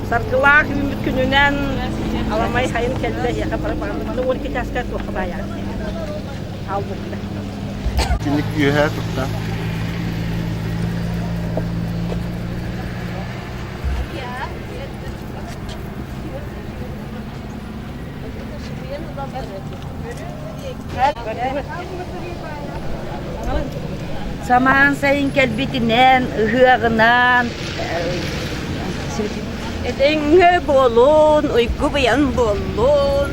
Саргылаах үүммүт күнүнэн аламай хайын кэллэ эһиэхэ бары баҕарбыт 12 чааска туохха баайаҕыт хаалбытта. Киник үөһээ турда. Самаан сайын кэлбитинэн, ыһыаҕынан Этэҥҥэ буолун, уйгу быйаҥ буоллун.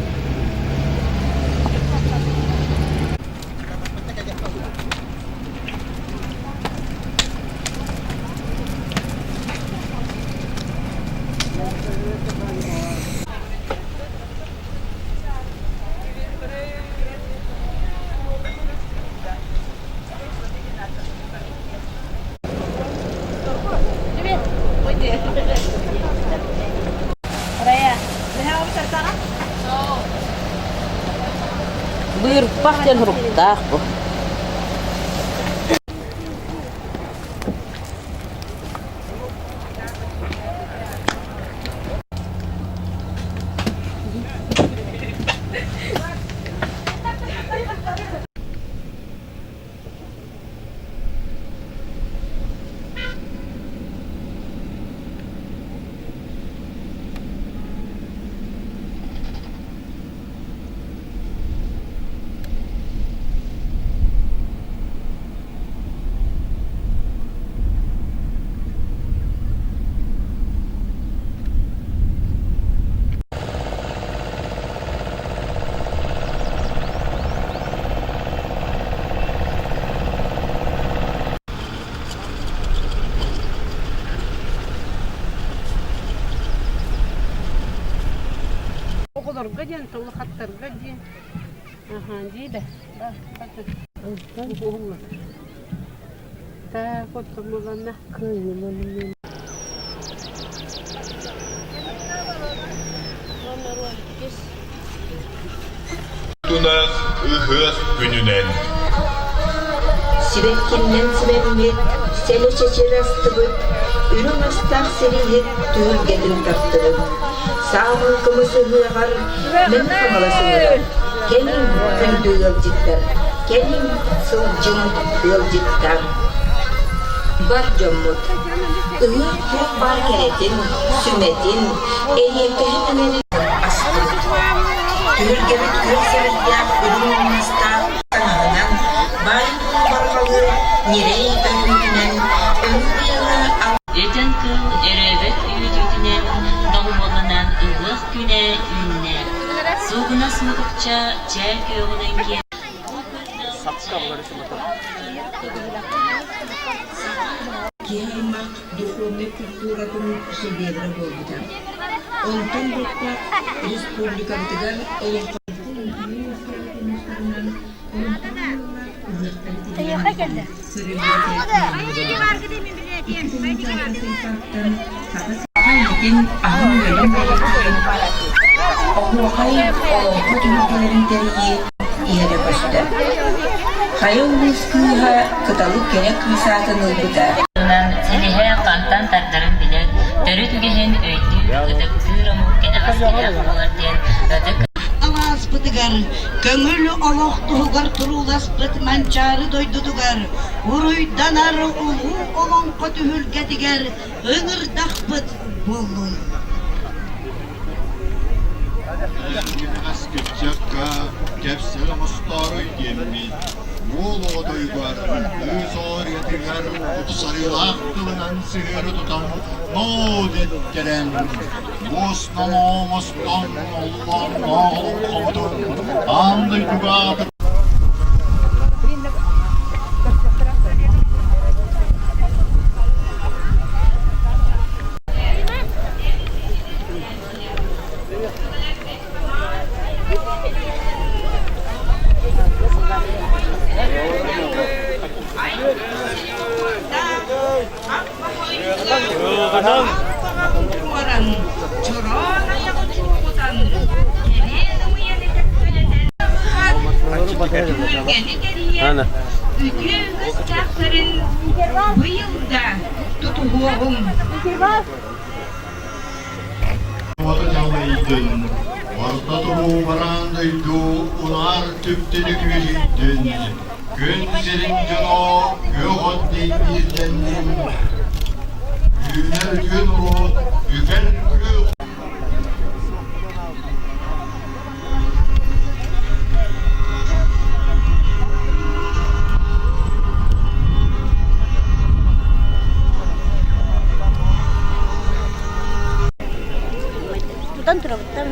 Быырпах диэн суруктаах бу. Оҕолорго диэн, улахаттарга диэн. Аха, дии да. Так, вот тумулана. Тунах ыһыах күнүнэн Сибэккиннэн симэммит, сэлэ-чэчир астыбыт, үрүҥ астаах сэрииһит түһүлгэтин тартыбыт. Саамал кымыс ыһыаҕар Мэҥэ Хаҥалас ыҥырар. Кэлиҥ, күндү ыалдьыттар, кэлиҥ, сылдьыҥ, ыалдьыттааҥ. Бар дьоммут, ыһыах туох баар кэрэтин, сүмэтин, эриэккэһин эҥэрин астыбыт. Түһүлгэбит күөх сэбирдээх үрүҥ умнастаах таҥаһынан, баай-туол барҕалыы ньирэй өрүүтүнэн, өҥ быйаҥа Өтөн кыыл өрөөбөт үөдүүтүнэн доҕуһуолланан ыһыах күнэ үүннэ. Суугунас мутукча чээл күөҕүнэн киэр Киһи аймах духовнай культуратын шедеврэ буолбута. Онтон бэттэх республикабытыгар олоҥхо Оһуохай олоҥхо түһүлгэлэрин тэрийии иһэрэ көстө. Хайа улуус кыыһа Кыталык кэрэ кыыс аатын ылбыта. Силиһэ хантан тардарын билэр, төрүт үгэһин өйдүүр, ытыктыыр омук кэнэҕэскилээх буолар диэн ытык Алааспытыгар, көҥүл олох туһугар турууласпыт Манчаары дойдутугар, уруйданар улуу олоҥхо түһүлгэтигэр ыҥырдахпыт буоллун. Кыччакка кэпсэл оҥостооруй диэммит, уол оҕотойугар, кыыс оҕо тупсарыылаах тылынан сыһыары тутан ноо дэттэрэн, муос номоҕо оҥостон оллоонноох олоҥхобутун аан дойдуга аатырдыбыт. Түһүлгэни тэрийэр үтүө үгэстээхтэрин быйыл да тутуһуоҕуҥ. Уота дьаллайдын, орто туруу бараан дойду унаар түптэнэ күөдьүйдүн, күн сирин дьоно күөх от дэйбиирдэннин, үүнэр үтүө норуот үгэн күөх Тутан турабыттар.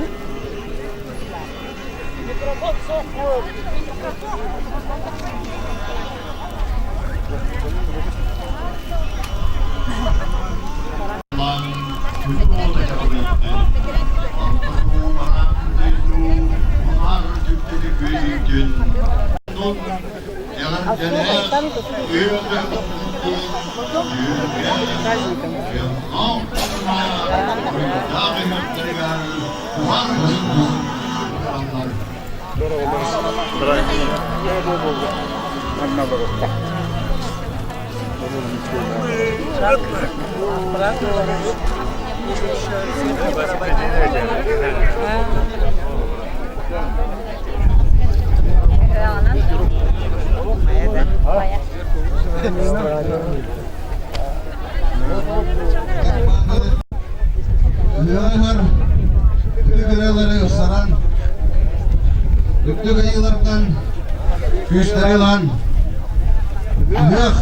Ыаллар үрдүк ырыалары ыксаран, үрдүк айыылартан күүстэри ылан, ыһыах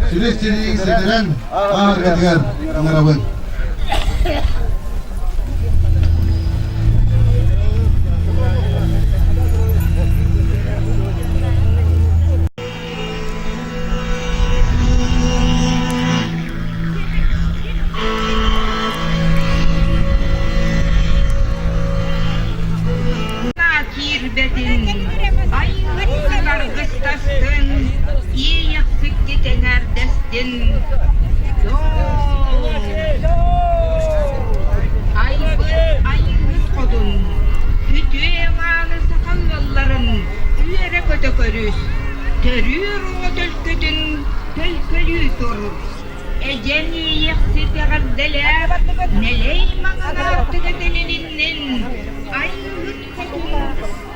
силис силиһин ситэрэн ааһаргытыгар ыҥырабын. Киирбэтин, айыыһыт аргыстастын, иэйэхсикки тэҥээрдэстин. Айбыт айыыһыт хотун, үтүө мааны саха ыалларын үөрэ-көтө көрүс, төрүүр оҕо төлкөтүн төлкөлүү тур. Эдьэн иэйэхсит эҕэрдэлээх, нэлэй маҥан аартыга тэлилиннин, айыыһыт хотун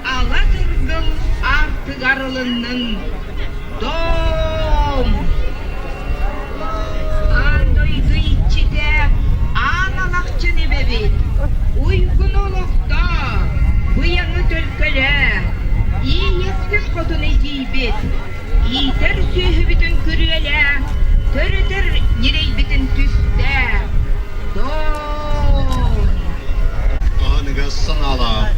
ала тыргыл аартыгар ылыннын. Дом! Аан дойду иччитэ аан алахчын эбэбит, уйгуну олохтоо, быйаҥы төлкөлөө, иэйэхсит хотун итийбит, иитэр сүөһүбүтүн күрүөлээ, төрөтөр ньирэйбитин түстээ. Дом! Аныгас санаалаах,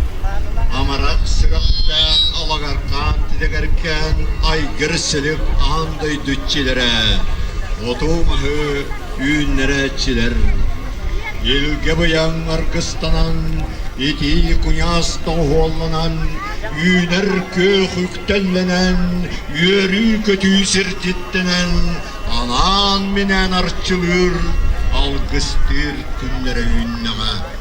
амарах сүрэхтээх алагаркаан тидэгэркээн айгыр силик аан дойду иччилэрэ, оту-маһы үүннэрээччилэр. Илгэ быйаҥ аргыстанан, итии куйаас тоҥуһуолланан, үүнэр күөх үктэллэнэн, үөрүү-көтүү сирдьиттэнэн, анаан-минээн арчылыыр, алгыстыыр күннэрэ үүннэҕэ.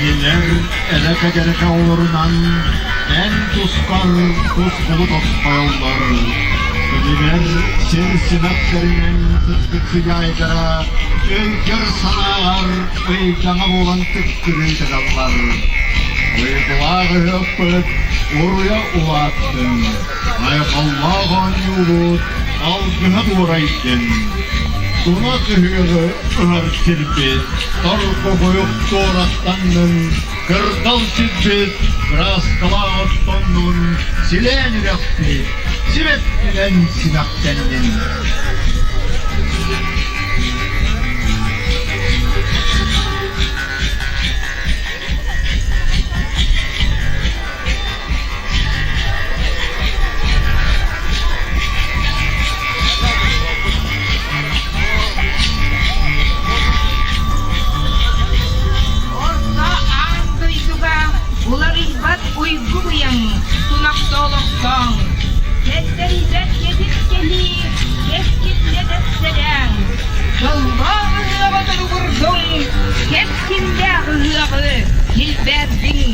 Кинилэр элэкэ-дьэрэкэ олорунан эн тускар тускулу тосхойоллор. Кинилэр сир симэхтэринэн сыттык сыдьаайдара өйгөр-санааҕар ыйдаҥа буолан тыккырыы тыгаллар. Уйгулаах ыһыахпыт уруйа улааттын, айхаллаах оонньуубут алгыһа дуорайдын. Тунах ыһыаҕы ыһар сирбит торбоҕойук туораттаннын, кырдал сирбит кырааскалаах оттоннун, силээн үрэхпит сибэккинэн симэхтэннин. оҥостон, кэттэрийбэт кэтит кэһии, кэскиллэ дэстэлээҥ, дьоллоох ыһыаҕы туругурдуҥ, кэскиллээх ыһыаҕы килбэрдиҥ.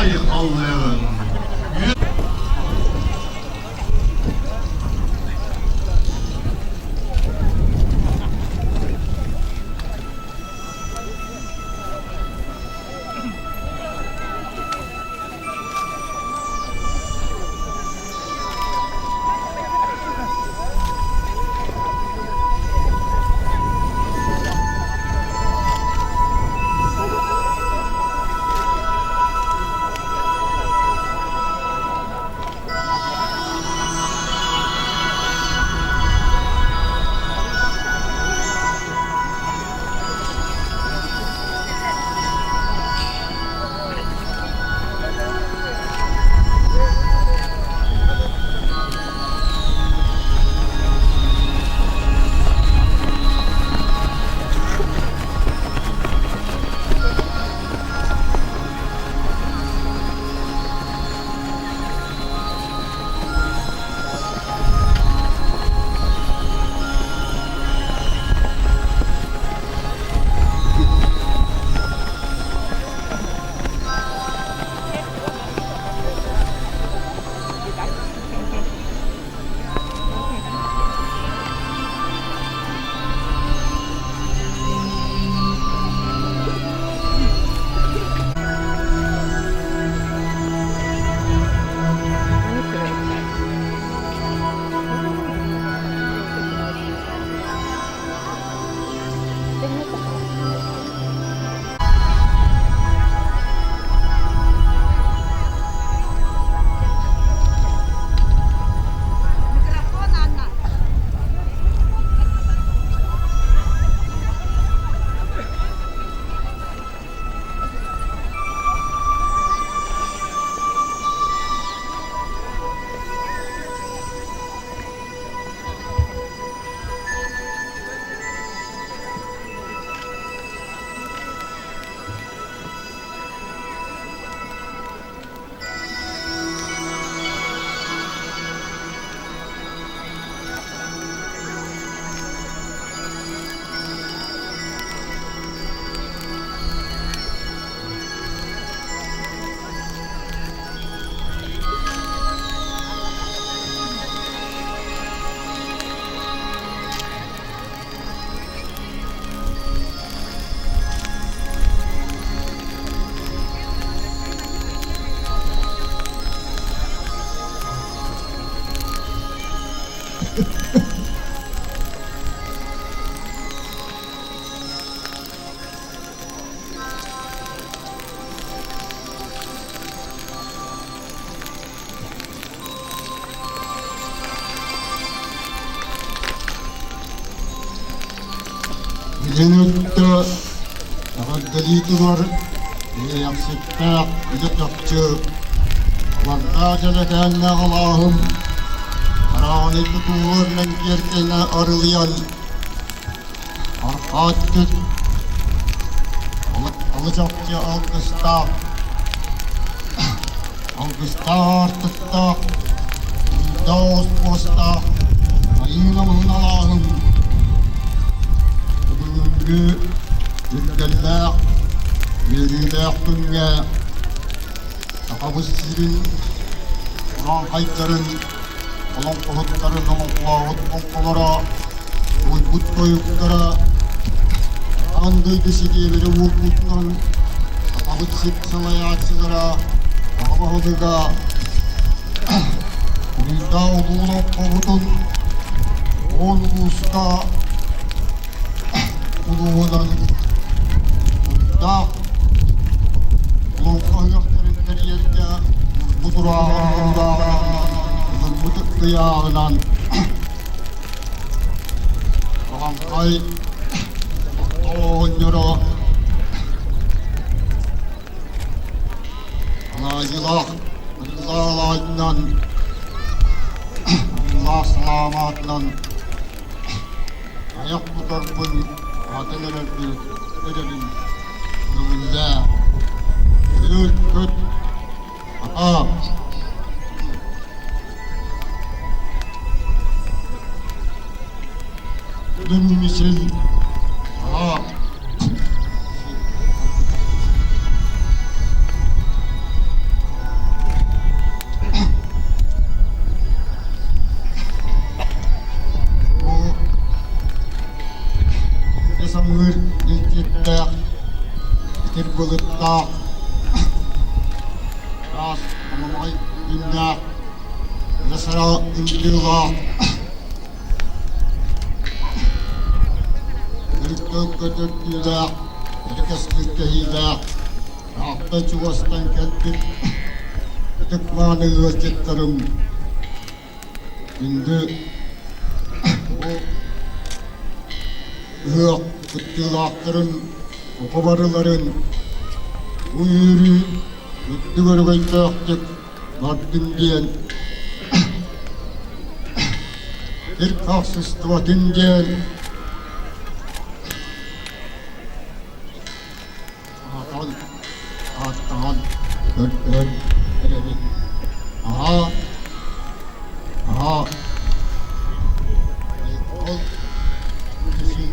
Айхаллыаҕыҥ! Микрофон, Анна. Билин өттө эҕэрдэлии турар Иэйэхситтээх илэ чахчы Уордаах дьэлэкээннээх алааһым Хараҕын тутуулар лэҥкиэркэнэ арылыйан Арҕаа өттүн алы чахчы алгыстаах алгыстаах аартыктаах уруйдаах оспуостаах Айыы намыһын алааһым бүгүҥҥү үргэллээх үөрүүлээх күҥҥэ Сахабыт сирин урааҥхайдарын олоҥхоһуттарын олоҥхолообут олоҥхолоро, уйбут тойуктара аан дойду ситиэбирэ уурбутунан Сахабыт сир салайааччылара аҕа баһылыга Уруйдаах улуу олоҥхобутун уон улууска улууһунан Уруйдаах Олоҥхо ыһыахтарын тэрийэргэ бу тураабыт ыйааҕынан Аҕаҥхай оҕонньоро Алаадьылаах алаадьынан Алаах салаамаатынан айах тутарбын атын эрэрбин эрэбин көҥүллээ Үөр-көт атаа Күлүм мичил аа Тир былыттаах, ыраас хомоҕой күннээх, ырысара ындыылаах, өрүттэн көтөрдүүлээх, эрэ кэһиилээх, ыраахтан чугастан кэлбит ытык-мааны ыалдьыттарым, күндү бу ыһыах кыттыылаахтарын оҕо барыларын бу үөрүү үрдүк өрөгөйдөөхтүк бардын диэн сир хаахсыстыбатын диэн аатаан ааттаан көрдөөн эрэбин. Аһаа, аһаа, айхал киһи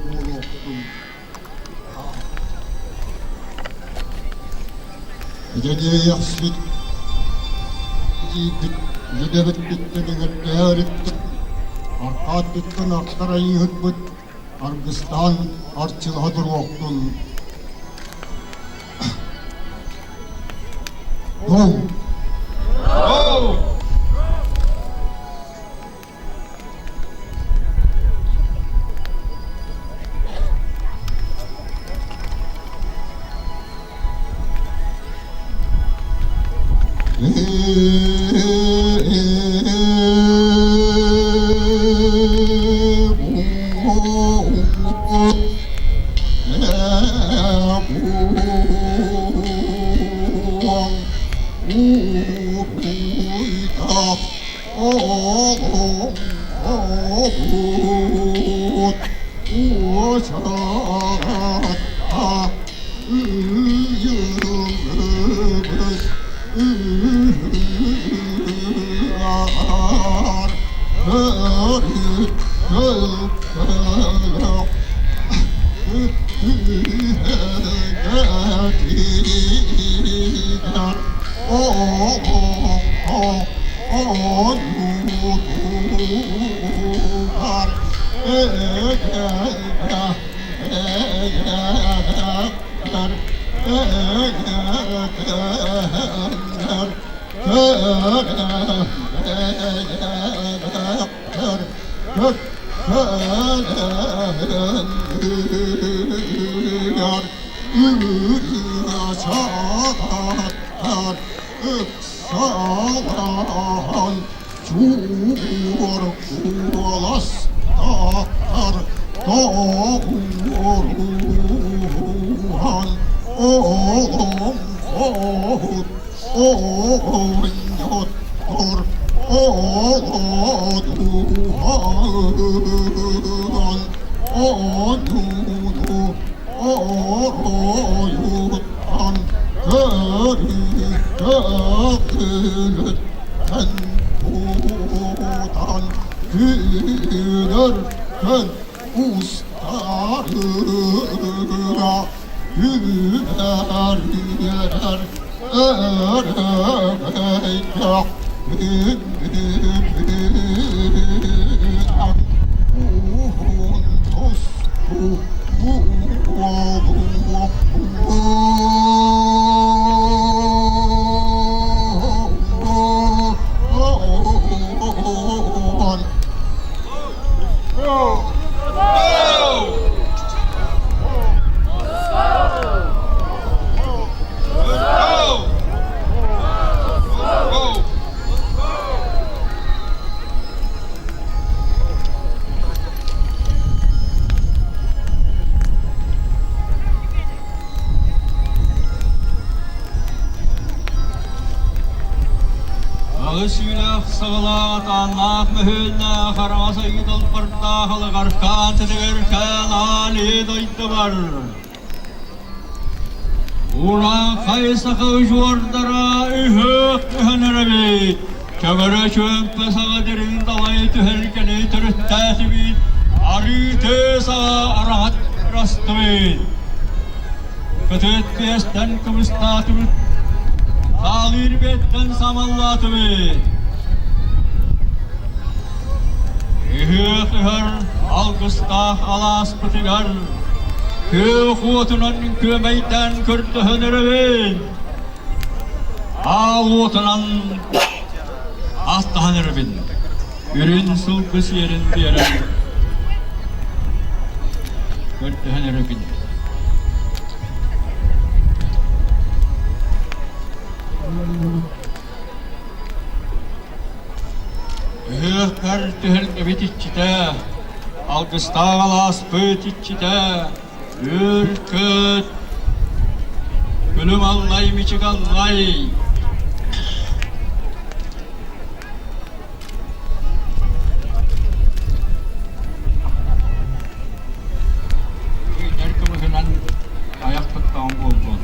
буолуохтун. Эдьиийэхсит эдьиийбит Лүдэбиппиттэн эҥэрдэһэ Аркаадьыттан ахтар айыыһыппыт аргыстаан арчылаһа туруохтун. Гол! Гол! Аҕыс сүүлээх саҕалаах атааннаах мөһүөннээх араҥас айыы далбардаах алыгаркаан тэтигэркээн аан дойдубар Урааҥхай саха удьуордара ыһыах ыһан эрэбит, Чөҥөрө чүөмпэ саҕа дириҥ далай түһэргэни төрүттээтибит, арыы саҕа араҥат ырастыбыт. Кытыт биэстэн кымыстаатыбыт, таалыыр биэттэн самаллаатыбыт. Ыһыах ыһар алгыстаах алааспытыгар. Күөх уотунан күөмэйдээн көрдөһөн эрэбин. Аал уотунан астаһан эрэбин. Үрүн сылгы сиэрин биэрэн көрдөһөн эрэбин. Ыһыахпар түһэргэбит иччитэ, алгыстаах алааспыт иччитэ, үөр-көт, күлүм аллай мичик аллай. Үүнэр кымыһынан айах туттаҕым буоллун.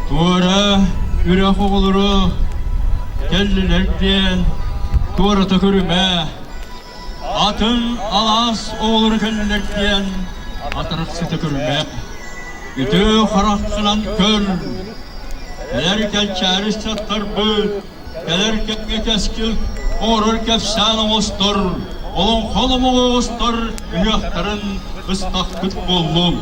Туора үрэх оҕолоро кэллилэр диэн туората көрүмэ, атын алаас оҕолоро кэллилэр диэн атарахсыта көрүмэ. Үтүө хараххынан көр, кэлэр кэнчээри саттарбыт Кэлэр кэмҥэ кэскил оҥорор кэпсээн оҥостор, олоҥхо номоҕо оҥостор ыһыахтарын быстахпыт буоллун.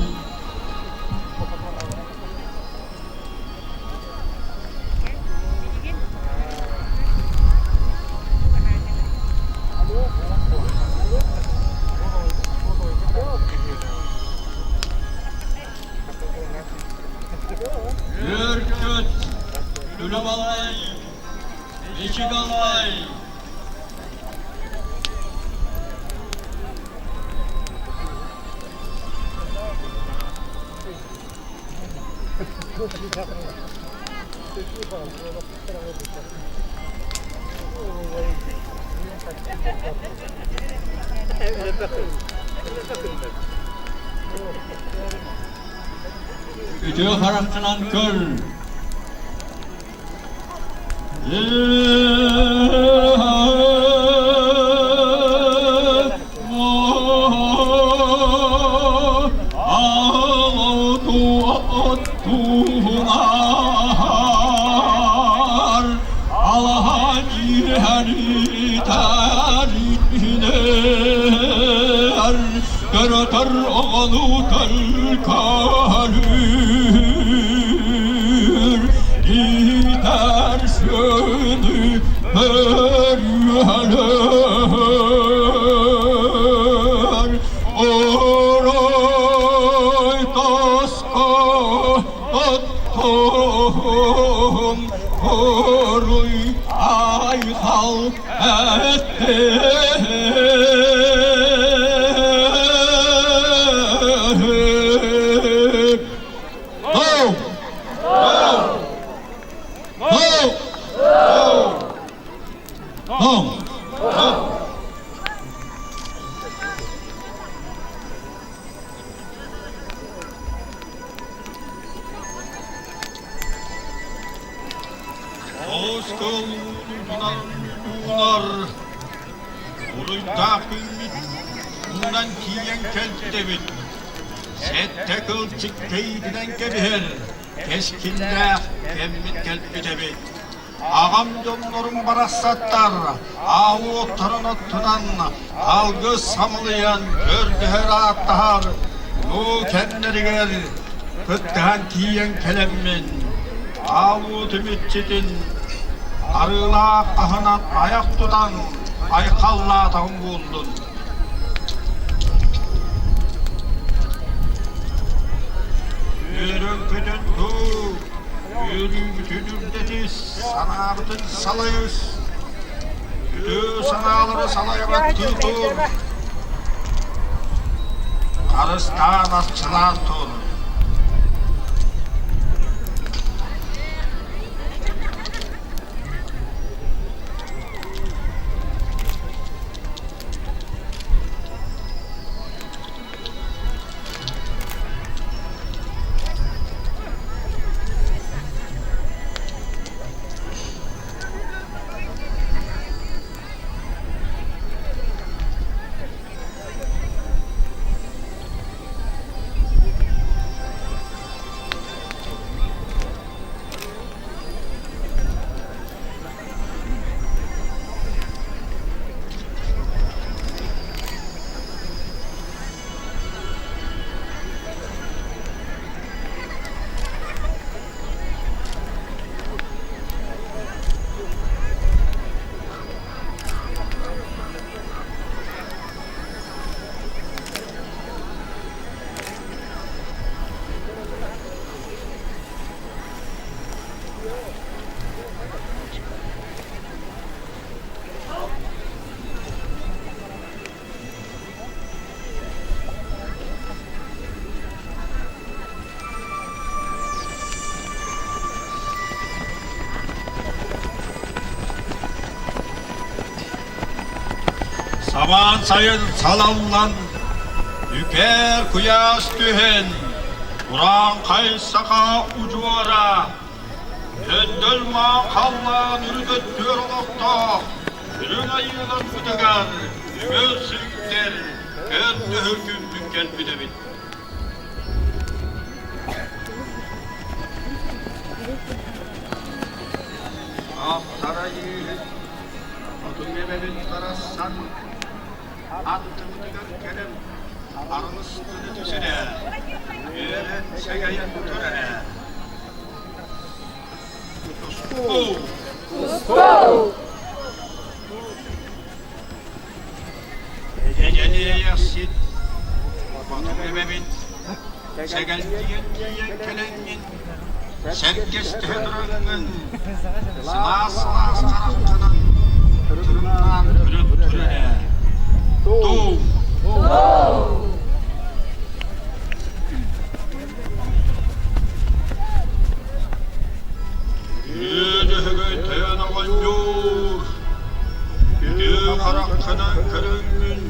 Үөр-көт, үлэ-балай, ичигалай. Үтүө хараххынан көр. Көрөтөр оҕону төлкөлүүр Иитэр сүөнү өрүһэлэр Орой таска оттон Оруй айхал Go! Go! Go! Go! Оҕус кылынан уунар, уруйдаах күммүт уунан тиийэн кэлтэбит. Сэттэ кыл чиккэйитинэн кэбиһэр, кэскиллээх кэммит кэлбит эбит. Аҕам дьоннорум барахсаттар, аал-уоттарын оттунан, алгыс самылыйан, көрдөһөр ааттаһар улуу кэмнэригэр кыттыһан тиийэн кэлэммин, аал-уотум иччитин арыылаах аһынан айах тутан айхаллаатаҕым буоллун. Үөрэн-көтөн туу, үөрүүбүтүн үрдэтис, санаабытын салайыс, үтүө санаалары салайбаттыы тур, харыстаан арчылаан тур. Самаан сайын салаллан, үкээр куйаас түһэн, урааҥхай саха удьуора, өндөл маан халлаан үрүт өттүгэр олохтоох үрүҥ айыыларбытыгар үгүс сүктэр көрдөһөр күммүт кэлбит эбит. Ахтарайыыһыт Хотун эбэбит барахсан аттыбытыгар кэлэн арылыстыны түсэрэ, үөрэн сэгэйэн турара. Туску! Туску! Эдьэниэйэхсит, хотун эбэбит сэгэлдьийэн тиийэн кэлэҥҥин Сэргэстэһэ тураҥҥын, сылаас-сылаас хараххынан тырымнаан көрөн тур эрэ. Туу! Үөдүһүгэй тойон оҕонньуур, үтүө хараххынан көрөҥҥүн,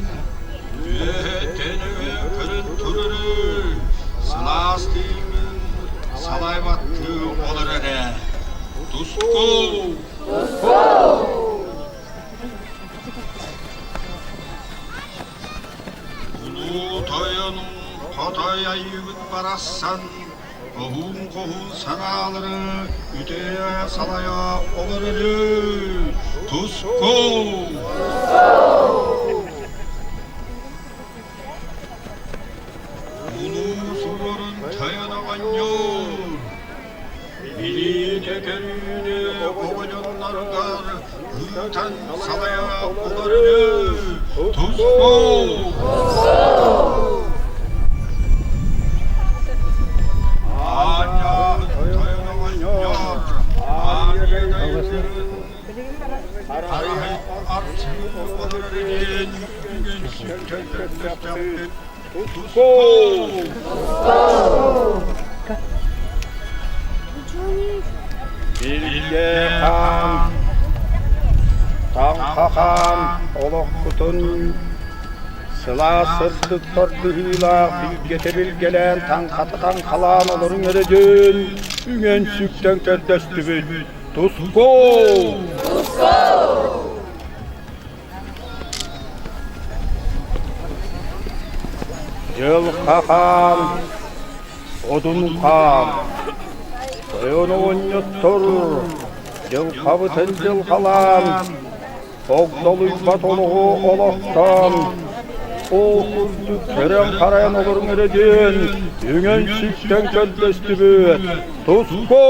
үөһэттэн үөһэ көрөн турары, сылаас тыыҥҥын салайбаттыы олор эрэ. Туску! Туску! Улуу тойон хотой айыыбыт барахсан хоһуун-хоһуун санаалары үтүө салайа олорору Туску! Улуу суорун тойон оҕонньор билиини-көрүүнү оҕо дьонноругар ыытан салайа олорору Туску! Билгэ хаан, таҥха хаан олохпутун Сылаас сырдык тордуһуулаах билгэтэ билгэлээн таҥхата таҥхалаан олоруҥ эрэ диэн үҥэн сүктэн көрдөстүбүт. Туску! Туску! Дьылха хаан, одун хаан, тойон оҕонньоттор дьылхабытын дьылхалаан Огдолуйбат олоҕу олохтоон, ол курдук көрөн-харайан олоруҥ эрэ диэн үҥэн-сүктэн көрдөстүбүт. Туску!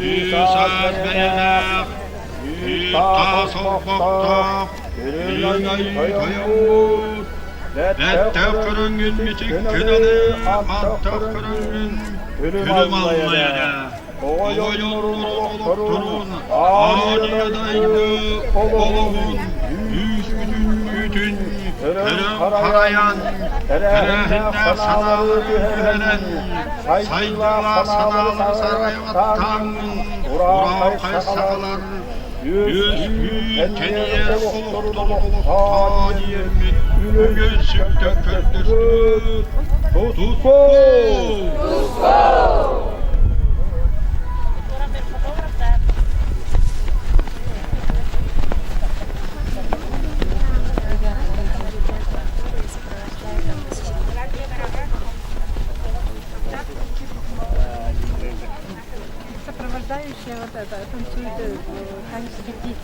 Үс бэлээх, үс олбохтоох, үрүҥ айыы тойоммут, Бэттэх көрөҥҥүн мичик күнүнү, аттах көрөҥҥүн күлүм аллайара. Оҕо дьоннорун олохторун, аанньа дайды олоҕун үүс-бүтүннүүтүн көрөн-харайан, тэрээһиннээх санаалары түһэрэн, сайдыылаах санаалары сарайбаттаан, урааҥхай сахалар Үөскүү тэнийэр олохторун олохтоо диэммит үгүс сүктэн көрдөстүбүт. Туску! Сопровождающая вот это, танцует танец детей.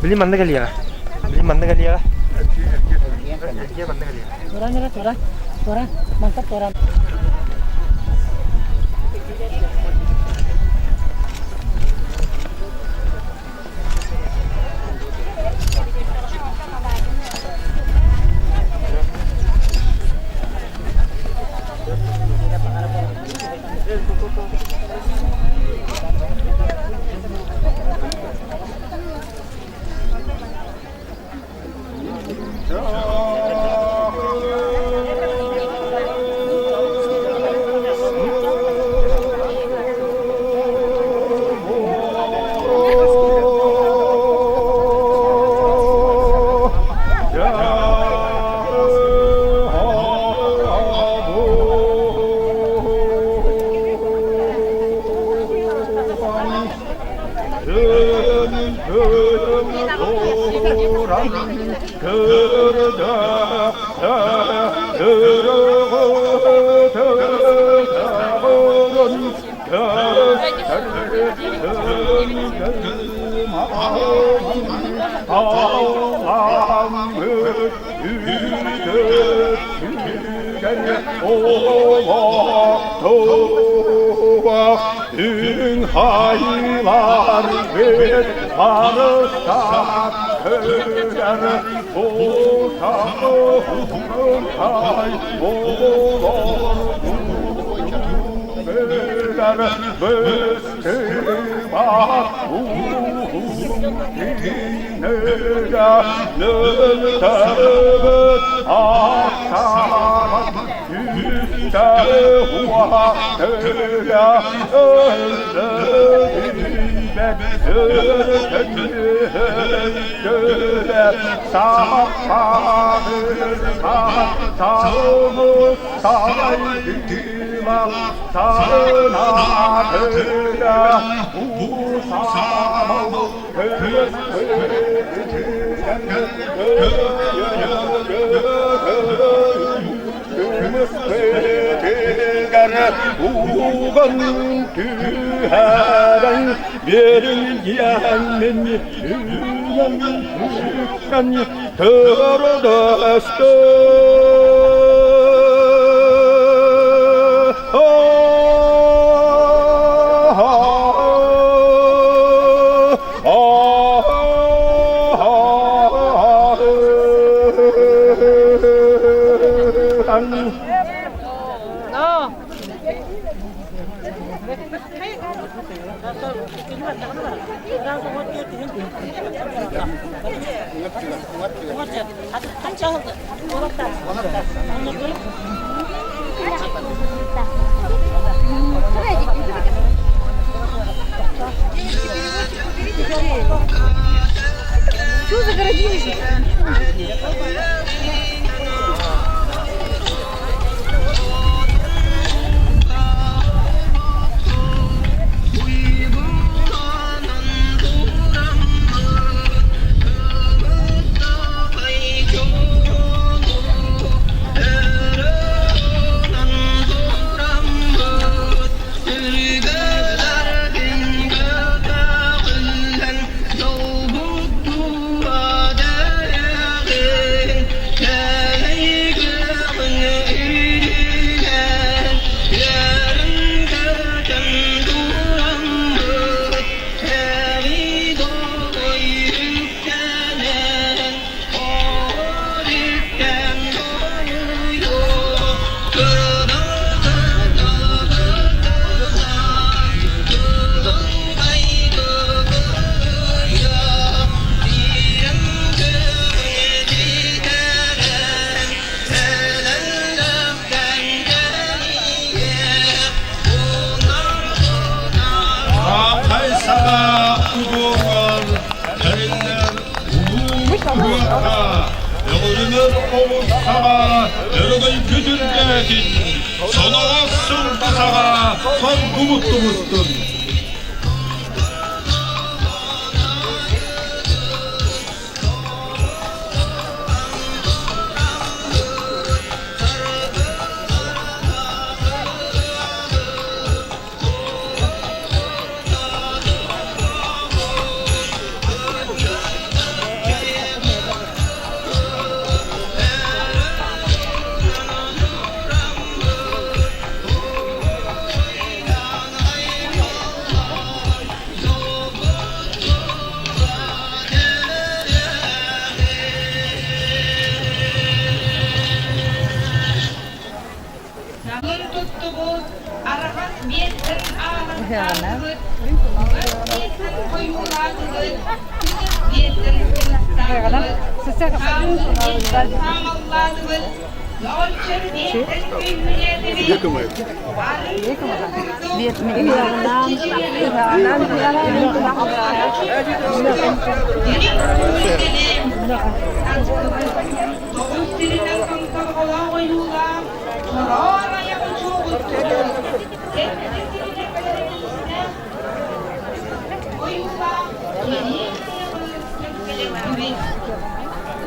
Били манна кэлиэҕэ. Били манна кэлиэҕэ. Эргиэ манна кэлиэҕэ. Туран эрэ тура. Тура. Манта туран. туран көрдөххө өрөҕөтө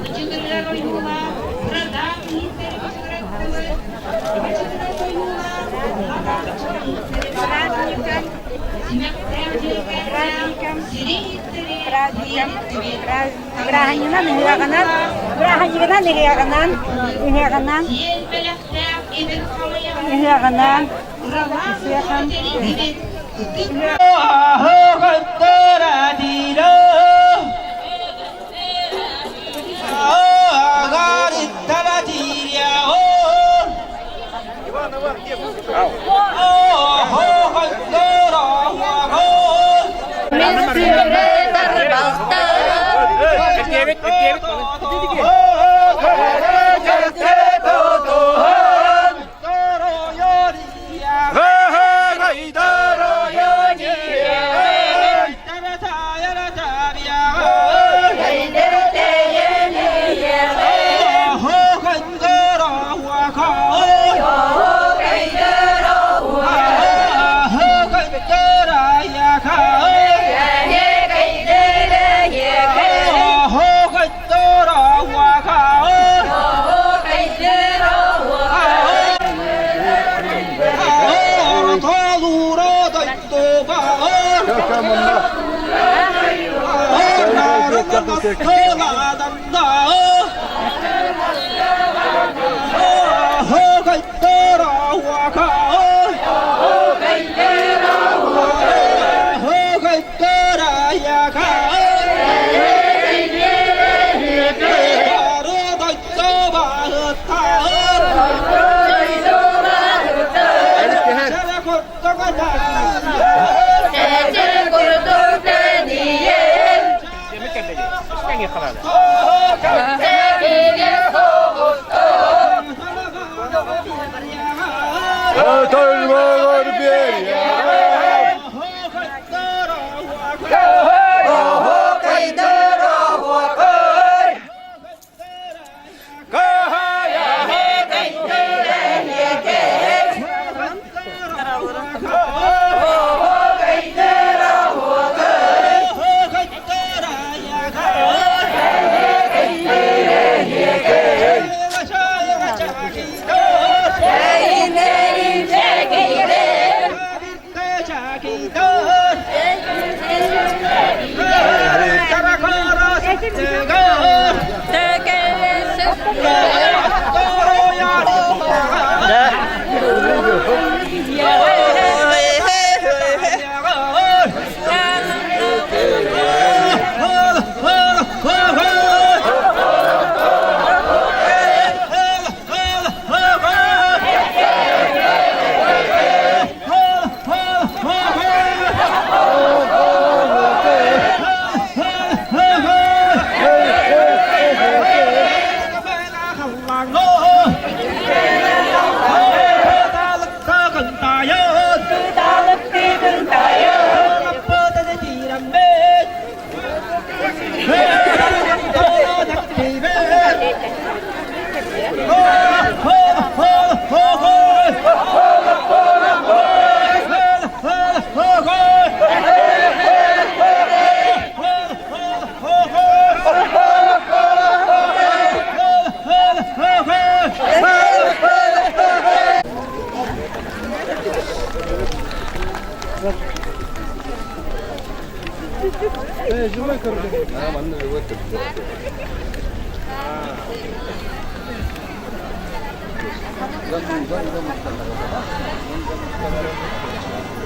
Бычыгырыгар ойуулаах бырадаах иһиттэри бычыгыраттыбыт, бачыгырас ойуулаах адаахча иһиттэри баҕалаатыбыт, симэхтээх дьиэкээннээх сири иһиттэри сиэриттибит. Бырааһынньыгынан ыһыаҕынан, бырааһынньыгынан ыһыаҕынан, ыһыаҕынан, Сиэн бэлэхтээх эдэр хамыйаҕынан ыһыаҕынан, ыралаах ыһыахан. ыһыаҕы тэрийдибит, ытык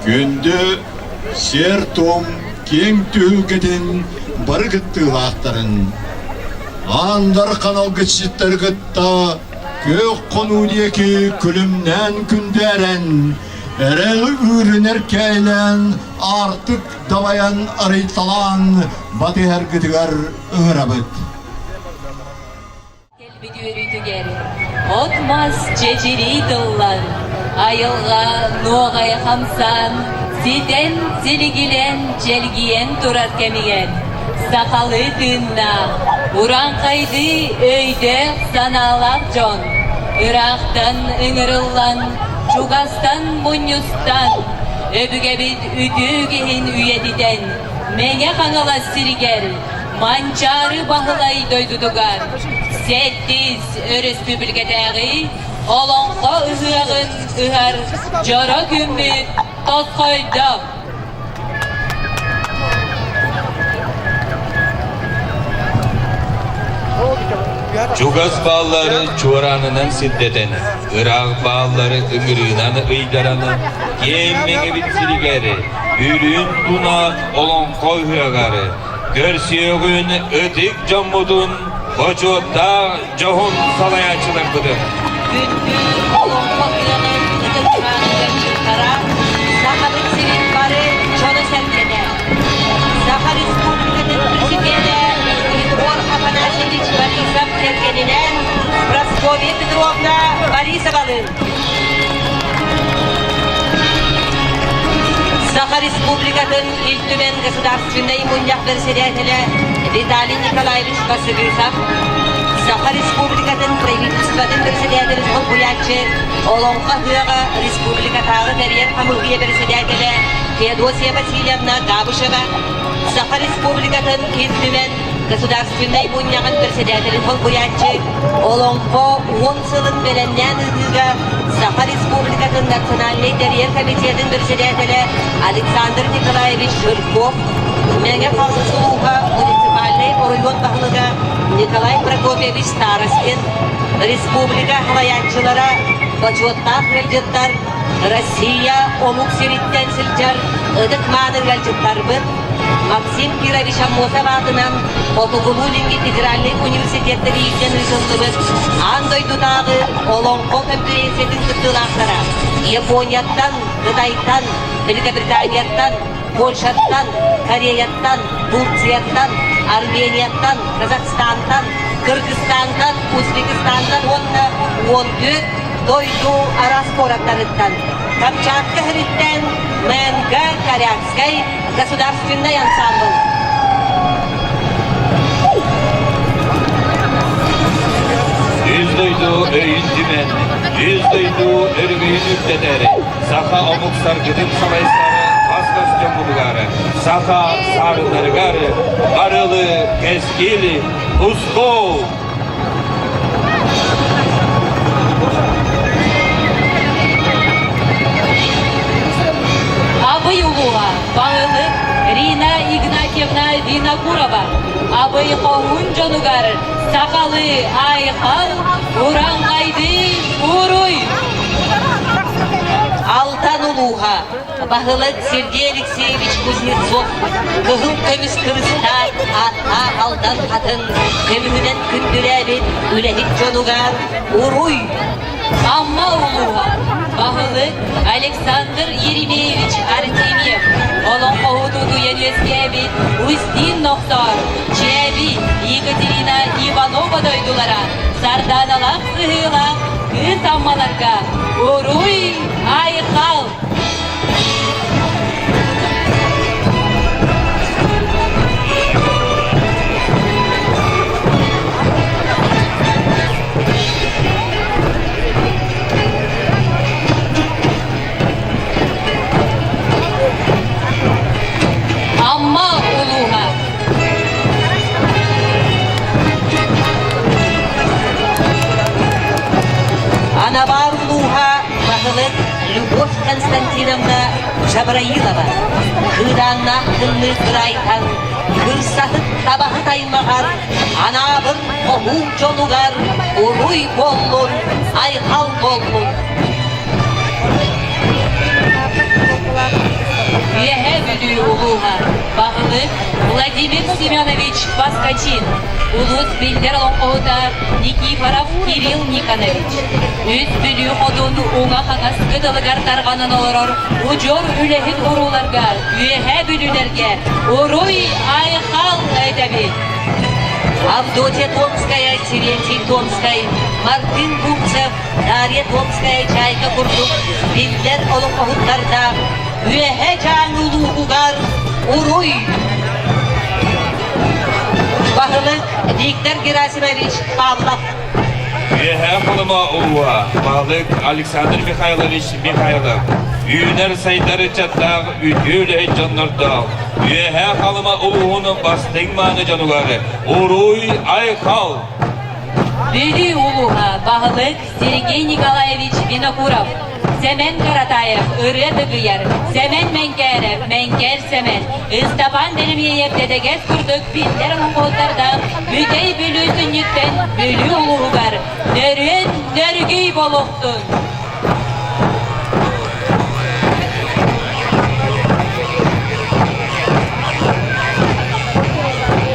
Күндү сиэр-туом киэҥ түһүлгэтин бары кыттыылаахтарын, аандар ханалгыччыттары кытта күөх хонуу диэки күлүмнээн күндээрэн, эрэл үүрүнэр кээлээн аартык дабайан арыйталаан батыһаргытыгар ыҥырабыт. Кэлбит үөрүүтүгэр от-мас чэчирии тыллан, айылҕа нуоҕайа хамсаан, ситэн, силигилээн, чэлгийэн турар кэмигэр сахалыы тыыннаах, урааҥхайдыы өйдөөх-санаалаах дьон ыраахтан ыҥырыллан, чугастан мунньустан, өбүгэбит үтүө үгэһин үйэтитэн, Мэҥэ Хаҥалас сиригэр. Манчаары Баһылай дойдутугар сэттис өрөспүүбүлүкэтээҕи Олоҥхо ыһыаҕын ыһар дьоро күммүт тосхойдо. Чугас бааллары чуораанынан сирдэтэн, ыраах бааллары ыҥырыынан ыйдаран, киэҥ Мэҥэбит сиригэр үрүн тунах олоҥхо ыһыаҕар көрсүөҕүн ытык дьоммутун, бочуоттаах дьоһун салайааччыларбытын. Күндү олоҥхо ыһыаҕын ытык ыалдьыттара, Сахабыт сирин бары дьоно-сэргэтэ, Саха Республикатын Президенэ Егор Афанасьевич Борисов кэргэнинээн Прасковья Петровна Борисовалыын Саха Республикатын Ил Түмэн Государственнай Мунньах Бэрэссэдээтэлэ Виталий Николаевич Басыгысов, Саха Республикатын Правительствотын Бэрэссэдээтэлин солбуйааччы, Олоҥхо ыһыаҕа республикатааҕы тэрийэр хамыыһыйа бэрэссэдээтэлэ Феодосия Васильевна Габышева, Саха Республикатын Ил Түмэн Государственнай Мунньаҕын Бэрэссэдээтэлин солбуйааччы, Олоҥхо уон сылын бэлэмнээн ыытыыга Саха Республикатын Национальнай тэрийэр комитетын бэрэссэдээтэлэ Александр Николаевич Жирков, Мэҥэ Хаҥалас улууһа муниципальнай оройуон баһылыга Николай Прокопьевич Старостин, республика салайааччылара, бочуоттаах ыалдьыттар, Россия омук сириттэн сылдьар ытык-мааны ыалдьыттарбыт, Максим Кирович Аммосов аатынан Хотугулуу-Илиҥҥи федеральнай университет тэрийиитинэн ыытыллыбыт аан дойдутааҕы Олоҥхо конференциятын кыттыылаахтара Японияттан, Кытайтан, Великобританияттан, Польшаттан, Кореяттан, Турцияттан, Арменияттан, Казахстантан, Кыргызстантан, Узбекистантан уонна 14 дойду араас куораттарыттан Камчатка сириттэн Мэнгэ Корякскай государственный ансамбль. Үс дойду өйүн түмэн, үс дойду өрөгөйүн үрдэтэр, саха омук саргытын салайсар бас-көс дьоммутугар, саха саарыннарыгар барылы кэскил ускул! Абый улууһа баһылык Рина Игнатьевна Винокурова Абый хоһуун дьонугар сахалыы айхал, уран-хайды уруй! Алдан улууһа баһылык Сергей Алексеевич Кузнецов кыһыл көмүс кырыстаах ааттаах Алдан хатын көмүһүнэн күндүлээбит үлэһит дьонугар уруй! Амма улууһа баһылык Александр Еремеевич Артемьев олоҥхоһут утуйан үөскээбит Устин Нохтоор, Чээби, Екатерина Иванова дойдулара сардааналаах сыһыылаах кыыс Аммаларга уруй айхал! Амма улууһа. Анабар улууһа баһылык Любовь Константиновна Жабраилова кыыдааннаах тымныы кыраайтан кырсаһыт табаһыт аймаҕар анаабын хоһуу дьонугар уруй буоллун, айхал буоллун! Үөһээ Бүлүү улууһа баһылык Владимир Семенович Поскачин, улуус биллэр олоҥхоһута Никифоров Кирилл Никонович, Үс Бүлүү хотун уҥа-хаҥас кытылыгар тарҕанан олорор удьуор үлэһит урууларга Үөһээ Бүлүүлэргэ уруй-айхал этэбит! Авдотья Томская, Терентий Томскай, Мартын Бурцев, Дарья Томская чайка курдук биллэр олоҥхоһуттардаах Үөһээ Дьааҥы улууһугар уруй! Баһылык Виктор Герасимович Павлов. Үөһээ Халыма улууһа, баһылык Александр Михайлович Михайлов, үүнэр-сайдар ыччаттаах үтүө үлэһит дьоннордоох Үөһээ Халыма улууһун бастыҥ мааны дьонугар Уруй-айхал! Бүлүү улууһа, баһылык Сергей Николаевич Винокуров, Сэмэн Каратаев, Ырыа Дыгыйар, Сэмэн Мэҥкээрэп, Мэҥкээр Сэмэн, Ыстапаан Бэлимиэйэп дэдэгэс курдук биллэр олоҥхоһуттардаах Бүтэй Бүлүү сүнньүттэн Бүлүү улууһугар нөрүөн нөргүй буолуохтун!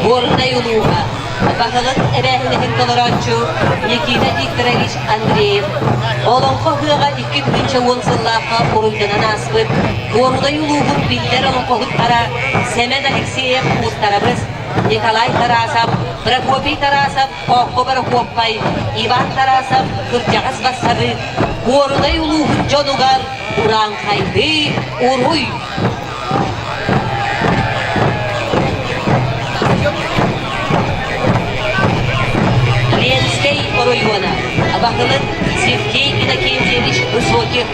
Горнай улууһа Баһылык эбээһинэһин толорооччу Никита Викторович Андреев Олоҥхо ыһыаҕа 2010 сыллаахха уруйданан ааспыт Горнай улууһун биллэр олоҥхоһуттара Сэмэн Алексеев Уустарабыс, Николай Тарасов, Прокопий Тарасов, Хооххо Борокуоппай, Иван Тарасов, Кырдьаҕас Бассабыык, Горнай улууһун дьонугар урааҥхайдыы уруй! Ленскэй оройуона баһылык Сергей Иннокентьевич Высоких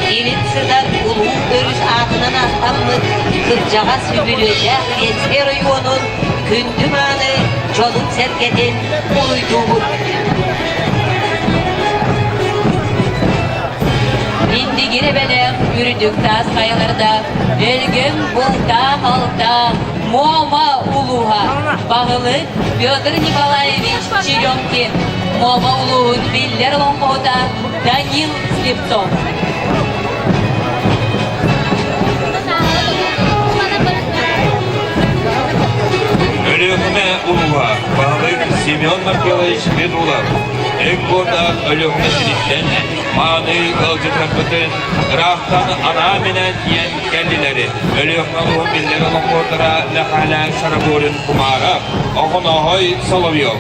илин сытар улуу өрүс аатынан ааттаммыт кырдьаҕас үбүлүөйдээх Ленскэй оройуонун күндү мааны дьонун-сэргэтин уруйдуубут. Индигир эбэлээх үрдүк таас хайаларда өлгөм бултаах-алтаах Муома улууһа баһылык Петр Николаевич Черемкин, Муома улууһун биллэр олоҥхоһута Данил Слепцов. Өлүөхүмэ улууһа баһылык Семен Маркелович Медулов Өҥ-буордаах Өлүөхүмэ сириттэн мааны ыалдьыттарбытын ыраахтан анаан-минээн тиийэн кэллилэр. Өлүөхүмэ улууһун биллэр олоҥхоһуттара Мэхээлэ Шараборин Кумаров, Охонооһой Соловьев.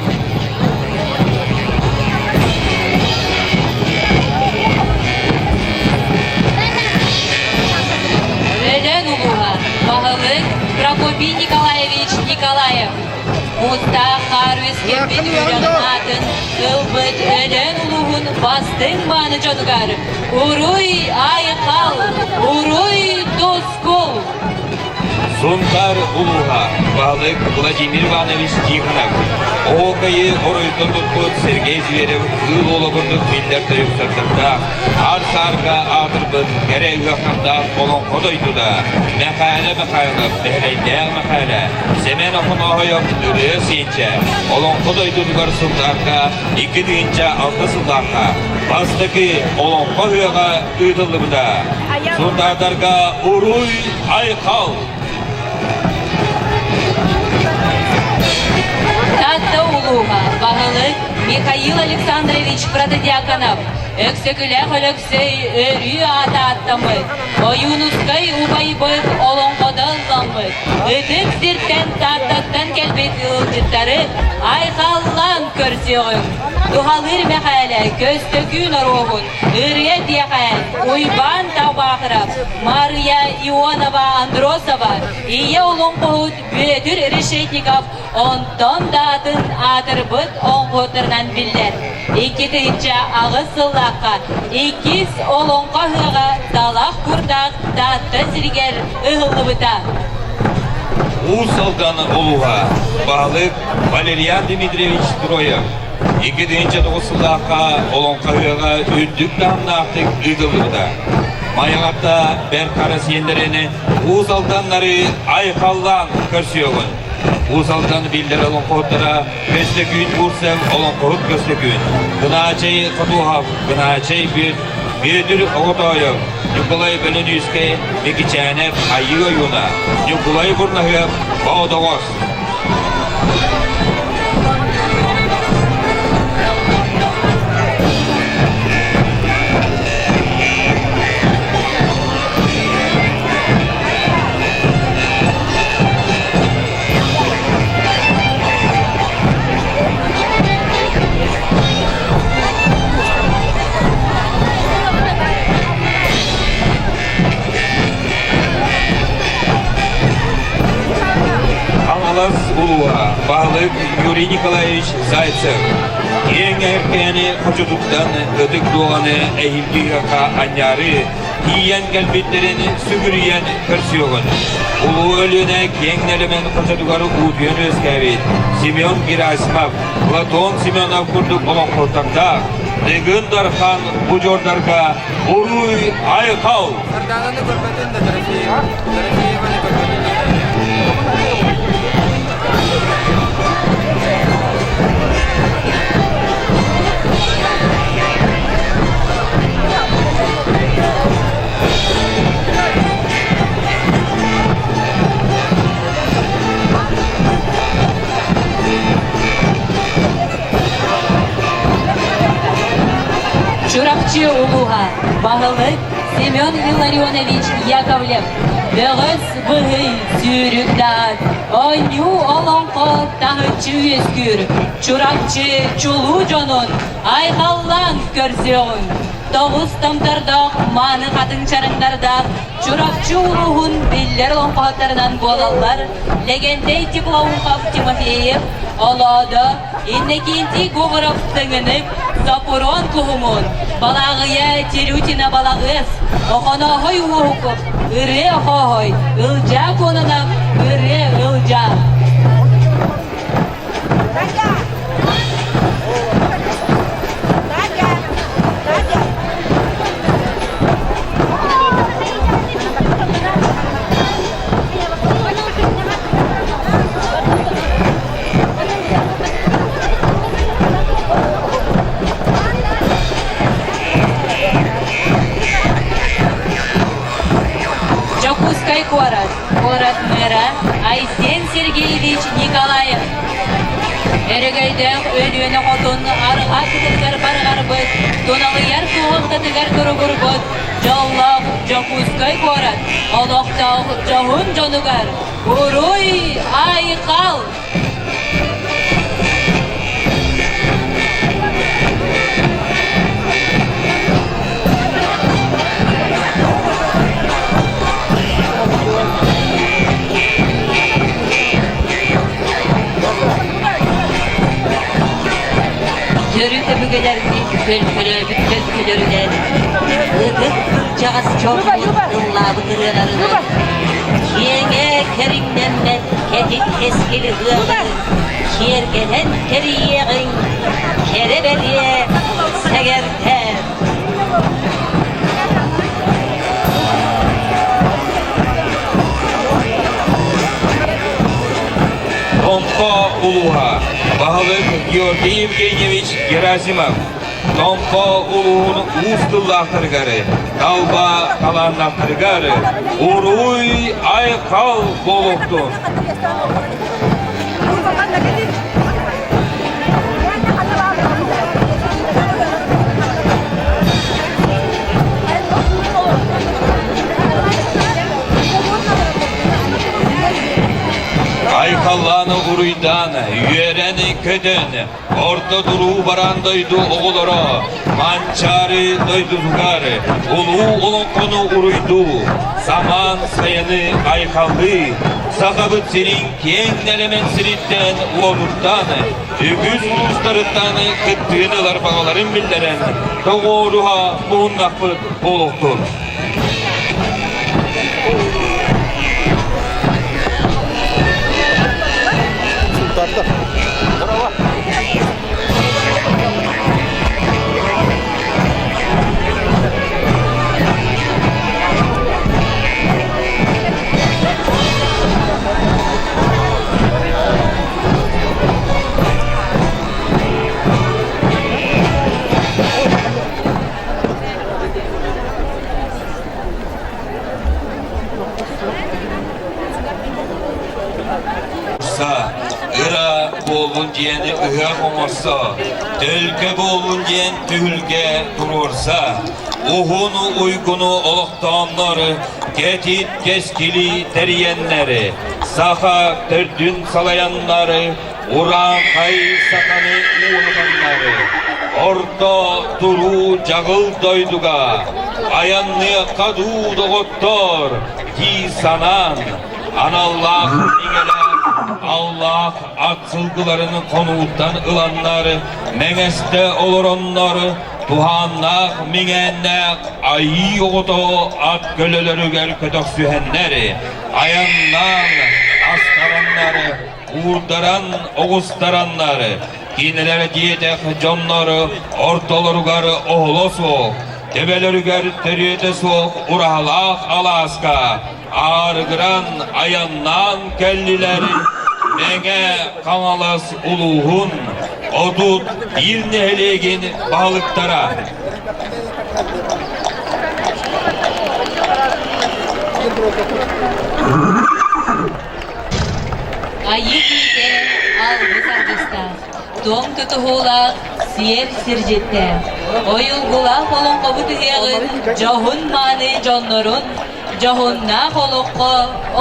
Өлөөн улууһа баһылык Прокопий Николаевич Николаев Муустаах хаар үөскэппит үрэҕин аатын ылбыт Өлөөн улууһун бастыҥ мааны дьонугар Уруй Айхал! Уруй Тускул! Сунтаар улууһа баһылык Владимир Иванович Тихонов, Оһуокайы оройуттан туппут Сергей Зверев кыыл уола курдук биллэр тойуктардаах, аар-саарга аатырбыт кэрэ ыһыахтардаах олоҥхо дойдута Мэхээлэ Михайлов, Бэһэлэйдээх Мэхээлэ, Сэмэн Охонооһойоп ырыа сиэнчэ олоҥхо дойдутугар Сунтаарга 2006 сыллаахха бастакы олоҥхо ыһыаҕа ыытыллыбыта. Сунтаардарга уруй айхал! Таатта улууһа баһылык Михаил Александрович Протодьяконов Өксөкүлээх Өлөксөй өрүү аата ааттаммыт, Ойуунускай убайбыт олоҥхото ылламмыт, ытык сиртэн Тааттаттан кэлбит ыалдьыттары айхаллаан көрсүөҕүҥ. Туһалыыр Мэхээлэ Көстөкүүн Оруоһун, Ырыа Тиэхээн, Уйбаан Табаахырап, Мария Ионова Андросова, Ийэ олоҥхоһут Бүөтүр Решетников онтон да атын аатырбыт оҥоһуктарынан биллэр. 2008 сыллаахха иккис Олоҥхо ыһыаҕа талах курдаах Таатта сиригэр ыһыллыбыта. Уус Алдан улууһа баһылык Валериан Дмитриевич Троев 2009 сыллаахха Олоҥхо ыһыаҕа үрдүк таһымнаахтык ыытыллыбыта. Майаҕатта Бэрт Хара сиэннэрин Уус Алданнары айхаллаан көрсүөҕүн. Уус Алдан биллэр олоҥхоһуттара Көстөкүүн Бурцев олоҥхоһут Көстөкүүн, Кынаачай Хотуоһап, Кынаачай Бүөт, Бүөтүр Оҕотоойов, Ньукулай Бөлөнүүскэй, Микичээнэп Айыы Ойууна, Ньукулай Бурнаһыап, Боодоҕос. Хаҥалас. Баһылык Юрий Николаевич Зайцев киэҥ эркээни хочотуттан ытык дуоҕаны эһиилги ыһыахха анньаары тиийэн кэлбиттэрин сүгүрүйэн көрсүөҕүн. Улуу Өлүөнэ киэҥ нэлэмэн хочотугар уутуйан үөскээбит Семен Герасимов, Платон Семенов курдук олоҥхоттардаах Дыгын Дархан удьуордарга уруй айхал! Сардаананы көрбөтүн да Дорофеева, Дорофееваны көрбөтүн да Чурапчы улууһа баһылык Семен Илларионович Яковлев бөҕөс быһый сүүрүк даат оонньуу олоҥхо таһыччы үөскүүр Чурапчы чулуу дьонун айхаллаан көрсүөҕүҥ. Тоҕус томтордоох мааны хатыҥ чарыҥнардаах Чурапчы улууһун биллэр олоҥхоһуттарынан буолаллар Лэгэнтэй Теплоухов Тимофеев, Олоодо, Иннокентий Говоров Тыҥынык, Сопурон Куһумун, Балааҕыйа Терютина Балаҕыас, Охонооһой Уоһуков, Ырыа Охооһой, Ылдьаа Куонанов, Ырыа Ылдьаа. Дьокуускай куорат, куорат мэра Айсен Сергеевич Николаев. Өрөгөйдөөх Өлүөнэ хотун арҕаа кытылыгар барҕарбыт, туналыйар туһалтатыгар туругурбут дьоллоох Дьокуускай куорат олохтоох дьоһун дьонугар уруй айхал! Төрүт өбүгэлэрбит көлкөлөөбүт төлкөлөрүнэн ытык кырдьаҕас дьоммут ыллаабыт ырыаларынан киэҥэ кэриҥнэммэт кэтит кэскил ыһыаҕы киэргэтэн тэрийиэҕиҥ, кэрэ бэлиэ сэгэртэр. Томпо улууһа баһылык Георгий Евгеньевич Герасимов Томпо улууһун уус тыллаахтарыгар, талба талааннаахтарыгар уруй айхал буолуохтун! Айхаллаан уруйдаан, үөрэн-көтөн, Орто туруу бараан дойду оҕолоро Манчаары дойдутугар улуу олоҥхону уруйдуу, самаан сайыны айхаллыы, Сахабыт сирин киэҥ нэлэмэн сириттэн уолуттан, үгүс улуустарыттан кыттыыны ылар баҕаларын биллэрэн, тоҕуоруһа муһуннахпыт буолуохтун. Ыра буоллун диэн ыһыах оҥорсо, төлкө буоллун диэн түһүлгэ туруорса, уһун уйгуну олохтооннор кэтит кэскили тэрийэннэр, саха төрдүн салайаннар Урааҥхай саханы ууһатаннар, орто туруу дьаҕыл дойдуга айанныахха дуу, доҕоттоор, дии санаан, аналлаах иҥэлээх. Аллаах ат сылгыларын хонууттан ыланнар, мэҥэстэ олороннор, туһааннаах миҥээннээх айыы оҕото ат көлөлөрүгэр көтөхсүһэннэр, айаннаан астараннар, уурдаран оҕустараннар, кинилэр диэтэх дьоннор ортолоругар оһоло суох, төбөлөрүгэр төрүөтэ суох ураһалаах алааска аарыгыран айаннаан кэллилэр Мэҥэ Хаҥалас улууһун 31 нэһилиэгин баһылыктара. Айыы киһитэ алгыс аргыстаах, туом тутуһуулаах, сиэр сирдьиттээх, ойулгулаах олоҥхобут ыһыаҕын дьоһун-мааны дьоннорун дьоһуннаах олоххо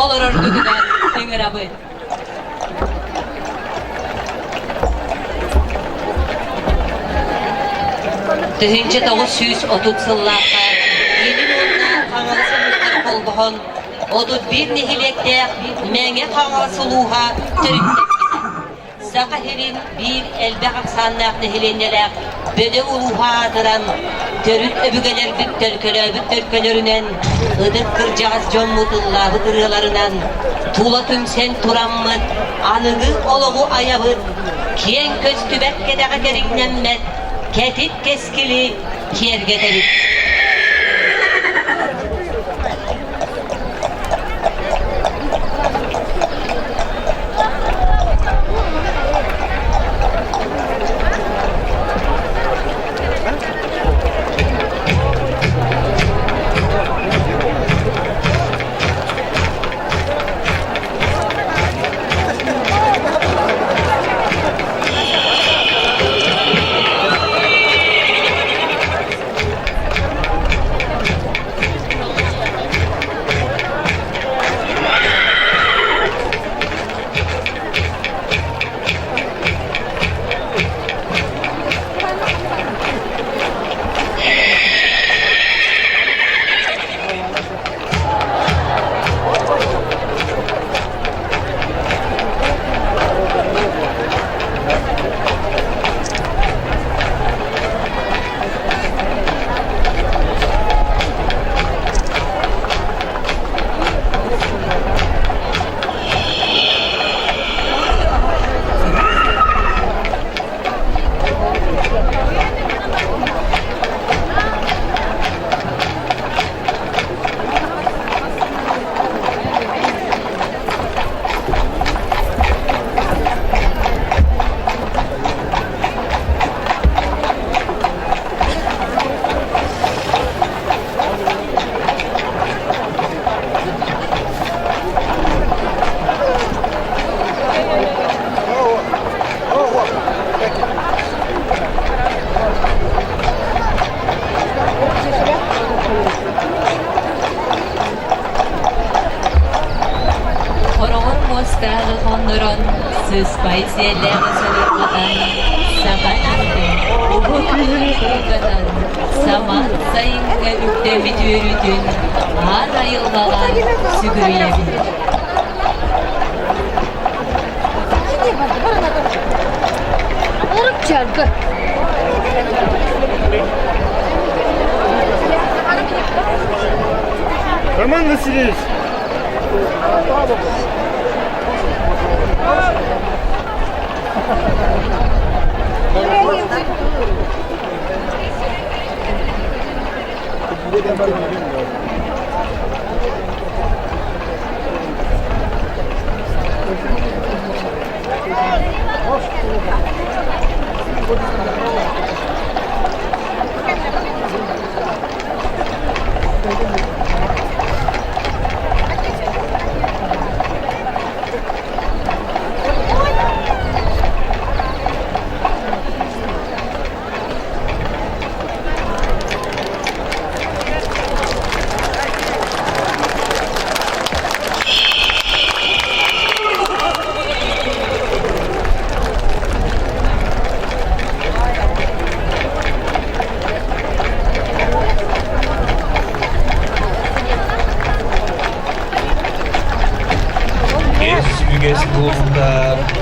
олороргутугар ыҥырабыт. 1930 сыллаахха Илин уонна Хаҥалас улуустара холбоһон 31 нэһилиэктээх Мэҥэ Хаҥалас улууһа төрүттэммитэ. Саха сирин биир элбэх ахсааннаах нэһилиэнньэлээх бөдөҥ улууһа аатыран, төрүт өбүгэлэрбит төлкөлөөбүт төлкөлөрүнэн, ытык кырдьаҕас дьоммут ыллаабыт ырыаларынан тула түмсэн тураммыт аныгы олоҕу айабыт, киэҥ көстүбэт кэтэҕэ кэриҥнэммэт кэтит кэскили киэргэтэбит. Хороҕор муостааҕы хоннорон, сыспай сиэллээҕи сылырҕатан, саха киһитэ уһун кылганан, самаан сайыҥҥа үктэммит үөрүүтүн аан айылҕаҕа сүгүрүйэбит. Роман Васильевич!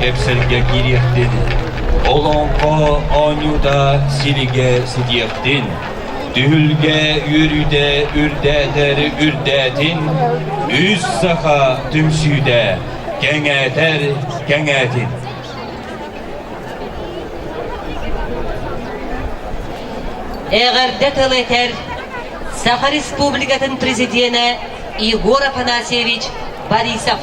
кэпсэлгэ киириэхтин, олоҥхо оонньуута сиригэ ситиэхтин, түһүлгэ үөрүүтэ үрдээтэр үрдээтин, үс саха түмсүүтэ кэҥээтэр кэҥээтин. Эҕэрдэ тыл этэр Саха Республикатын президенэ Егор Афанасьевич Борисов.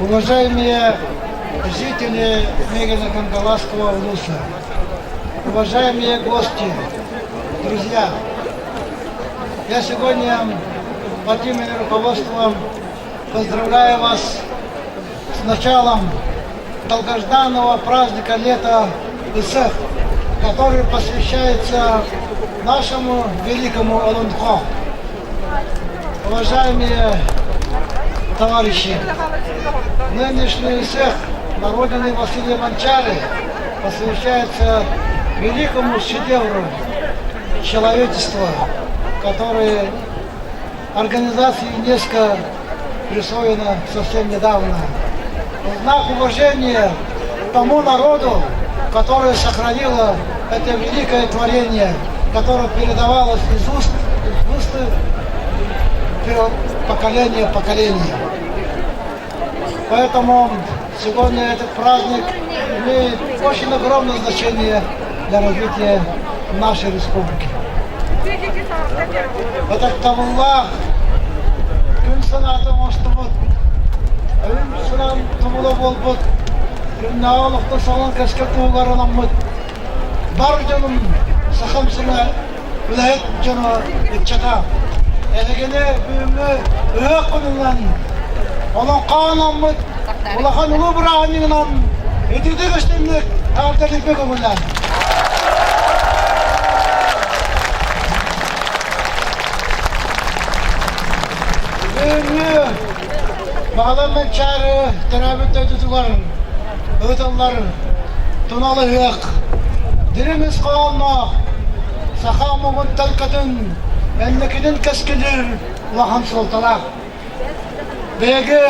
Уважаемые жители Мегино-Кангаласского улуса, уважаемые гости, друзья, я сегодня от имени руководства поздравляю вас с началом долгожданного праздника лета Исех, который посвящается нашему великому Олонхо. Уважаемые товарищи, нынешний Исех на родине Василия Манчары посвящается великому шедевру человечества, который организации ЮНЕСКО присвоено совсем недавно. В знак уважения тому народу, который сохранило это великое творение, которое передавалось из уст в уст поколения в поколение. Поэтому сегодня этот праздник имеет очень огромное значение для развития нашей республики. Ытыктабыллаах күн санаата оҥостубут, өйүм санаам тумула буолбут, күннээҕи олохтон саҕалан кэскил туһугар анаммыт бар дьонум сахам сирэ үлэһит дьоно ыччата эһигини бүгүҥҥү ыһыах күнүнэн олоҥхо анаммыт улахан улуу бырааһынньыгынан итиитик истиҥник эҕэрдэлииргэ көҥүллээн. Бүгүҥҥү Баҕалар Манчаары төрөөбүт дойдутугар ыытыллар тунал ыһыах дириҥ ис хоһоонноох саха омугун төлкөтүн инникитин кэскилиир улахан суолталаах. Биһиги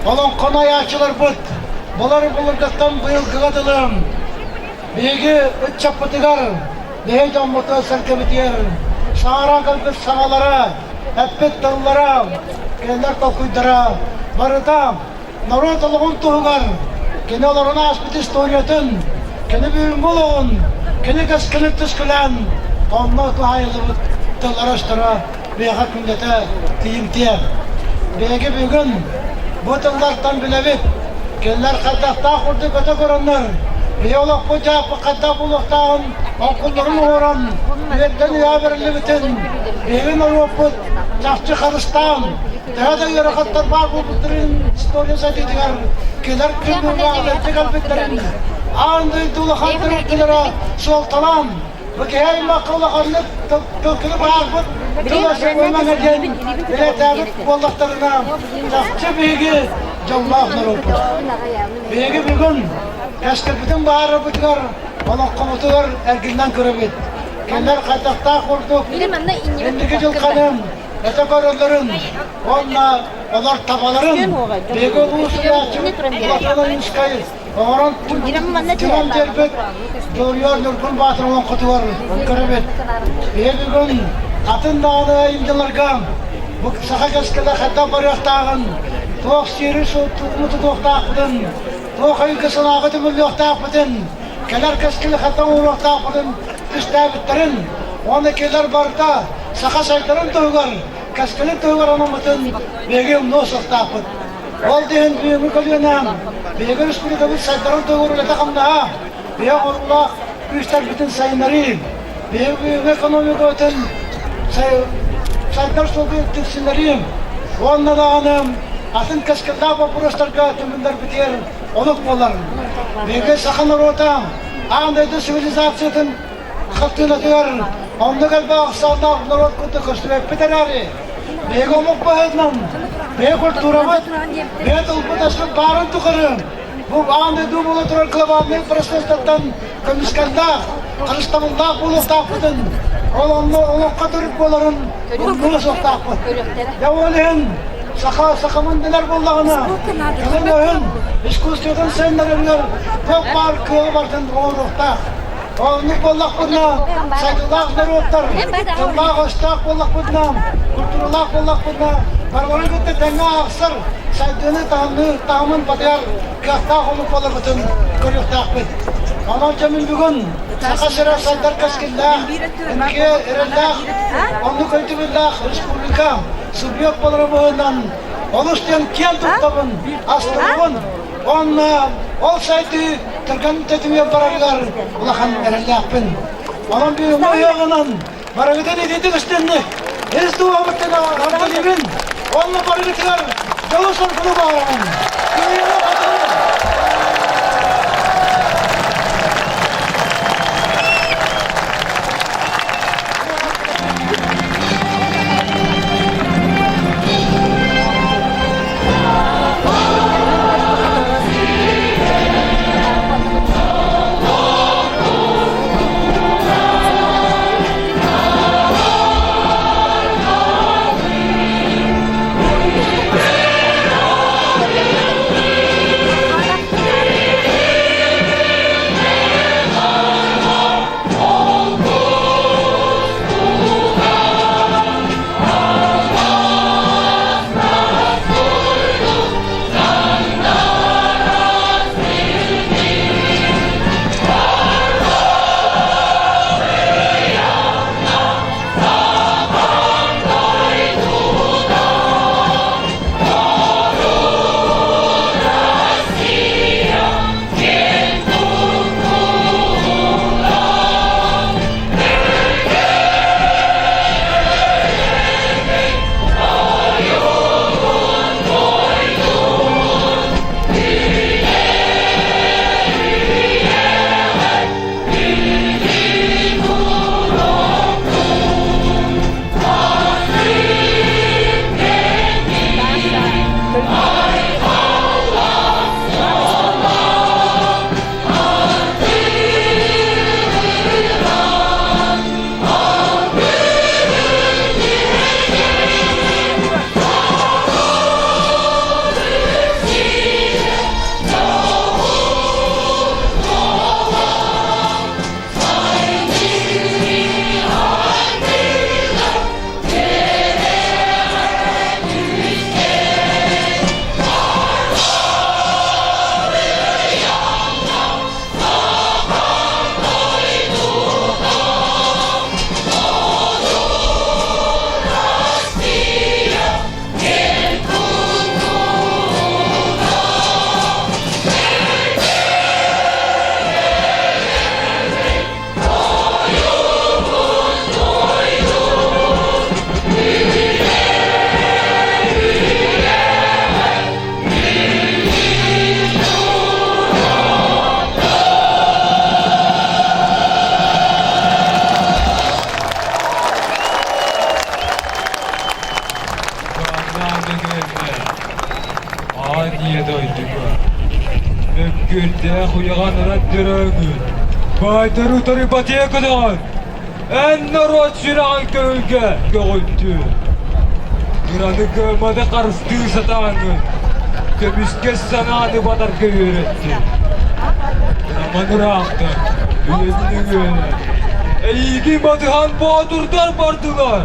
олоҥхону айааччыларбыт былыр-былыргыттан быйылгыга дылы биһиги ыччаппытыгар, биһи дьоммутугар-сэргэбитигэр саҥаран кэлбит саҥалара, эппит тыллара, кинилэр толкуйдара барыта норуот олоҕун туһугар кини олорон ааспыт историятын, кини бүгүҥҥү олоҕун, кини кэскилин түскүлээн онно туһаайыллыбыт тыллара-өстөрө биһиэхэ күннэтэ тиийимтиэ. Биһиги бүгүн бу тыллартан билэбит, кинилэр хайдахтаах курдук өтө көрөннөр, биһи олохпут дьааппыт хайдах буолуохтааҕын оҥкулларын оҥорон, үйэттэн үйэҕэ бэриллибитин биһиги норуоппут чахчы харыстаан, төһө да ыарахаттар баар буолбуттарын история сайдыытыгар кэлэр күн быыбаҕаларга кэлбиттэрин аан дойду улахан төрүттэлэрэ суолталаан бу киһи аймахха улаханнык тылкыны баарбыт тыл диэн бэлиэтээбит буоллахтарына чахчы биһиги дьоллоох норуоппут. Биһиги бүгүн кэскилбитин баарыбытыгар олоххобутугар эргиллэн көрөбүт. Кинилэр хайдахтаах курдук инники дьылханым өтө көрөллөрүн уонна олор табаларын биһиги улуус суруйааччыбыт Улахан Ойуунскай оҥорон түмэн биэрбит Дьулуруйар Ньургун Баатыр олоҥхотугар көрөбүт. Биһиги бүгүн атын даҕаны айымньыларга бу саха кэскилэ хайдах барыахтааҕын, туох сиэри тутуохтаахпытын, туох өйгө санааҕа түмүллүөхтээхпитин, кэлэр кэскили хайдах оҥоруохтаахпытын түстээбиттэрин уонна кинилэр барыта саха сайдарын туһугар, кэскилин туһугар анаммытын биһиги умнуо суохтаахпыт. Ол да иһин бүгүҥҥү көлүөнэ биһиги республикабыт сайдарын туһугар үлэтэ-хамнаһа, биһиги оҥоруулаах күүстэрбитин сайыннарыы, биһиги бүгүҥҥү экономикабытын сайдар суолга тиксиннэрии уонна даҕаны атын кэскиллээх боппуруостарга түмүллэрбитигэр олук буолар. Биһиги саха норуота аан дойду цивилизациятын хартыынатыгар оннук элбэх ахсааннаах норуот курдук көстүбэппит эрээри, биһиги омук быһыытынан, биһиги культурабыт, биһиги тылбыт-өспүт баарын тухары. Бу аан дойду буола турар глобальнай процесстартан көмүскэллээх, харыстабыллаах буолуохтаахпытын, ол онно олоххо төрүт буоларын умнуо суохтаахпыт. Дьэ ол иһин саха сахамын дэнэр буоллаҕына, тылын-өһүн, искусствотын сайыннарарыгар туох баар кыаҕы барытын оҥоруохтаах. Оннук буоллахпытына, сайдыылаах норуоттар, тыллаах-өстөөх буоллахпытына, культуралаах буоллахпытына, барыларын кытта тэҥҥэ аахсар, сайдыыны таһымын батыһар кыахтаах омук буоларбытын көрүөхтээхпит. Онон дьэ мин бүгүн Саха сирэ сайдар кэскиллээх, инники эрэллээх, оннук өйдөбүллээх республика субъект буолара быһыынан олус диэн киэн туттабын, астынабын. Уонна ол сайдыы түргэн тэтимигэр барарыгар улахан эрэллээхпин. Онон бүгүҥҥү ыһыаҕынан барыгытын итиитик истинник, ис дууһабыттан эҕэрдэлиибин. Уонна барыгытыгар дьолу-соргуну баҕарабын. Кыайыыны-хотууну! Аан дойдуга мөккүөрдээх уйаҕан ыран төрөөҥүн, баайдары утары батыйа көтөҕөн, эн норуот сүрэҕин көҥүлгэ көҕүттүн. Кыраны кыамматы харыстыы сатааҥҥын, көмүскэс санааны батарга үөрэттин. Роман ыраахтан, үйэтин өҥүөнэн, эйиигин батыһан боотурдар бардылар,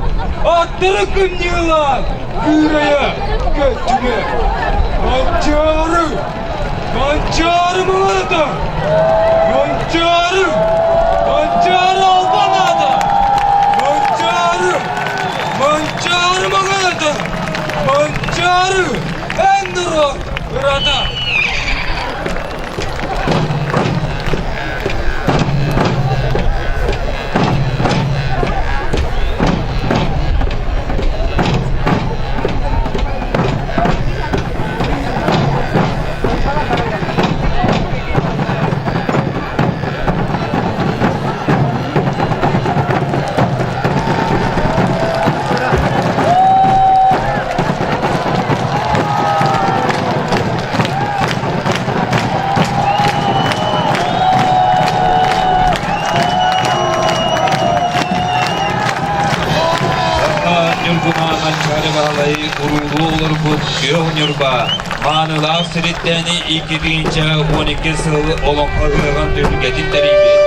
аттары кымньыылаан, кыырайа көттүлэр. Манчаары! Манчаары мылата! Манчаары! Манчаары албан аата! Манчаары! Манчаары маҥаната! Манчаары! Эн норуот ырата! уруулуу олорбут Күөх Ньурба маанылаах сириттэн 2012 сыл олоҥхо ыһыаҕын түһүлгэтин тэрийбит.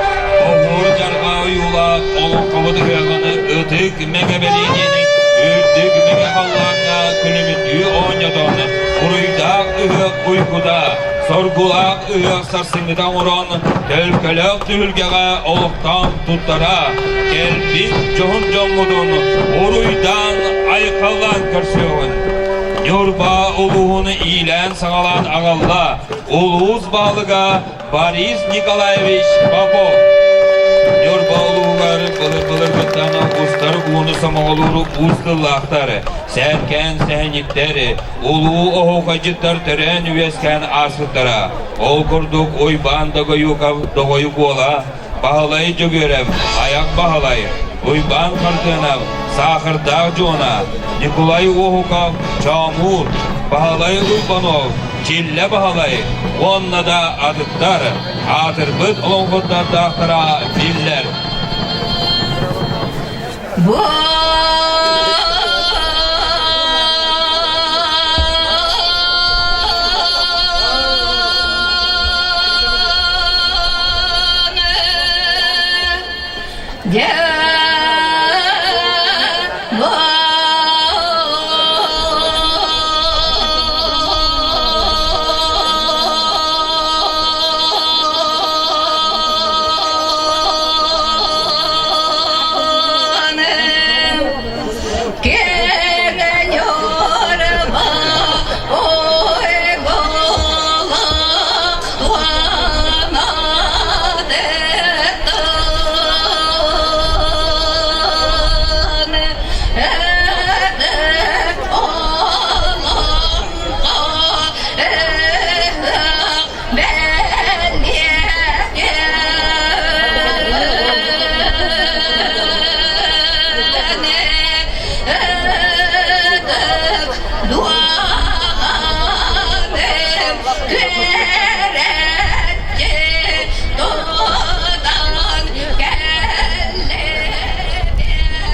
Оһуор дьарҕаа ойуулаах олоҥхобут ыһыаҕын ытык мэҥэ бэлиэтиини үрдүк мэҥэ халлааҥҥа күлүмүрдүү оонньотон, уруйдаах ыһыах уйгута, соргулаах ыһыах сарсыҥҥыта оҥорон, төлкөлөөх түһүлгэҕэ олохтоон туттара, кэлбит дьоһун дьоммутун уруйдаан айхаллаан көрсүөҕүн. Ньурба улууһун иилээн-саҕалаан аҕалла улуус баһылыга Борис Николаевич Попов. Ньурба улууһугар былыр-былыргыттан устар ууну сомоҕолуур уус тыллаахтар, сээркээн сэһэнньиттэр, улуу оһуохайдьыттар төрөөн-үөскээн ааспыттара. Ол курдук Уйбаан Догоюков Доҕойук уола, Баһылай Дьөгүөрэп Айах Баһылай, Уйбаан Хартыанов Саахардаах Дьуона, Николай Уоһуков Чоомуур, Баһылай Уйбанов Чиллэ Баһылай уонна да атыттар аатырбыт олоҥхоттардаахтара биллэр. Бу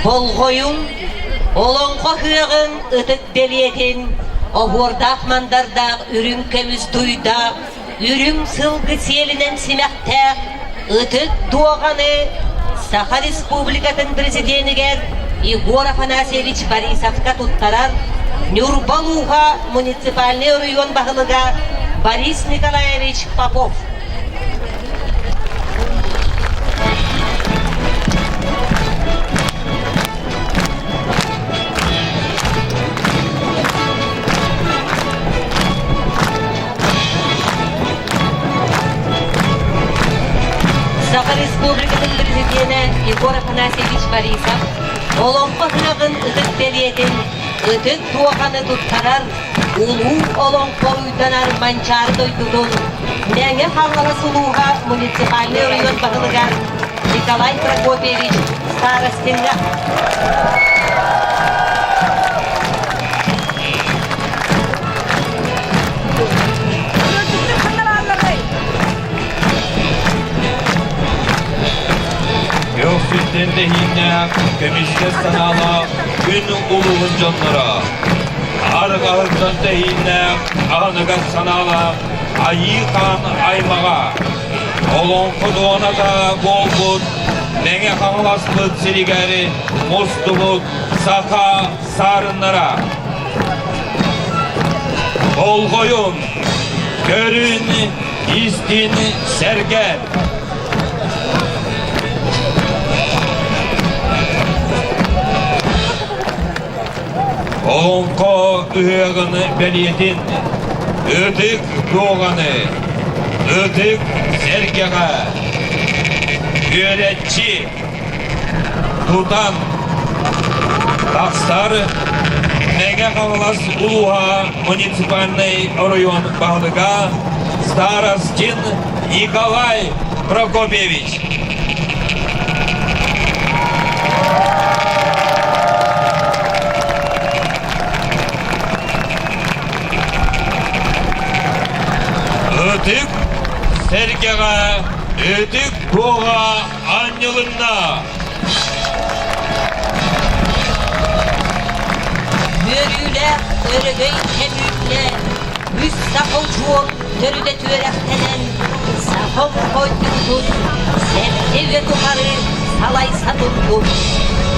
Болҕойуҥ, олоҥхо ыһыаҕын ытык бэлиэтин, оһуордаах-мандардаах үрүҥ көмүс дуйдаах, үрүҥ сылгы сиэлинэн симэхтээх ытык дуоҕаны Саха Республикатын Президенигэр Егор Афанасьевич Борисовка туттарар Ньурба улууһа муниципальнай оройуон баһылыга Борис Николаевич Попов. Саха Республикатын Президенэ Егор Афанасьевич Борисов Олоҥхо ыһыаҕын ытык бэлиэтин ытык дуоҕаны туттарар улуу олоҥхо уйданар Манчаары дойдутун Мэҥэ Хаҥалас улууһа муниципальнай оройуон баһылыгар Николай Прокопьевич Старостиҥҥа. Көхсүттэн тэһииннээх, көмүскэс санаалаах күн улууһун дьонноро, арҕаһыттан тэһииннээх, аһыныгас санаалаах Айыы Хаан аймаҕа, олоҥхо дуоната буолбут Мэҥэ Хаҥаласпыт сиригэр мустубут саха саарыннара. Болҕойун, көрүн, истин, сэргэн. Олоҥхо ыһыаҕын бэлиэтин ытык дуоҕаны, ытык сэргэҕэ үөрэччи тутан тахсар Мэҥэ Хаҥалас улууһа муниципальнай оройуон баһылыга Старостин Николай Прокопьевич. Ытык сэргэҕэ ытык туоҕа анньылынна. Үөрүүлээх өрөгөй кэм үүннэ, үс саха удьуор төрүтэ түөрэхтэнэн, саха омук ойдубутун сэттэ үйэ тухары салайса турбут,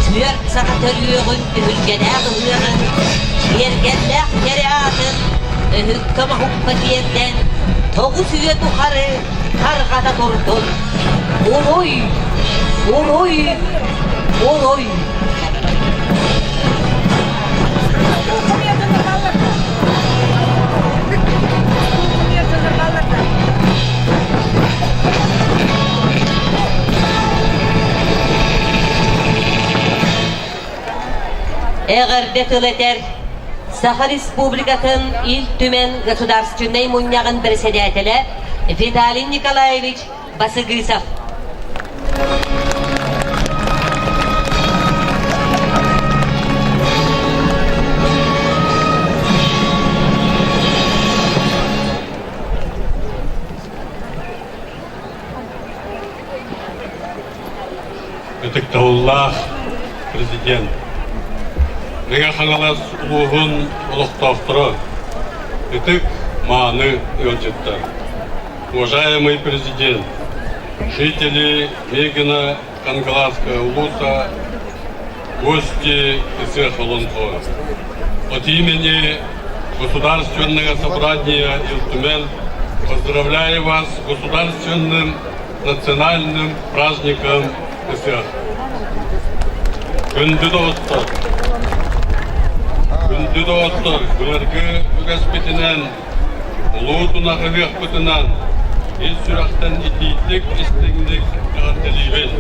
түөрт саха төрүөҕүн түһүлгэлээх ыһыаҕын, киэргэллээх кэрэ аатын өһүккэ моһукка тиэрдэн, 9 үйэ тухары тарҕата турдун. Уруй! Уруй! Уруй! Эҕэрдэ тыл этэр Саха Республикатын Ил Түмэн Государственнай Мунньаҕын бэрэссэдээтэлэ Виталий Николаевич Басыгысов. Ытыктабыллаах президент, Мэҥэ Хаҥалас улууһун олохтоохторо, ытык мааны ыалдьыттар! Уважаемый президент, жители Мегина Кангаласского улуса, гости Ысыах Олонхо, от имени Государственного собрания Ил Түмэн поздравляю вас с государственным национальным праздником Ысыах. Күндү доҕоттор, күндү доҕоттор, былыргы үгэспитинэн Улуу тунах ыһыахпытынан ис сүрэхтэн итиитик истиҥник эҕэрдэлиибин.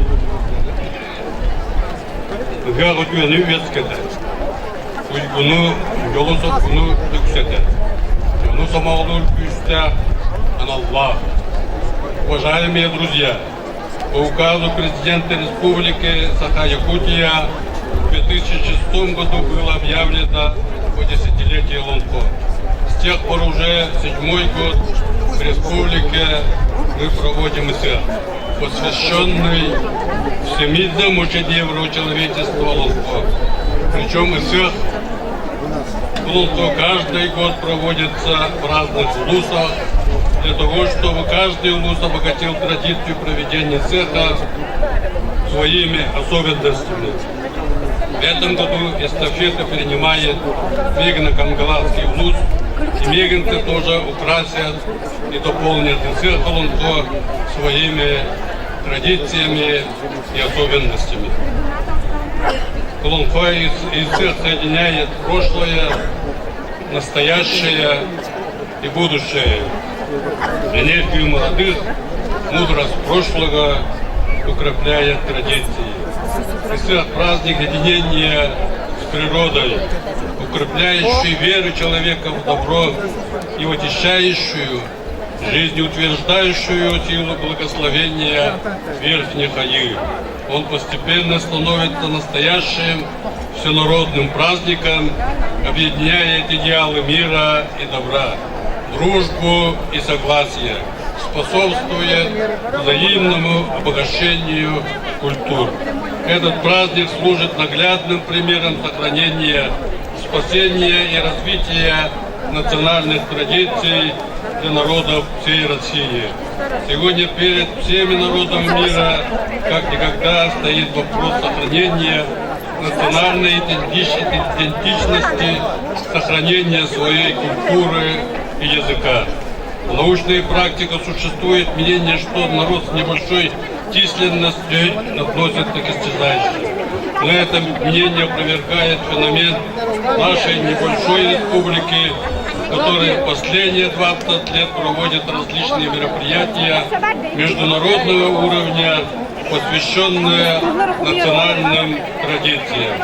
Ыһыах үтүөнү үөскэтэр, уйгуну, дьолу-соргуну үксэтэр, дьону сомоҕолуур күүстээх аналлаах. Уважаемые друзья, по указу президента Республики Саха-Якутия в 2006 году было объявлено о десятилетии Лонхо. С тех пор уже седьмой год в республике мы проводим ИСЭ, посвященный всемирному шедевру человечества Лонхо. Причем ИСЭХ Лонхо каждый год проводится в разных улусах, для того, чтобы каждый улус обогатил традицию проведения цеха своими особенностями. В этом году эстафету принимает Мегино-Кангаласский улус, и мегинцы тоже украсят и дополнят цех Олонхо своими традициями и особенностями. Олонхо и цех соединяет прошлое, настоящее и будущее. Энергию молодых, мудрость прошлого укрепляет традиции. Ысыах праздник единения с природой, укрепляющий веру человека в добро и очищающую, жизнеутверждающую силу благословения верхних Аи. Он постепенно становится настоящим всенародным праздником, объединяет идеалы мира и добра, дружбу и согласие, способствует взаимному обогащению культур. Этот праздник служит наглядным примером сохранения, спасения и развития национальных традиций для народов всей России. Сегодня перед всеми народами мира как никогда стоит вопрос сохранения национальной идентичности, сохранения своей культуры и языка. В научной практике существует мнение, что народ с небольшой численностью относится к исчезающим. Но это мнение опровергает феномен нашей небольшой республики, которая в последние 20 лет проводит различные мероприятия международного уровня, посвященные национальным традициям.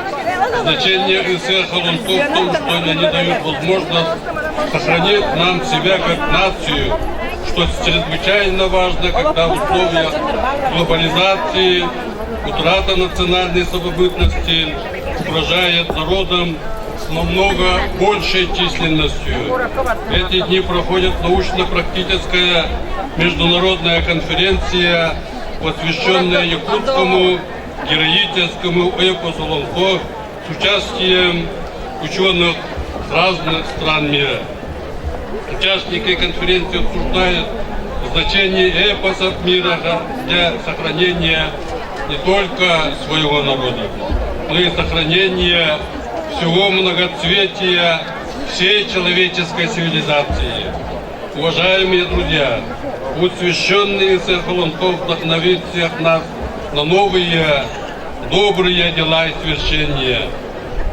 Значение ИС Холунков в том, что они дают возможность сохранить нам себя как нацию, что чрезвычайно важно, когда в условиях глобализации утрата национальной самобытности угрожает народам с намного большей численностью. Эти дни проходит научно-практическая международная конференция, посвященная якутскому героическому эпосу Лонхо с участием ученых разных стран мира. Участники конференции обсуждают значение эпосов мира для сохранения не только своего народа, но и сохранения всего многоцветия всей человеческой цивилизации. Уважаемые друзья, пусть священный Исаак вдохновит всех нас на новые добрые дела и свершения.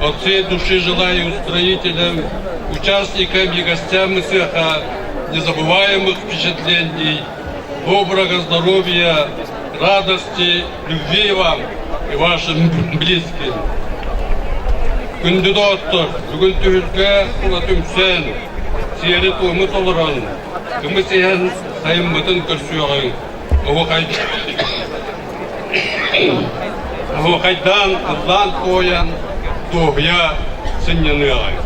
От всей души желаю устроителям, участникам и гостям цеха незабываемых впечатлений, доброго здоровья, радости, любви вам и вашим близким. Күндү доҕоттор, бүгүн түһүлгэ тула түмсэн, сиэри-туому толорон, кымыс иһэн сайыммытын көрсүөҕүҥ. Оһуохайдаан, ыллаан-туойан, дуоһуйа сынньаныаҕыҥ.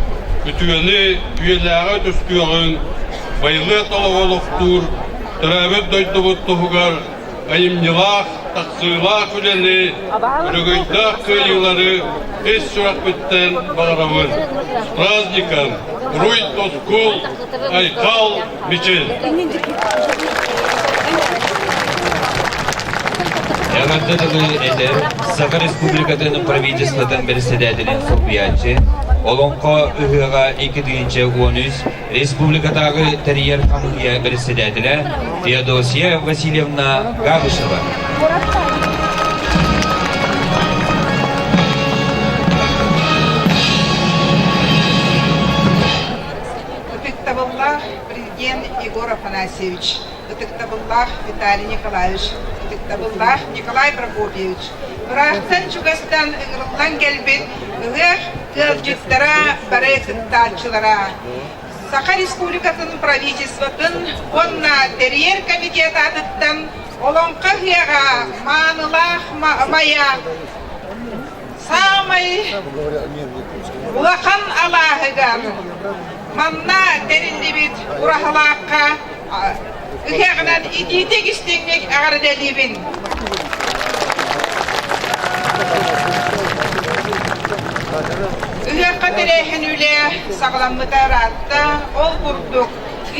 Үтүөнү, үйэлээҕи түстүөҕүҥ, байылыат олоҕу олохтуур, төрөөбүт дойдубут туһугар айымньылаах, тахсыылаах үлэни, өрөгөйдөөх кыайыылары ис сүрэхпиттэн баҕарабын. С праздником! Уруй-тускул, айхал, мичил! Эҕэрдэ тылы этэр Саха Республикатын правительствотын бэрэссэдээтэлин солбуйааччы, Олоҥхо ыһыаҕа 2013 республикатааҕы тэрийэр хамыыһыйа бэрэссэдээтэлэ Феодосия Васильевна Габышева. Ытыктабыллаах президент Егор Афанасьевич, ытыктабыллаах Виталий Николаевич, ытыктабыллаах Николай Прокопьевич, ыраахтан чугастан ыҥырыллан кэлбит ыһыах ыалдьыттара, бары кыттааччылара, Саха Республикатын правительствотын уонна тэрийэр комитет аатыттан Олоҥхо ыһыаҕа маанылаах мая саамай улахан алааһыгар манна тэриллибит ураһалаахха ыһыаҕынан итиитик истиҥник эҕэрдэлиибин. Ыһыахха тэрээһин үлэ саҕаламмыта ыраатта. Ол курдук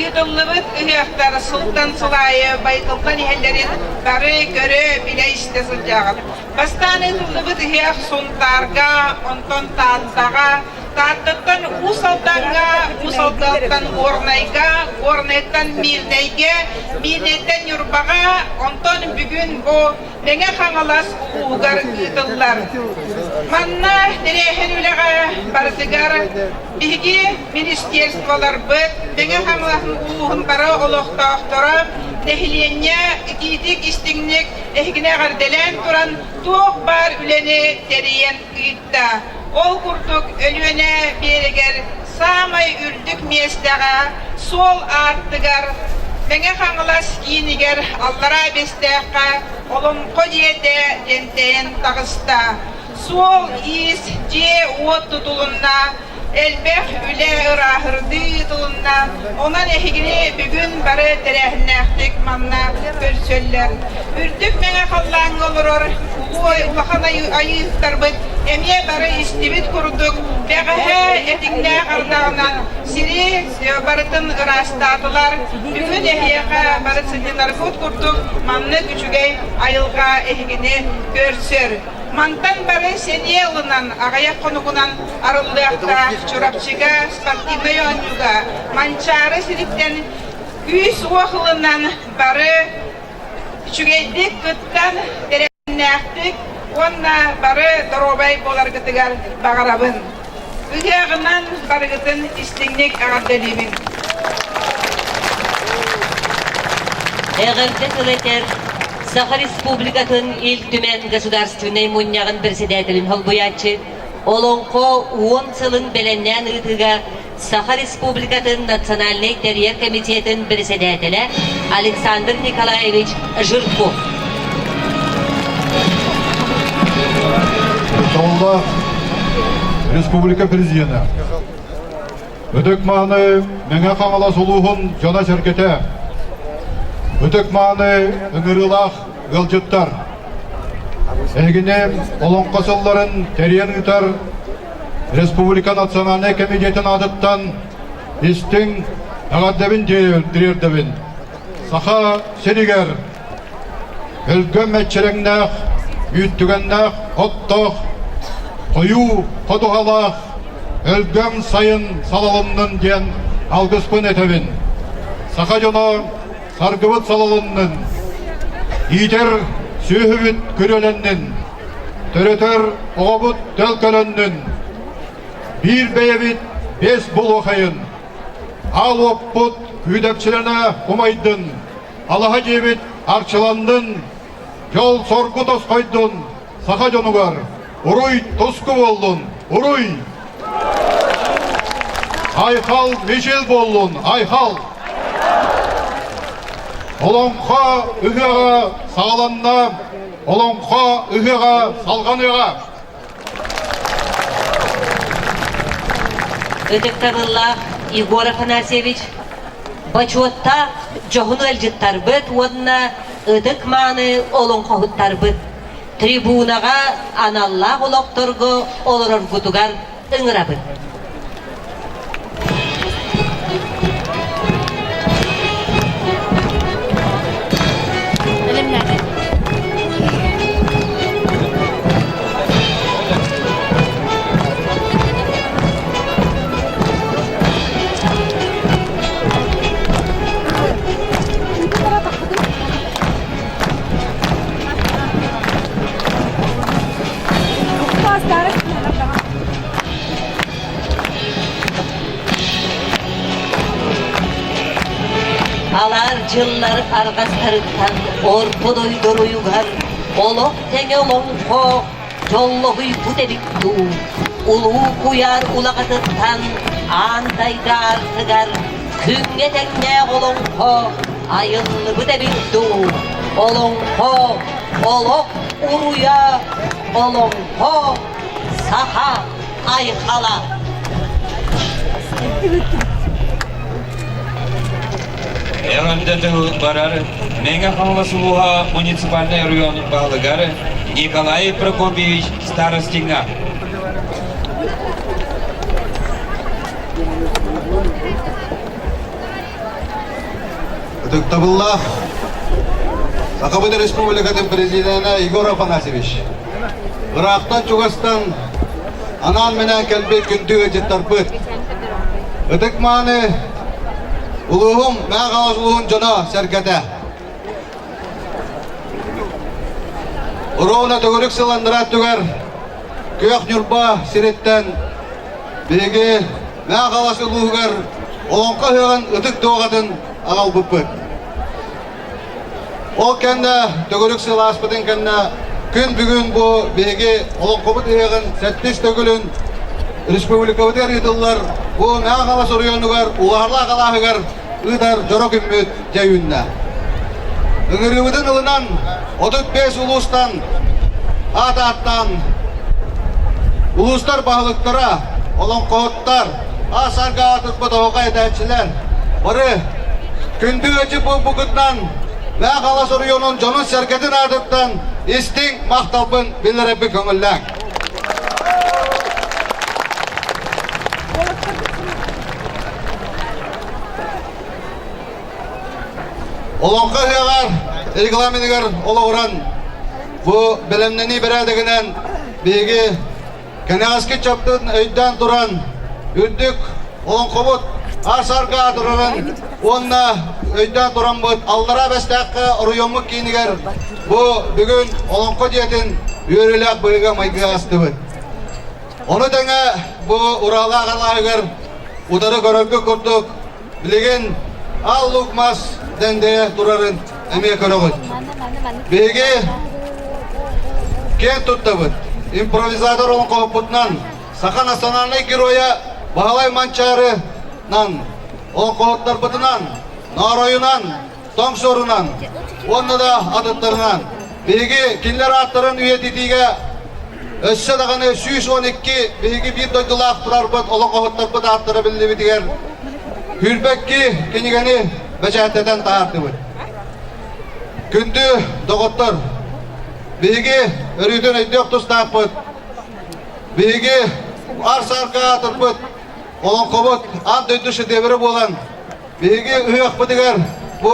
ыытыллыбыт ыһыахтар сылтан сыл аайы байытыллан иһэллэрин бары көрө, билэ истэ сылдьаҕыт. Бастаан ыытыллыбыт ыһыах Сунтаарга, онтон Тааттаҕа, Тааттаттан Уус Алдаҥҥа, Уус Алдантан Горнайга, Горнайтан Мирнэйгэ, Мирнэйтэн Ньурбаҕа, онтон бүгүн бу Мэҥэ Хаҥалас улууһугар ыытыллар. Манна тэрээһин үлэҕэ барытыгар биһиги министерстволарбыт, Мэҥэ Хаҥалас улууһун бары олохтоохторо, нэһилиэнньэ итиитик истиҥник эһигини эҕэрдэлээн туран туох баар үлэни тэрийэн ыытта. Ол курдук Өлүөнэ биэрэгэр саамай үрдүк миэстэҕэ суол аартыгар Мэҥэ Хаҥалас киинигэр Аллараа Бэстээххэ Олоҥхо дьиэтэ дьэнтэйэн таҕыста. Суол-иис, дьиэ-уот тутулунна, элбэх үлэ ырааһырдыы ыытылынна. Онон эһигини бүгүн бары тэрээһиннээхтик манна көрсөллөр. Үрдүк мэҥэ халлааҥҥа олорор улуу улахан айыыһыттарбыт эмиэ бары истибит курдук бэҕэһээ этиҥнээх ардаҕынан сири барытын ыраастаатылар. Бүгүн эһиэхэ бары сынньанаргыт курдук маннык үчүгэй айылҕа эһигини көрсөр. Мантан бары сэниэ ылынан, аҕыйах хонугунан арыллыахтаах Чурапчыга спортивнай оонньууга Манчаары сириттэн күүс-уох ылынан бары үчүгэйдик кыттан, тэрээһиннээхтик уонна бары доруобай буоларгытыгар баҕарабын. Ыһыаҕынан барыгытын истиҥник эҕэрдэлиибин. Эҕэрдэ тыл этэр Саха Республикатын Ил Түмэн Государственнай Мунньаҕын председателин холбуйааччы, Олоҥхо уон сылын бэлэмнээн ыытыыга Саха Республикатын Национальнай тэрийэр комитетын председателэ Александр Николаевич Жирков. Толлах Республика Президенэ. Ытык-мааны Мэҥэ Хаҥалас улууһун дьоно-сэргэтэ, ытык-мааны ыҥырыылаах ыалдьыттар, эһигини Олоҥхо сылларын тэрийэн ыытар. Республика национальнай комитетын аатыттан истиҥ эҕэрдэбин тириэрдэбин. Саха сиригэр өлгөм мэччирэҥнээх, үүттүгэннээх оттоох, хойуу ходуһалаах өлгөм сайын салалыннын диэн алгыспын этэбин. Саха дьоно саргыбыт салалыннын, иитэр сүөһүбүт күрүөлэннин, төрөтөр оҕобут төлкөлөннүн, биир бэйэбит бэс булуохайын, аал уоппут күүдэпчилэнэ умайдын, алаһа дьиэбит арчыланнын, дьол-соргу тосхойдун саха дьонугар уруй туску буоллун, уруй! Айхал мичил буоллун, айхал! Олоҥхо ыһыаҕа саҕаланна, олоҥхо ыһыаҕа салҕаныаҕа! Ытыктабыллаах Егор Афанасьевич, бочуоттаах дьоһун ыалдьыттарбыт уонна ытык-мааны олоҥхоһуттарбыт трибунаҕа аналлаах олохторго олороргутугар ыҥырабыт. Алаар дьыллар арҕастарыттан орто дойду уруйугар олох тэҥэ олоҥхо дьоллоһуйбут эбит дуу, улуу куйаар улаҕатыттан аан дайда артыгар күҥҥэ тэҥнээх олоҥхо айыллыбыт эбит дуу, олоҥхо олох уруйа, олоҥхо саха айхала. Эҕэрдэ тыл барар Мэҥэ Хаҥалас улууһа муниципальнай оройуон баһылыгар Николай Прокопьевич Старостиҥҥа. Ытыктабыллаах Сахабыт Республикатын президенэ Егор Афанасьевич, ыраахтан-чугастан анаан-минээн кэлбит күндү ыалдьыттарбыт, ытык-мааны улууһум Мэҥэ Хаҥалас улууһун дьоно-сэргэтэ, Оруобуна төгүрүк сыл андараа өттүгэр Күөх Ньурба сириттэн биһиги Мэҥэ Хаҥалас улууһугар Олоҥхо ыһыаҕын ытык дуоҕатын аҕалбыппыт. Ол кэннэ төгүрүк сыл ааспытын кэннэ күн бүгүн бу биһиги Олоҥхобут ыһыаҕын сэттис төгүлүн республикабытыгар ыытыллар бу Мэҥэ Хаҥалас оройуонугар Улаһарлаах алааһыгар ыытар дьоро күммүт дьэ үүннэ. Ыҥырыыбытын ылынан 35 улуустан аат ааттаан улуустар баһылыктара, олоҥхоһуттар, аас-арга аатырбыт оһоҕо этээччилэр бары күндү ыалдьыт буолбуккутунан Мэҥэ Хаҥалас оройуонун дьонун-сэргэтин аатыттан истиҥ махталбын биллэрэбин көҥүллээҥ. Олоҥхо ыһыаҕар регламеныгар олоҕуран бу бэлэмнэнии бэрээдэгинэн биһиги кэнэҕэски чаптын өйдөөн туран үрдүк олоҥхобут аар-саарга аатырарын уонна өйдөөн тураммыт Аллараа Бэстээххэ оройуоммут киинигэр бу бүгүн Олоҥхо дьиэтин үөрүүлээх быһыыга-майгыга астыбыт. Ону тэҥэ бу Уралаах алааһыгар утары көрөргө курдук билигин Ал Лук мас дэҥдэйэ турарын эмиэ көрөҕүт. Биһиги киэн туттабыт. Импровизатор олоҥхоһуппутунан саха национальнай геройа Баһылай Манчаарынан, олоҥхоһуттарбытынан, Нооройунан, Тоҥ Суорунан уонна да атыттарынан биһиги кинилэр ааттарын үйэтитиигэ өссө даҕаны 112 биһиги биир дойдулаах турарбыт, олоҥхоһуттарбыт ааттара биллибитигэр Хүрбэкки кинигэни бэчээттэтэн таһаардыбыт. Күндү доҕоттор, биһиги өрүүтүн өйдүөх тустаахпыт. Биһиги ар-сарга аатырбыт олоҥхобут аан дойду шедеврэ буолан биһиги ыһыахпытыгар бу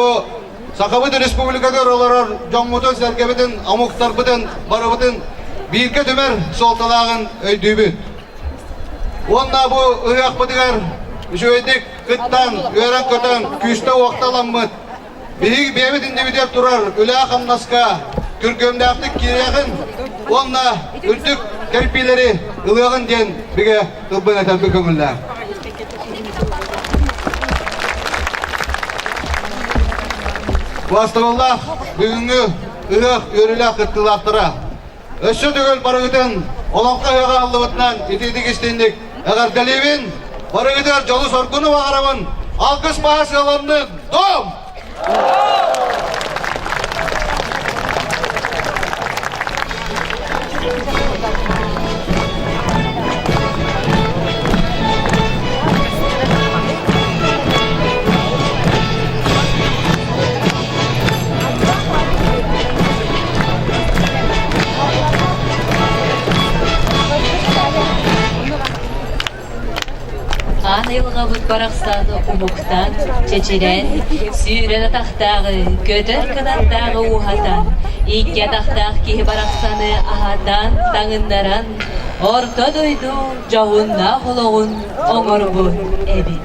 Сахабыт Республикатыгар олорор дьоммутун-сэргэбитин, омуктарбытын барыбытын бииргэ түмэр суолталааҕын өйдүүбүт. Уонна бу ыһыахпытыгар үчүгэйдик кыттан, үөрэн-көтөн, күүстэ уохталаммыт Биһиги бэйэбит иннибитигэр турар үлэ-хамнаска күргүөмнээхтик киириэҕин уонна үрдүк кэрбиилэри ылыаҕын диэн бигэ тылбын этэрбин көҥүллээх. Бастабыллаах бүгүҥҥү ыһыах үөрүүлээх кыттыылаахтара өссө төгүл барыгытын олоҥхо ыһыаҕа аһыллыбытынан итиитик истинник эҕэрдэлиибин! Барыгытыгар дьолу-соргуну баҕарабын! Алгыс баһа сыаланнын! Дом! Аан айылҕабыт барахсан умуктаан, чэчирээн, сүүрэн атахтааҕы, көтөр кынаттааҕы ууһатан, икки атахтаах киһи барахсаны аһатан, таҥыннаран, орто дойду дьоһуннаах олоҕун оҥорбут эбит.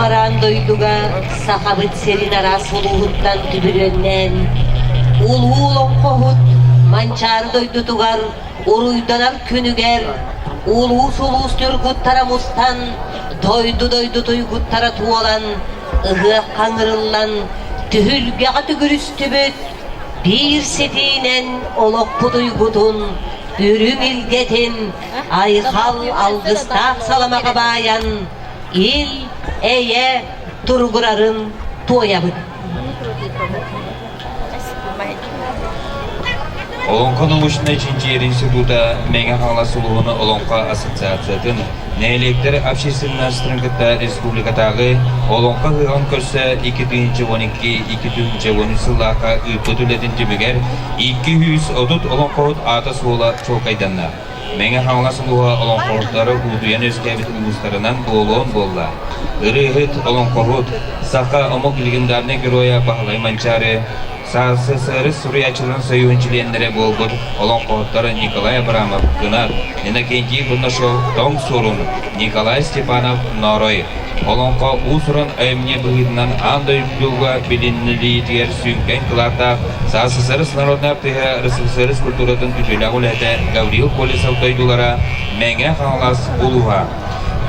бараан дойдуга Сахабыт сирин араас улууһуттан түбүрүөннээн, улуу олоҥхоһут Манчаары дойдутугар уруйданар күнүгэр улуус-улуус ньургуттара мустан, дойду-дойду туйгуттара туолан, ыһыах хаҥырыллан, түһүлгэҕэ түгүрүстүбүт, биир ситиинэн олохпут уйгутун, үрүҥ илгэтин айхал алгыстаах саламаҕа баайан, ил, эйэ туругурарын туойабыт. Олоҥхо научнай чинчийэр института Мэҥэ Хаҥалас улууһун Олоҥхо ассоциациятын, нэһилиэктэр общественностарын кытта республикатааҕы Олоҥхо ыһыаҕын көрсө 2012-2013 сыллаахха ыыппыт үлэтин түмүгэр 230 олоҥхоһут аата-суола чуолкайданна. Мэҥэ Хаҥалас улууһа олоҥхоһуттары уутуйан үөскээбит улуустарынан буолуон буолла. Ырыаһыт, олоҥхоһут, саха омук легендарнай геройа Баһылай Манчаары, СССР суруйааччыларын союһун чилиэннэрэ буолбут олоҥхоһуттар Николай Абрамов, Кынат, Иннокентий Бурнашов, Тоҥ Суорун, Николай Степанов, Ноорой, Олоҥхо уус-уран айымньы быһыытынан аан дойдуга билиниллиитигэр сүҥкэн кылааттаах СССР народнай артыыһа РСФСР культуратын үтүөлээх үлэһитэ Гаврил Колесов дойдулара Мэҥэ Хаҥалас улууһа.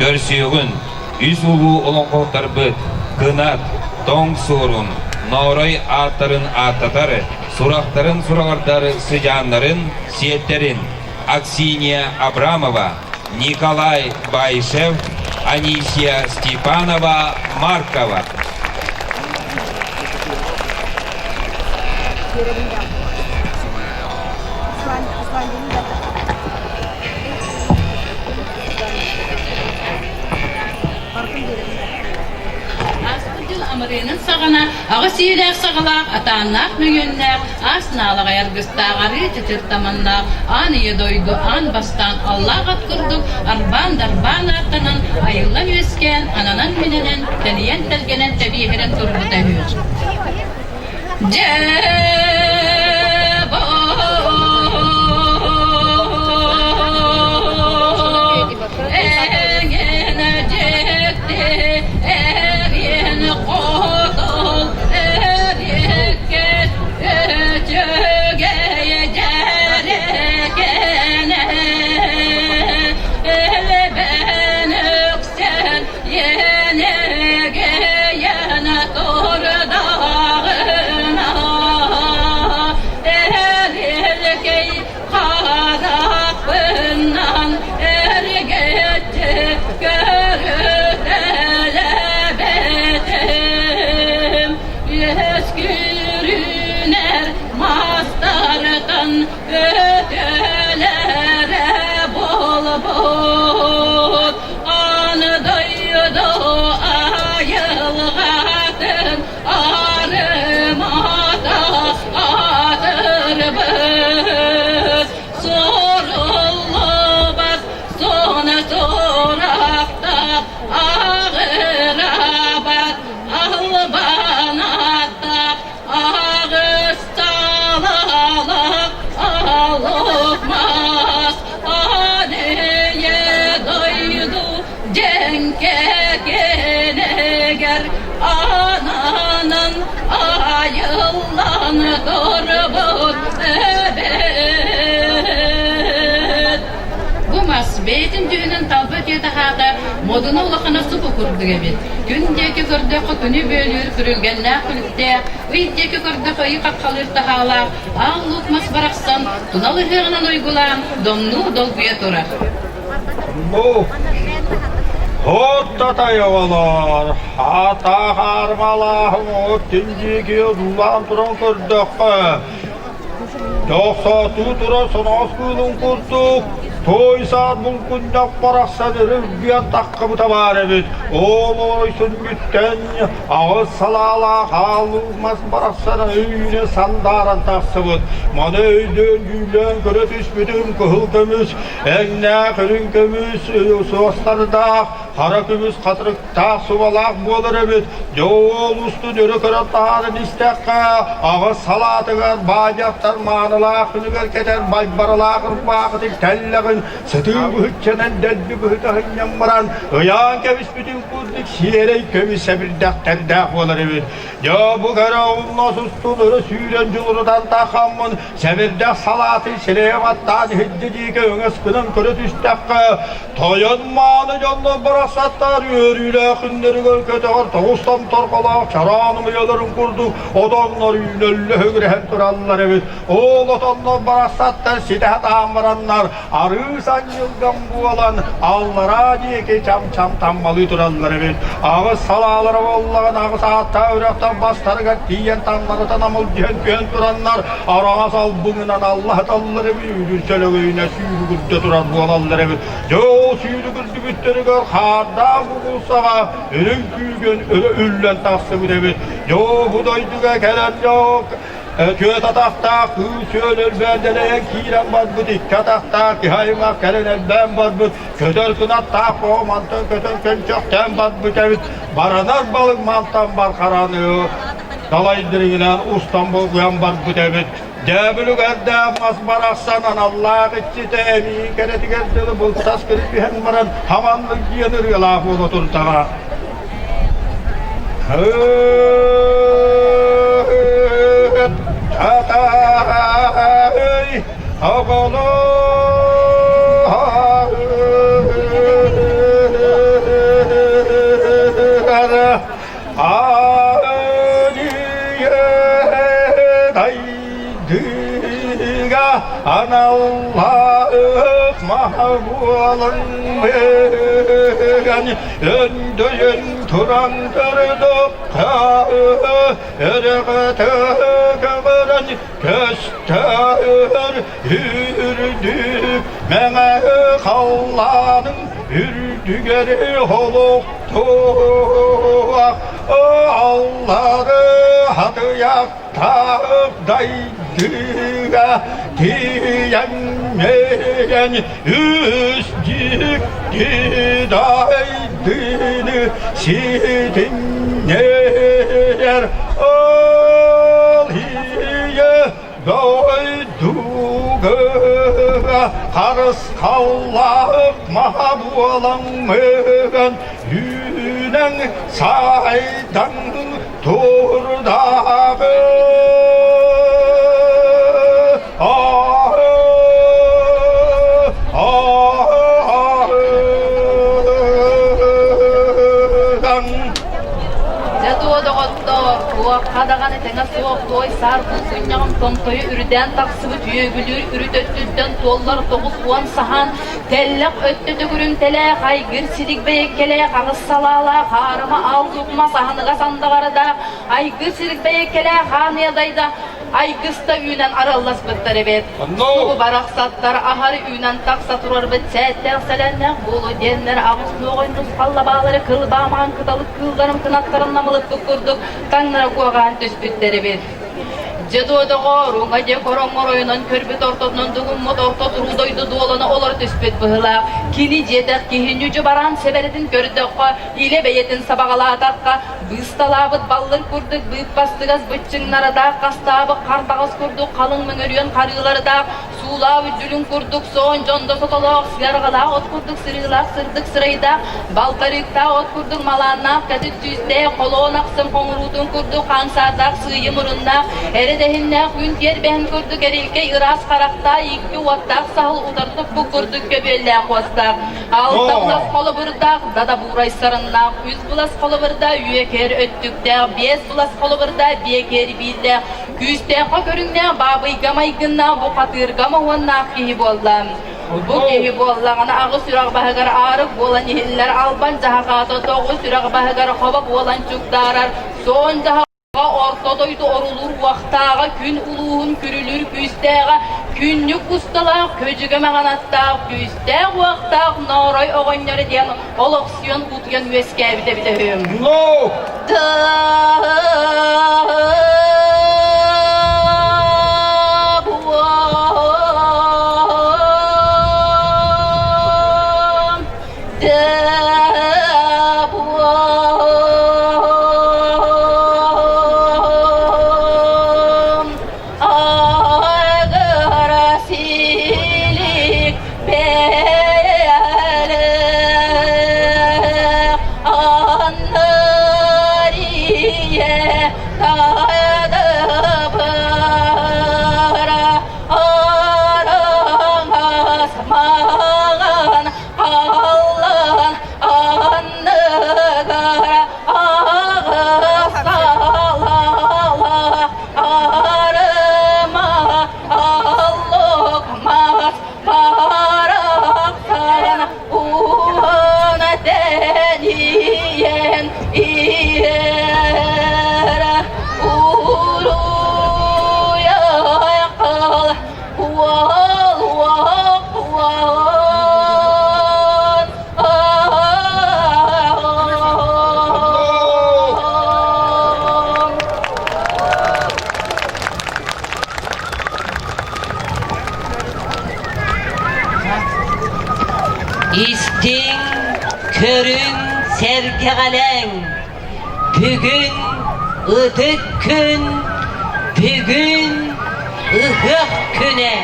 Көрсүөҕүн, үс улуу олоҥхоһуттарбыт Кынат, Тоҥ Суорун, Ноорой ааттарын ааттатар, сурахтарын сураҕырдар сыдьааннарын, сиэттэрин Аксинья Абрамова, Николай Баишев, Анисия Степанова, Маркова. Ааспыт дьыл амырыынын саҕана аҕыс иилээх саҕалаах, атааннаах мөҥүөннээх, аас наалаҕай аргыстаах арыы чычыр таманнаах аан ийэ дойду аан бастаан аллаах ат курдук арбаан-дарбаан ааттанан, айыллан үөскээн, ананан-минэнэн, тэнийэн-тэлгэнэн тэбиэһирэн турбута үһү. Дьэ, Эҥин дьикти эриэн хотул эриэккэс үчүгэй дьэрикэнэ элбэн үксэн иэнигийэн турдаҕына эрилкэй Харахпынан эргиччи көрүтэлээбитим, үөскүүрүнэр мастартан өтөлөрө буолбут. Аны дойду айылҕатын арымата атырбыт, суруллубат суона сурахтаах аҕырабат албанаттаах аҕыс талалаах алык мас анее дойду Дьэҥкэ кэнэгэр ананан айыллан турбут эбит. Бу мас бэйэтин дьүһүнүн талба үтүө-таһаата модуна улахана субу курдук эбит. Күн диэки көрдөххө күнү бүөлүүр күрүлгэннээх күлүктээх, ый диэки көрдөххө ыйы хаххалыыр таһаалаах аал луук мас барахсан тунал ыһыаҕынан уйгулаан домнуу долгуйа турар. Бу Оттатайоҕолоор, атах армалааһын оттин диэки одуулаан туран көрдөххө, тохсоотуу турар соноос кыылын курдук, той саат булгунньах барахсан өрүлгүйэн таххыбыта баар эбит. Ол орой сүнньүттэн аҕыс салаалаах аалыы мас барахсан өйүнэ сандааран тахсыбыт. Маны өйдөөн-дьүүллээн көрө түспүтүм кыһыл көмүс Эҥнээх үрүҥ көмүс суостардаах. Хара көмүс хатырыктаах субалаах буолар эбит. Дьэ ол устун өрө көрөн таһааран истэххэ, аҕыс салаатыгар баадьахтар маанылаах күнүгэр кэтэр байбаралаах ырбаахытын тэллэҕин сытыы быһыччанан дэлби быһыта сынньан баран, ыйаан кэбиспитин курдук сиэрэй көмүс сэбирдэхтэрдээх буолар эбит. Дьэ бу кэрэ умнас устун өрө сүүрэн дьулурутан тахаммын сэбирдэх салаатын сирэйэ баттаан иһирдьэ диэки өҥөс гынан көрө түстэххэ, Тойон мааны дьоннор барахсаттар үөрүүлээх күннэригэр көтөҕөр тоҕус томторҕолоох чараан умуйаларын курдук отоннор үүнэллэ-өһүгүрэһэн тураллар эбит. Ол отоннор барахсаттар ситэ сатаан бараннар арыы санньылган буолан аллараа диэки чам-чам таммалыы тураллар эбит. Аҕыс салаалара буоллаҕына аҕыс ааттаах үрэхтэр бастарыгар тиийэн таҥнарытан амылдьыһан түһэн тураннар араҥас албыҥынан аллаһыталлар эбит. Үүрүн сөлөгөйүнэ сүүрүгүрдэ турар буолаллар эбит. Дьэ ол сүүрүгүрдүбүттэригэр хаардаах уулуссаҕа үрүҥ күүгэн өрө үллэн тахсыбыт эбит. Дьэ бу дойдуга кэлэн дьок түөрт атахтаах кыыс үөл өлбөөн дэлэйэн киирэн барбыт, икки атахтаах киһи аймах кэлэн элбээн барбыт, көтөр кынаттаах оҕо мантан көтөн көнчөхтөөн барбыт эбит. Баранар балык мантан бархараны далай дириҥинэн устан булгуйан барбыт эбит. Дьээбилүгэрдээх мас барахсан аналлаах иччитэ эмиий кэрэтигэр дылы бултас кирпиһэн баран хаманнык диэн ырыалаах буола турдаҕа. Татаай оҕолор Дайдыга аналлаах маһа буолан өндөйөн туран көрдөххө өрөҕөтө көҕөрөн көстөр үрдүк мэҥэ халлааным үрдүгэр олохтуох аллары хатыйахтаах дайдыга тиийэн мээрэн үс дьикти дайдыны ситиннэр ол ийэ Дойдуга харысхаллаах маһа буолаҥмын үүнэн сайдан турдаҕы Дьэ дуо доҕоттоор, туохха даҕаны тэҥэ суох туой саар булгунньаҕым томтойу үрдээн тахсыбыт үөгүлүүр үрүт өттүттэн туоллар 90 саһаан, тэллэх өттө төгүрүмтэлээх, айгыр силик бэйэккэлээх, аҕыс салаалаах, аарыма аал лукма саһаныга сандаҕардаах, айгыр силик бэйэккэлээх ааныйа дайда айгыста үүнэн аралласпыттар эбит. Субу барахсаттар аһары үүнэн тахса турарбыт сээттээх сэлээннээх буолуо диэннэр аҕыс нуоҕай нусхаллабаалары кылбаамаан кыталык кыылларын кынаттарын намылыппыт курдук таҥнара куоҕаан түспүттэр эбит. Дьэ дуо доҕоор, уҥа диэк ороҥҥор ойонон көрбүт ортотунан дугуммут орто туруу дойду дуолана олоро түспүт быһыылаах. Кини дьиэтэх киһи ньүдьү бараан сэбэрэтин көрдөххө, илэ бэйэтин сабаҕалаатахха, Быысталаабыт баллыр курдук быыппастыгас быччыҥнардаах, хастаабыт хартаҕас курдук халыҥ мөҥөрүөн харыылардаах, суулаах үрдүлүн курдук соон дьондо сотолоох, сыарҕалаах от курдук сырыылаах сырдык сырайдаах, балтарыыктаах от курдук малааннаах кэтит сүүстээх, холоон ахсым хоҥуруутун курдук хаансаардаах сыыйы муруннаах, эрэдэһиннээх күн тиэрбэһин курдук эрилкэй ыраас харахтаах, икки уоттаах саһыл утары туппут курдук көбүөллээх уостаах, алта былас холобурдаах, дадабуурай сарыннаах, үс былас холобурда үөкэр өттүктээх, биэс былас холобурда биэкэр биирдээх, күүстээххэ көрүҥнээх баабыйга майгыннаах бухатыырга моһуоннаах киһи буолла. Бу киһи буоллаҕына аҕыс сүрэх баһыгар аарык буолан иһиллэр албан дьаһахаата тоҕус сүрэх баһыгар хобо буолан чугдаарар суон дьаһах Орто дойду орулуур уохтааҕа, күн улууһун күрүлүүр күүстээҕэ, күннүк усталаах, көдьүгэ маҕанаттаах, күүстээх уохтаах Ноорой оҕонньоро диэн олохсуйан утуйан үөскээбит эбитэ үһү. No! Истиҥ, көрүҥ, сэргэҕэлээҥ! Бүгүн ытык күн, бүгүн ыһыах күнэ!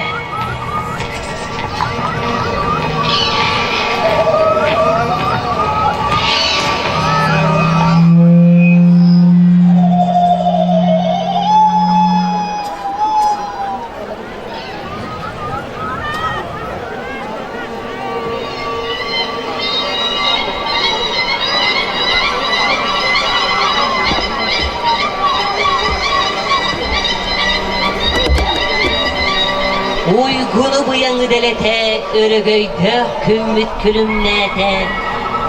Уйгуну быйаҥы дэлэтэ, өрөгөйдөөх күммүт күлүмнээтэ.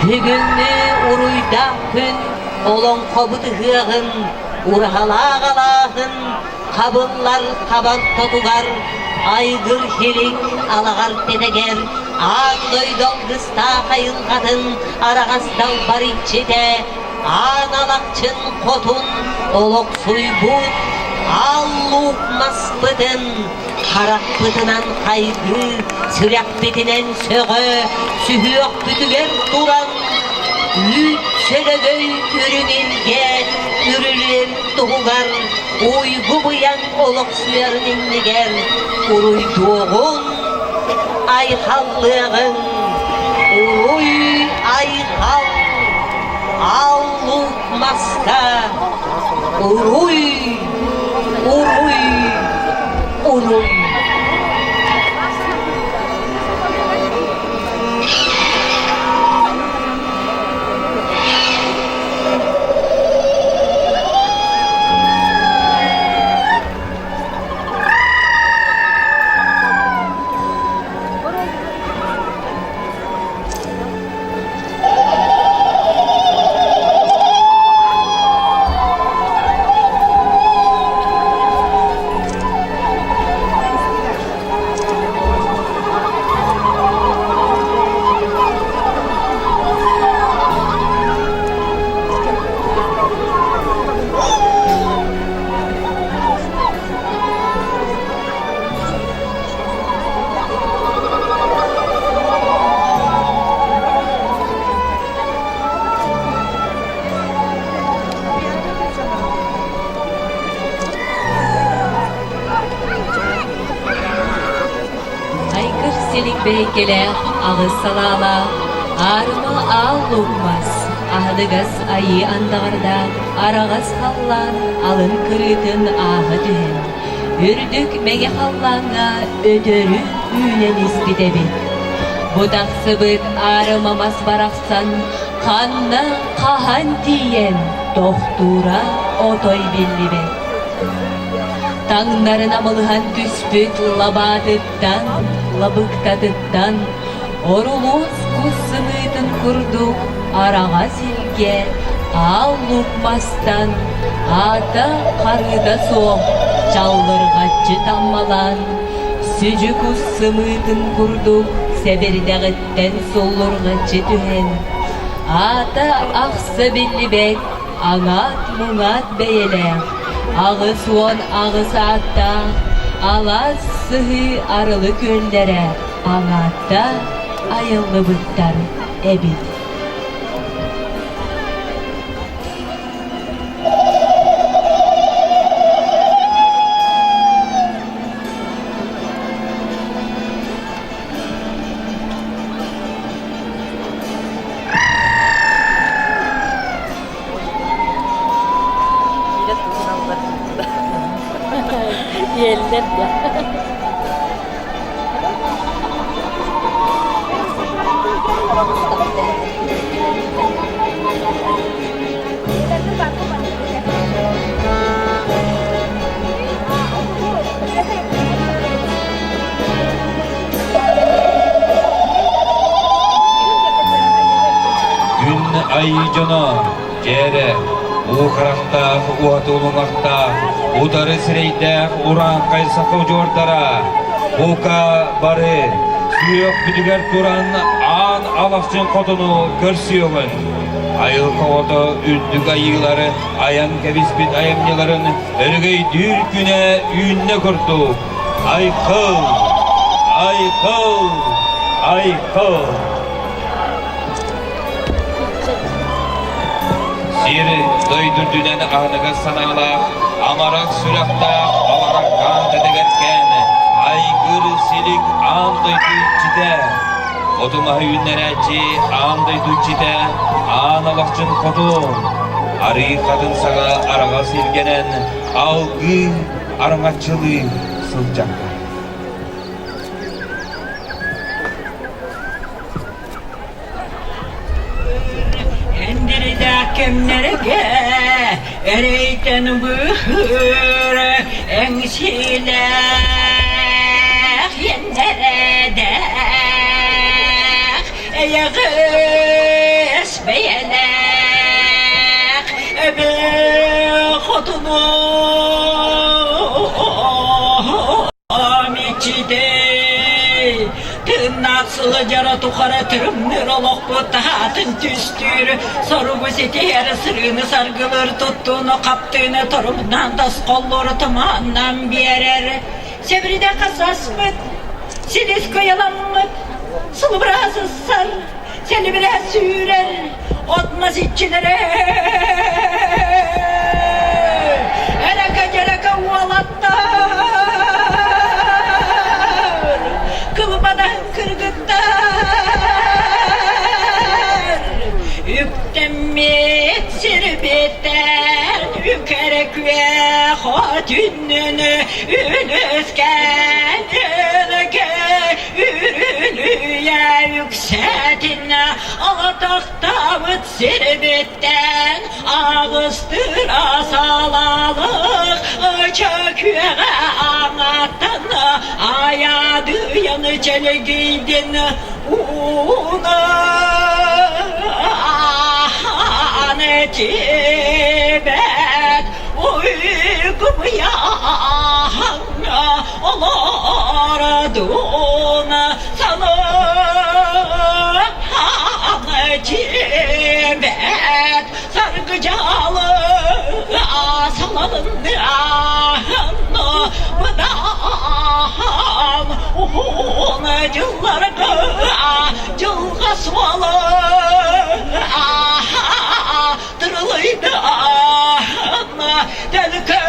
Бүгүҥҥү уруйдаах күн олоҥхобут ыһыаҕын, ураһалаах алааһын хабыллар хабан хотугар, айгыр хилик алаҕар тэтэгэр, аан дойду алгыстаах айылҕатын араҕас далбар иччитэ, аан алахчын хотун олохсуйбут аал луук маспытын харахпытынан хайгыы, сүрэхпитинэн сөҕө, сүһүөхпүтүгэр туран, үүт сөлөгөй үрүҥ илгэ үрүлүөн туһугар уйгу-быйаҥ олохсуйарын иннигэр уруйдуоҕуҥ, айхаллыаҕыҥ, уруй-айхал, аллук маска, уруй, уруй, уруй. Айгыр силик бэйкэлээх, аҕыс салаалаах, аарыма аал луҥмас, аһыныгас айыы андаҕардаах араҕас халлаан алын кырыытын ааһа түһэн, үрдүк мэҥэ халлааҥҥа өтөрү үүнэн испит эбит. Бу тахсыбыт аарыма мас барахсан ханна хаһан тиийэн тохтуура отой биллибэт. Таҥнарын амылыһан түспүт лабаатыттан, лабыктатыттан орулуос кус сымыытын курдук араҕас илгэ аал луук мастан аата харыыта суох чаллырҕаччы таммалаан, сүдьү кус сымыытын курдук сэбирдэҕиттэн суллурҕаччы түһэн, аата ахса биллибэт аҥаат-муҥаат бэйэлээх, 88 ааттаах алаас сыһыы арылы күөллэрэ аҥаатта айыллыбыттар эбит. Иэллэр да. Күн айыы дьоно, дьээрэ, уу харахтаах, уһаты улуҥахтаах, утары сирэйдээх урааҥхай саха удьуордара, бука бары сүөх бүтүгэр туран аан алахчын хотуну көрсүөҕүн. Айылҕа оҕото үрдүк айыылары айан кэбиспит айымньыларын өрөгөйдүүр күнэ үүннэ курдук. Айхал! Айхал! Айхал! Сир дойду үрдүнэн аһыныгас санаалаах, амарах сүрэхтээх, алараккаан тэтэгэркээн, айгыр силик аан дойду иччитэ, оту-маһы үүннэрээччи аан дойду иччитэ, аан алахчын хотун, арыы хатын саҕа араҕас илгэнэн, алгыы араҥаччылыы сылдьар. Эндиридээх кэмнэргэ эрэйтэн быыһыыр эҥсиилээх иэннэрэдээх эйэҕэс бэйэлээх эбэ хотуну Мичидэй, тыыннаах сылдьара тухары тырымныыр олохпут таһаатын түстүүр, соругу ситиһэр сырыыны саргылыыр туттууну хаптыыны торумнаан тосхоллуур тумааннаан биэрэр. Сэбирдэх хасаспыт, силис кыйаламмыт, сылбыраа сыссар, сэлибирээ сүүрэр, от-мас иччилэрэ эрэкэ-дьэрэкэ уолаттар, кылбадаһын кыргыттар, үктэммит сирбиттэн үкэрэ күөх отүннүн үлүскэн өлөкө Үрүлүйэ үксэтин атахтаабыт сирбиттэн аҕыстыра салалык ыча күөҕэ аҥаттан айадыйан чэлгийдин ууна аны тибэт уйгубуйаһаҥҥа Олордуна санаан тибэт саргыдьалы салалынныаһын быдаан уһун дьылларга дьылҕа суола тырылыйдаан төлкө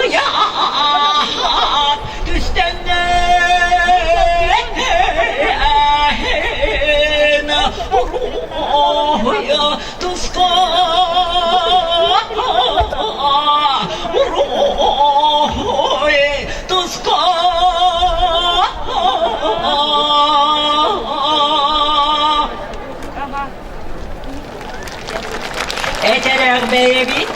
ыйаат түстэннээн уруй туска уруй туска. Этэрэх бэйэбит.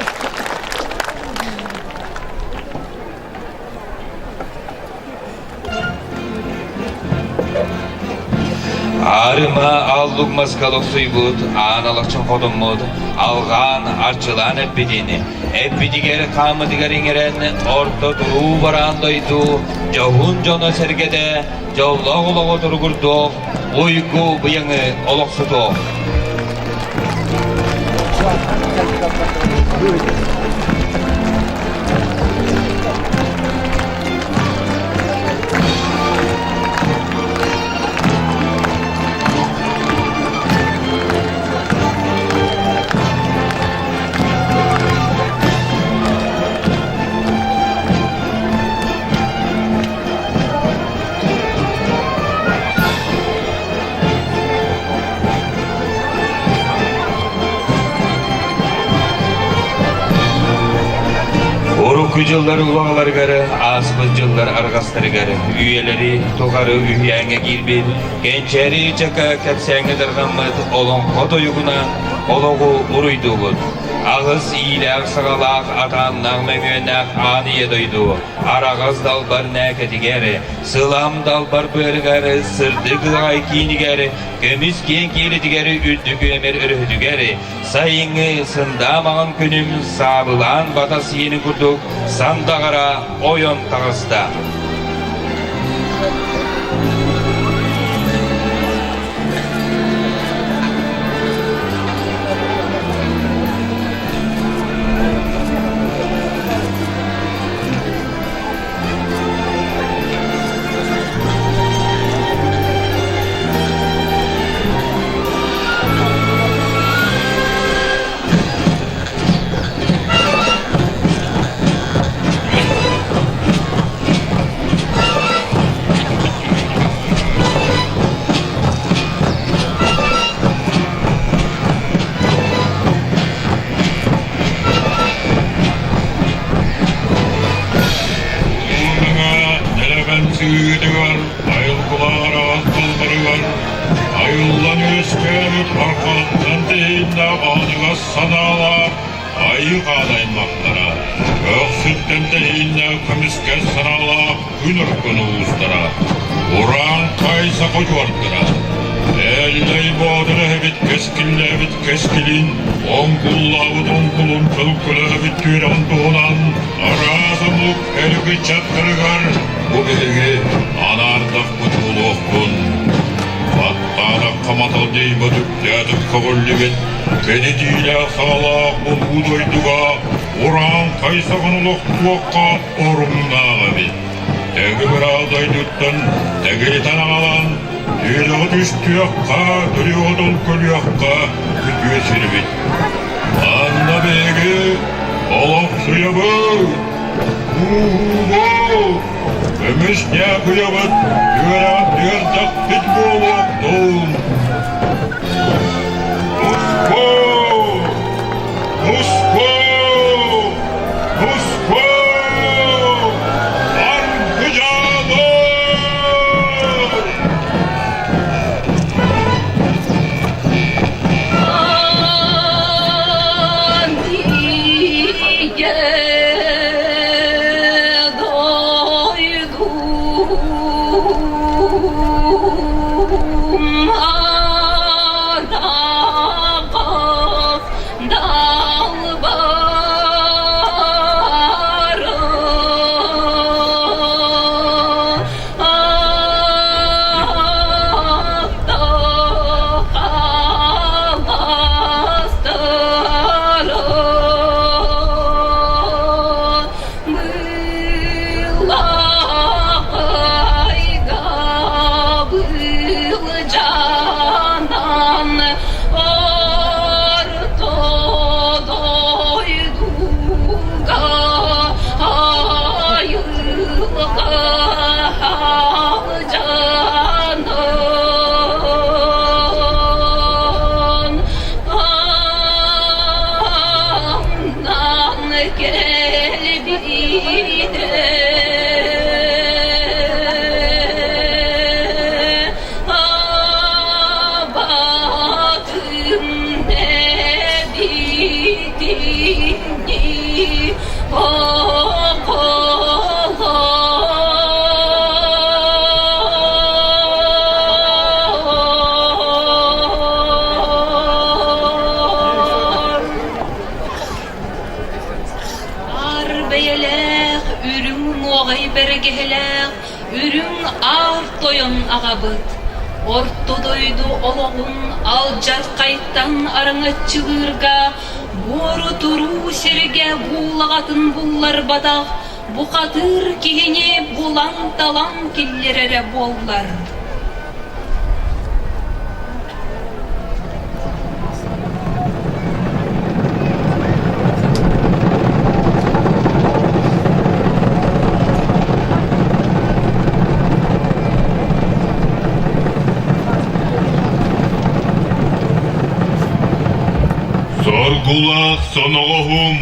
Аарыма аллук маска лохсуйбут, аан алахчын хотуммут, алҕаан, арчылаан эппитин, эппитигэр хааммытыгар иҥэрэн, орто туруу бараан дойду дьоһун дьоно-сэргэтэ дьоллоох олоҕу туругурдуох, уйгу быйаҥы олохсутуох. Урукку дьыллар улаҕаларыгар, ааспыт дьыллар арҕастарыгар үйэлэри тухары үһүйээҥҥэ киирбит, кэнчээри ыччакка кэпсээҥҥэ тарҕаммыт олоҥхо тойугунан олоҕу уруйдуубут. Аҕыс иилээх-саҕалаах, атааннаах-мөҥүөннээх аан ийэ дойду араҕас далбар нээкэтигэр, сылам далбар быарыгар, сырдык ыаҕай киинигэр, көмүс киэҥ киэлитигэр үрдүк үөмэр өрүһүтүгэр, сайыҥҥы сындаа маҥан күнүм саабылаан батас иэнин курдук сандаҕара ойон таҕыста. дойдубут арҕаҕыттан тэһииннээх аһыныгас санаалаах айыы хаан аймахтара, көхсүттэн тэһииннээх көмүскэс санаалаах күн өркөн уустара, урааҥхай саха удьуордара, Эллэй Боотур эһэбит кэскиллээбит кэскилин, оҥкуллаабыт оҥкулун төлкөлөөбүт түөрэҕин туһунан араас омук эрик ыччаттарыгар бу биһиги анаардахпыт буолуохпун. Баттаатахха маталдьыйбыт үктээтик көҕүллүбүт кэнитиилээх саҕалаах улуу дойдуга урааҥхай саҕан олохтуохха оруннаах эбит. Тэги-быраал дойдуттан тэгилитэн аҕалан, үөрэҕи түстүөххэ, төрүөҕүтүн көрүөххэ үтүө сирбит. Манна биһиги олохсуйабыт, ууһуубут, көмүс ньаакыйабыт үөрэҕин түөрдэхпит буолуохтун. Туску! Туску! Туску! Аргыдьаабыт! Аар бэйэлээх, үрүҥ уҥуоҕай бэргэһэлээх, үрүҥ аар тойон аҕабыт, Орто дойду олоҕун алдьархайтан араҥаччылыырга буору туруу сиргэ буулаҕатын булларбатах бухатыыр киһини булан-талан киллэрэрэ буоллар. Соргулаах соноҕоһум,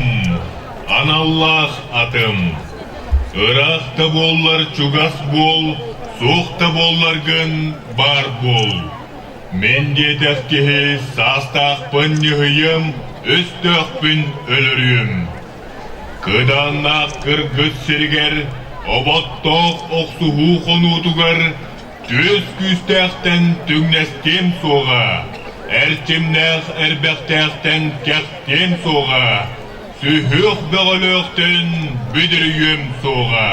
аналлаах атым. Ыраах да буоллар чугас буол, суох да буолларгын баар буол. Мин диэтэх киһи саастаахпын ньыһыйым, өстөөхпүн өлөрүөм. Кыдааннаах кыргыс сиригэр, оботтоох охсуһуу хонуутугар түөс күүстээхтэн түҥнэстиэм суоҕа, эрчимнээх эрбэхтээхтэн кэхтиэм суоҕа, сүһүөх бөҕөлөөхтөн бүдүрүйүөм суоҕа.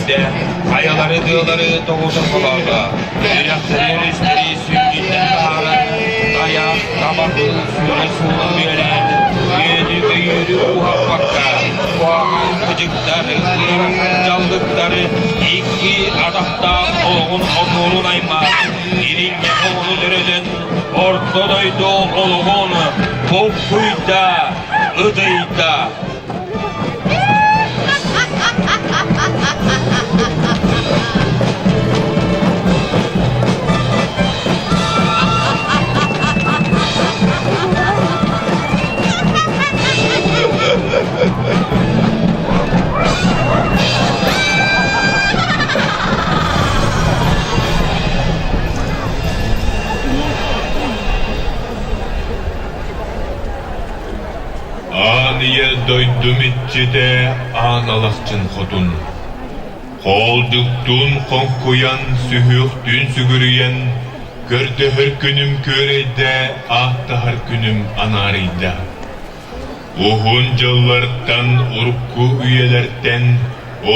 сүүрдэ, хайалары тыалары тоҕута холоото, үрэхтэри өрүстэри сүнньүттэн таһааран, тайах, табах сүүрэ суолун бүөлээн, үөнү-көйүүрү уһаппакка, куһаҕан кыдьыктары, ыарахан дьаллыктары икки атахтаах олоҕун отуорун аймаан, ириҥҥэ оҕону төрөтөн, орто дойду олоҕун буккуйда, ытыйда. Аан ийэ дойдум иччитэ Аан Алахчын хотун. Хоолдьуктуун хоҥкуйан, сүһүөхтүүн сүгүрүйэн, көрдөһөр күнүм күөрэйдэ, ааттаһар күнүм анаарыйда. Уһун дьыллартан, урукку үйэлэртэн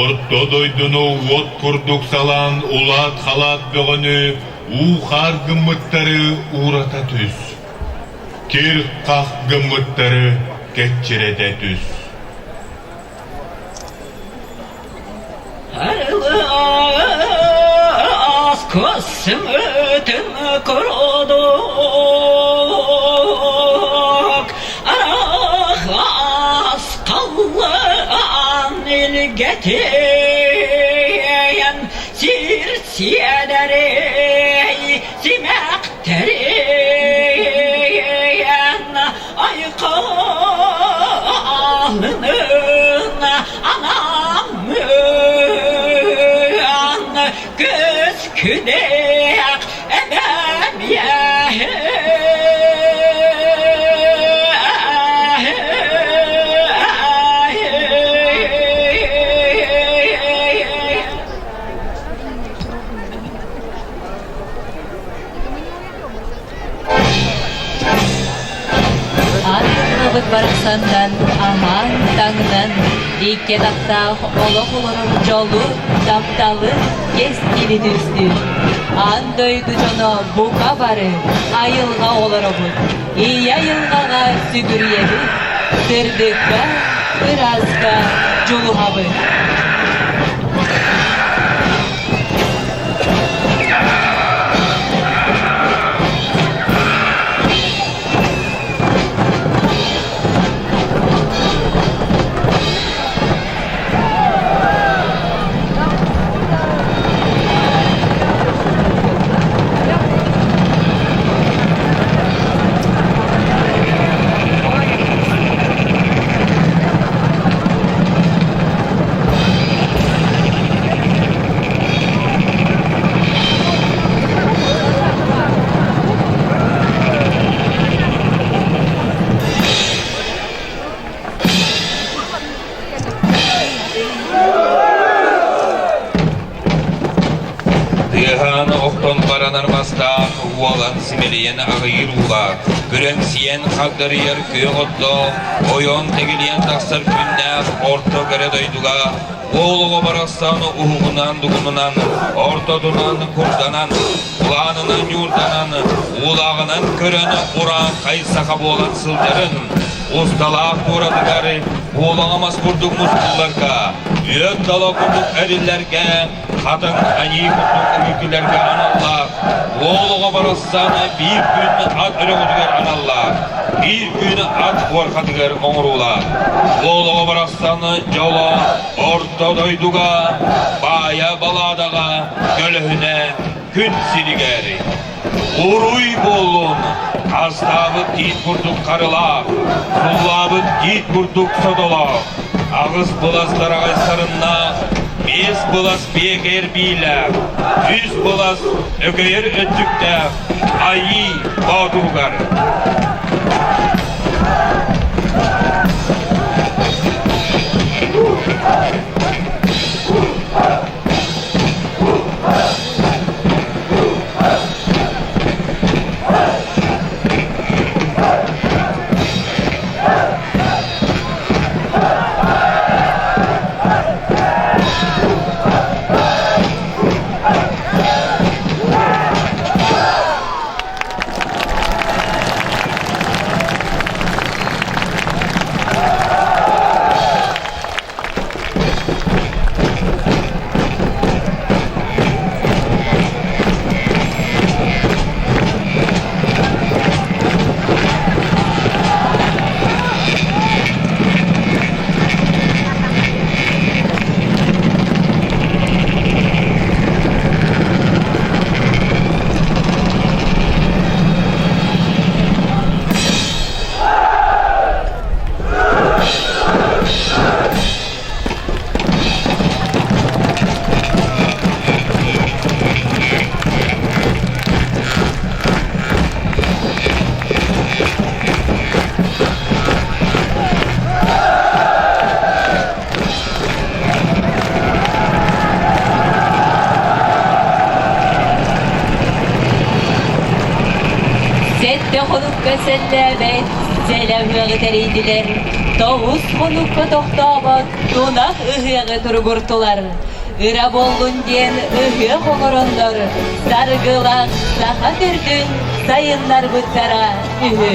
орто дойдуну уот курдук салаан улаат-халаат бөҕөнү уу-хаар гыммыттары уурата түс. Кир-хах гыммыттары кэччирэтэ түс. Арылаас көссүмүтүн курдук арахас халлаан илгэтиэн сир сиэдэрэй симэхтэриэн айхалынын анаммыан көс күнээх эбэм Ардылабыт барахсантан аһаан, таҥнан, икки атахтаах олох олорор дьолу, тапталы кэскили түстүүр. Аан дойду дьоно бука бары айылҕа олоробут, ийэ айылҕаҕа сүгүрүйэбит, сырдыкка, ырааска дьулуһабыт. Тыаһаан охтон баран арбастаах, уолан симэлийэн аҕыйыыр уулаах, күрэҥсийэн хагдарыйар күөх оттоох, ойон тэгилийэн тахсар күннээх орто кэрэ дойдуга Уол оҕо барахсан уһугунан дугунунан, ортотунан курданан, улаанынан ньуурданан, уулааҕынан көрөн урааҥхай саха буолан сылдьарын, усталаах туоратыгар буолаҕа мас курдук мускулларга, үөт дала курдук эриллэргэ, хатыҥ аньыы курдук үҥкүлэргэ аналлаах, уол оҕо барахсан биир күн ат өрөҕөтүгэр аналлаах, биир күн ат буорхатыгар оҥоруулаах. Уол оҕо барахсан дьоло орто дойдуга, баайа балаадаҕа, көлөһүнэ күн сиригэр. Уруй буоллун, астаабыт тиит курдук харылаах, суллаабыт тиит курдук содолоох, аҕыс былас дараҕай сарыннаах, биэс былас биэкэр биилээх, үс былас өкөйөр өттүктээх Айыы Боотуругар. сэллээбэт сэлэ ыһыаҕы тэрийдилэр. Тоҕус хонукка тохтообот тунах ыһыаҕы туругуртулар. Ыра буоллун диэн ыһыах оҥороннор, саргылаах саха төрдүн сайыннарбыттара үһү.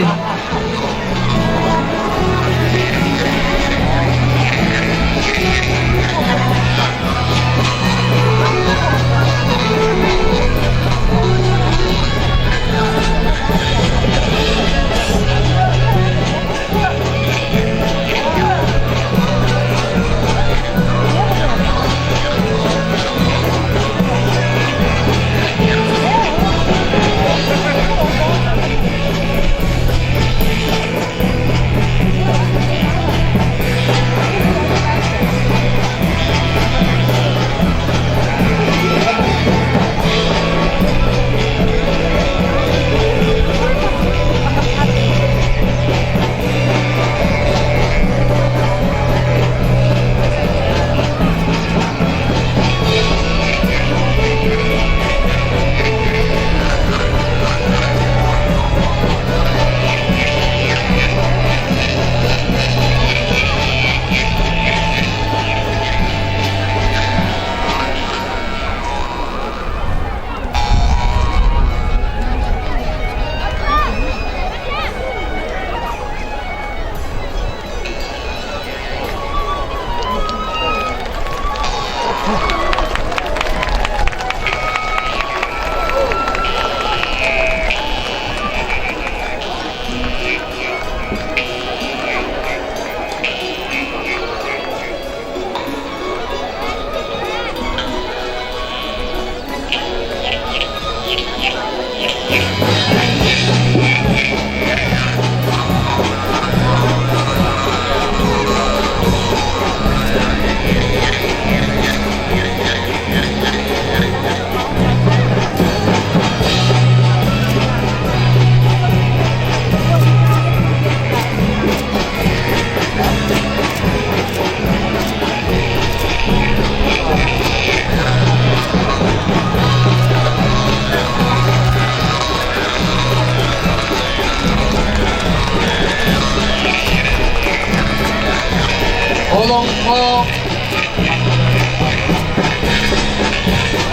Олоҥхо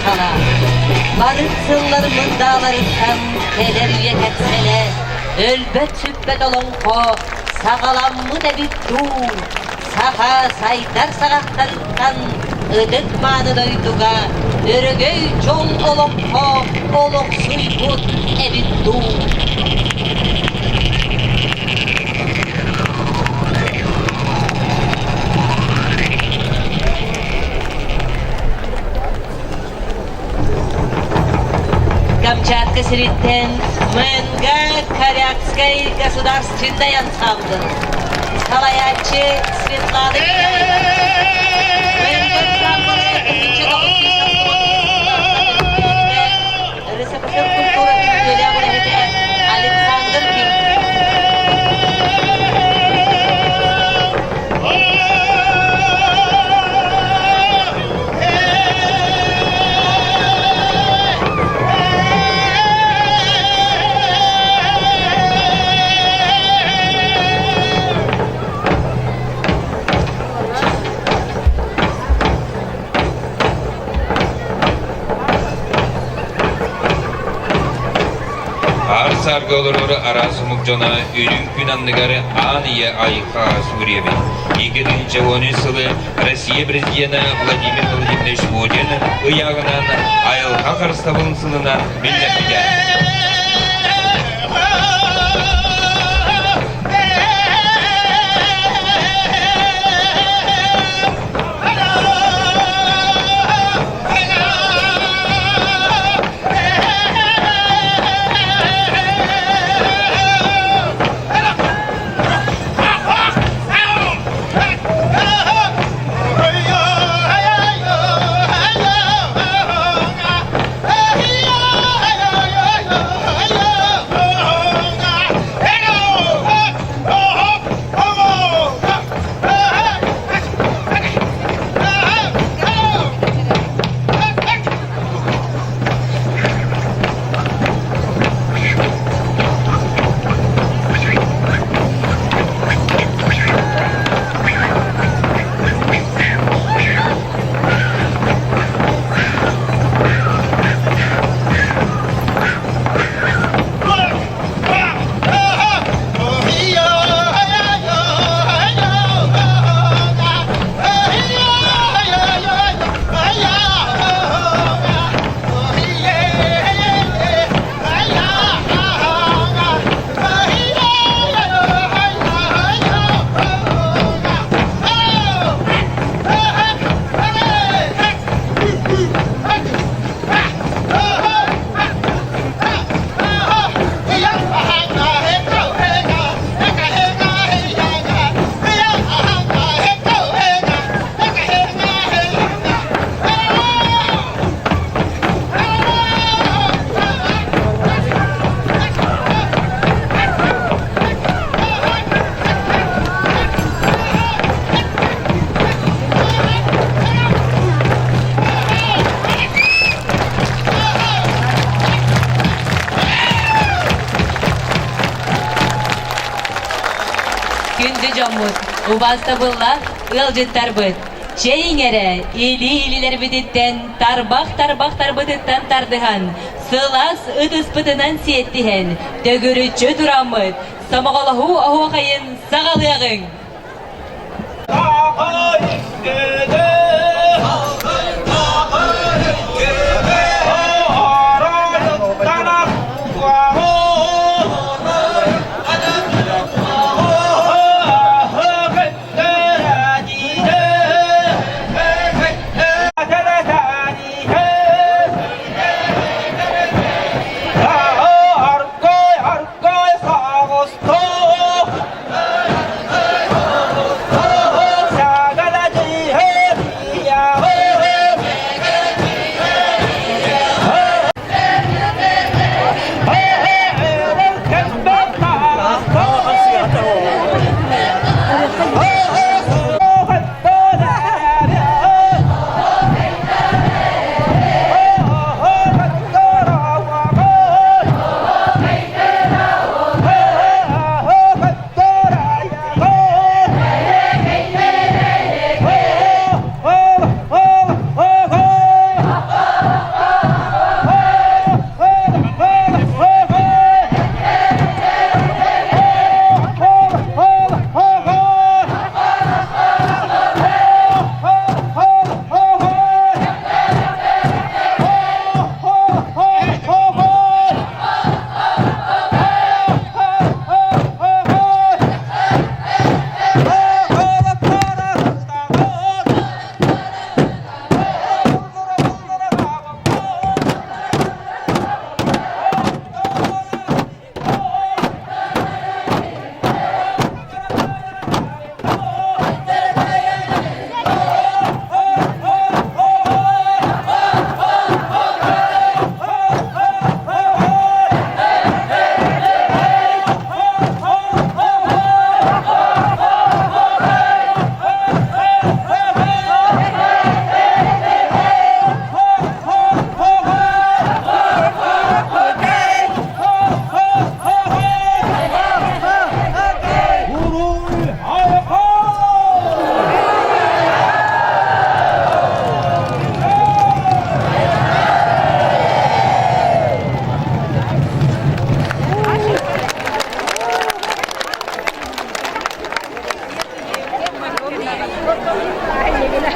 хала Барык сыллар мындааларыттан кэлэр үйэ кэпсэлэ өлбөт-сүппэт олоҥхо саҕаламмыт эбит дуу Саха сайдар саҕахтарыттан ытык-мааны дойдуга өрөгөй дьол олоххо олохсуйбут эбит дуу. Камчатка сириттэн Мэнга Корякскай государственнай ансамбль салайааччы Светлана Михайлова. Мэнга ансамблы 1995 РСФСР культуратын үтүөлээх үлэһитэ Александр Ким. Аар-саарга олорор араас омук дьоно үрүҥ күн анныгар аан ийэ айха сүгүрүйэбит. 2013 сылы Россия президенэ Владимир Владимирович Путин ыйааҕынан айылҕа харыстабылын сылынан биллэрбитэ. Убаастабыллаах ыалдьыттарбыт, чэйиҥ эрэ, илии-илиилэрбититтэн, тарбах-тарбахтарбытыттан тардыһан, сылаас ытыспытынан сиэттиһэн, төгүрүччү тураммыт, сомоҕолоһуу оһуохайын саҕалыаҕыҥ!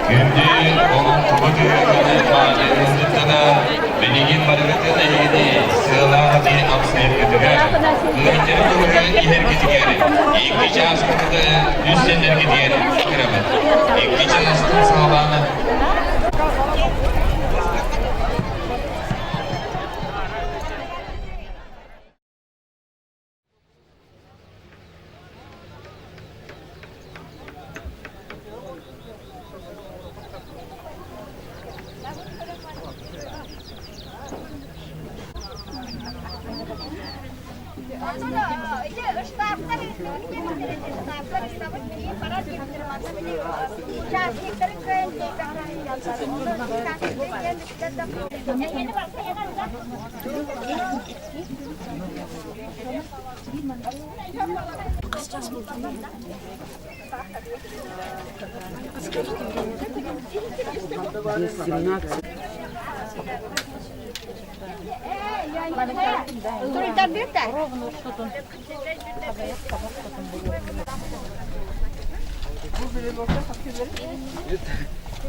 Күндү олоҥхобут үһүгүнэн мааны ыалдьыттара, билигин барыгытын эһигини сыалаах аты амсайаргытыгар, ыалдьары туһугар иһэргитигэр, икки чааскытыгы үссэнэргитигэр ыҥырабыт. Икки чаастан саҕалаан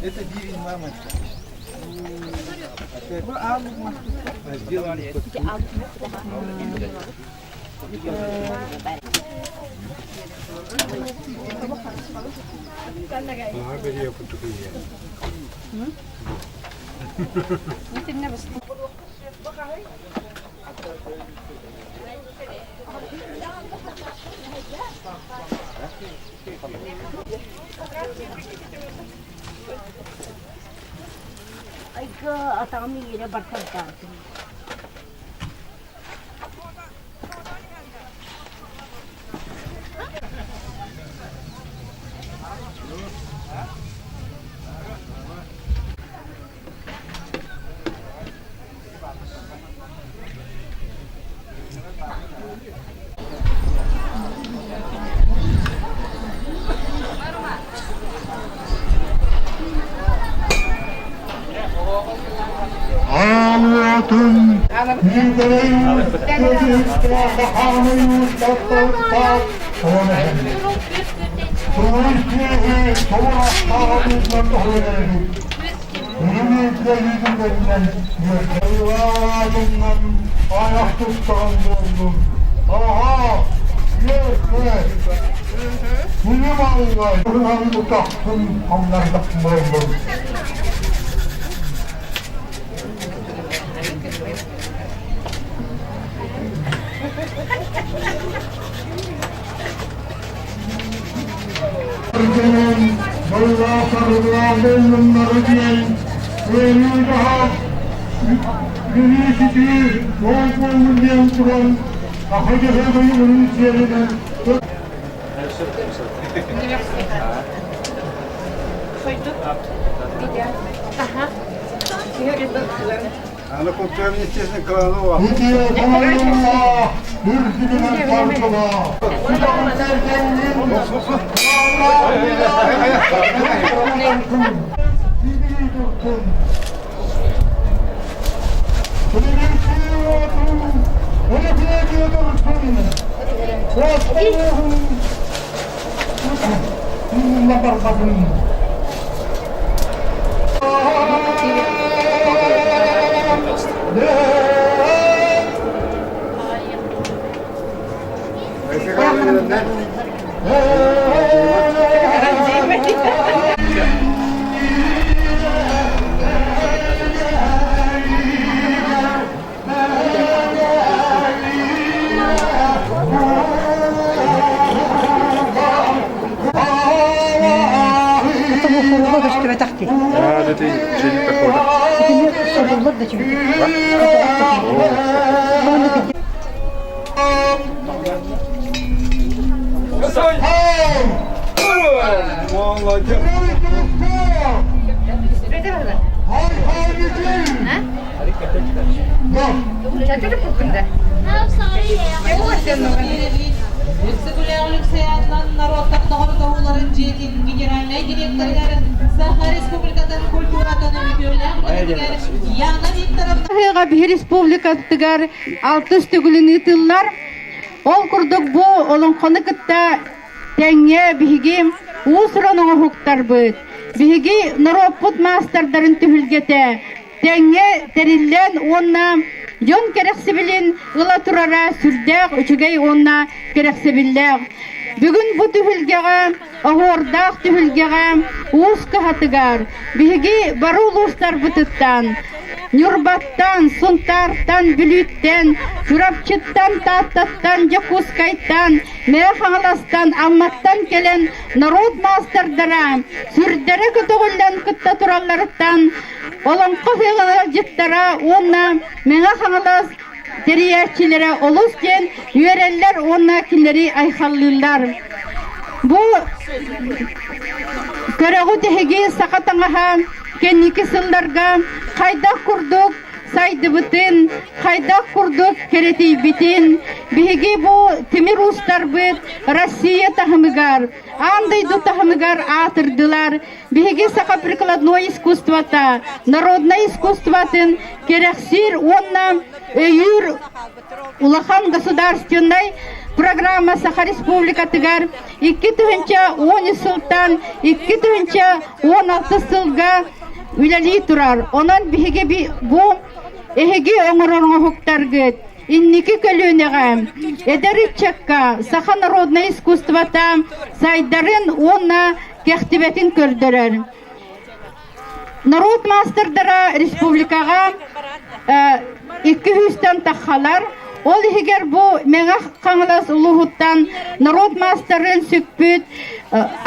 Это дивень мамочка. Айга атаҕым иирэ барсардаатым. Хотун Ньукулай Сахааны Тугуй киһи тугун Айах туттаҕын буоллун. Аһаа, үөрдэ. Күнүм аллай, утахпын хамнардах буоллун. Аны культура министерствотын кылааны Норуоттар доҕордоһууларын дьиэтин генеральнай директорыгар Саха Республикатын культуратын үтүөлээх үлэһитигэр Яна Викторовна Ыһыаҕа биһи республикатыгар алтыс төгүлүн ыытыллар. Ол курдук бу олоҥхону кытта тэҥҥэ биһиги уус-уран оҥоһуктарбыт, биһиги норуоппут маастардарын түһүлгэтэ тэҥҥэ тэриллэн уонна дьон кэрэхсэбилин ыла турара сүрдээх үчүгэй уонна кэрэхсэбиллээх. Бүгүн бу түһүлгэҕэ, оһуордаах түһүлгэҕэ уус кыһатыгар биһиги бары улуустарбытыттан Ньурбаттан, Сунтаартан, Бүлүүттэн, Чурапчыттан, Тааттаттан, Дьокуускайтан, Мэҥэ Хаҥаластан, Амматтан кэлэн норуот маастардара сүрдэрэ көтөҕүллэн кытта туралларыттан Олоҥхо ыалдьыттара уонна Мэҥэ Хаҥалас тэрийээччилэрэ олус диэн үөрэллэр уонна кинилэри айхаллыыллар. Бу көрөҕүт эһиги саха таҥаһа кэнники сылларга хайдах курдук сайдыбытын, хайдах курдук кэрэтийбитин биһиги бу тимир уустарбыт Россия таһымыгар, аан дойду таһымыгар аатырдылар. Биһиги саха прикладной искусствота, народнай искусствотын кэрэхсиир уонна өйүүр улахан государственнай программа Саха Республикатыгар 2010 сылтан 2016 сылга үлэлии турар. Онон биһиги бу эһиги оҥорор оҥоһуктаргыт инники көлүөнэҕэ эдэр ыччакка саха народнай искусствота сайдарын уонна кэхтибэтин көрдөрөр. Норуот маастардара республикаҕа икки сүүстэн таххалар. Ол иһигэр бу Мэҥэ Хаҥалас улууһуттан норуот маастарын сүкпүт,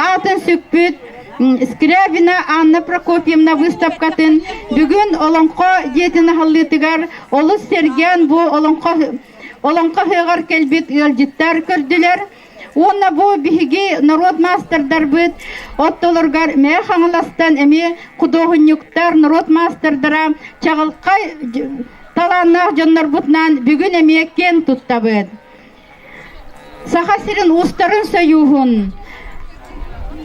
аатын сүкпүт Скрябина Анна Прокопьевна выставкатын бүгүн Олоҥхо дьиэтин аһыллыытыгар олус сэргээн бу Олоҥхо Олоҥхо ыһыаҕар кэлбит ыалдьыттар көрдүлэр. Уонна бу биһиги норуот маастардарбыт оттолоругар Мэҥэ Хаҥаластан эмиэ худуоһунньуктар, норуот маастардара чаҕылхай талааннаах дьоннорбутунаан бүгүн эмиэ киэн туттабыт. Саха сирин уустарын сойууһун.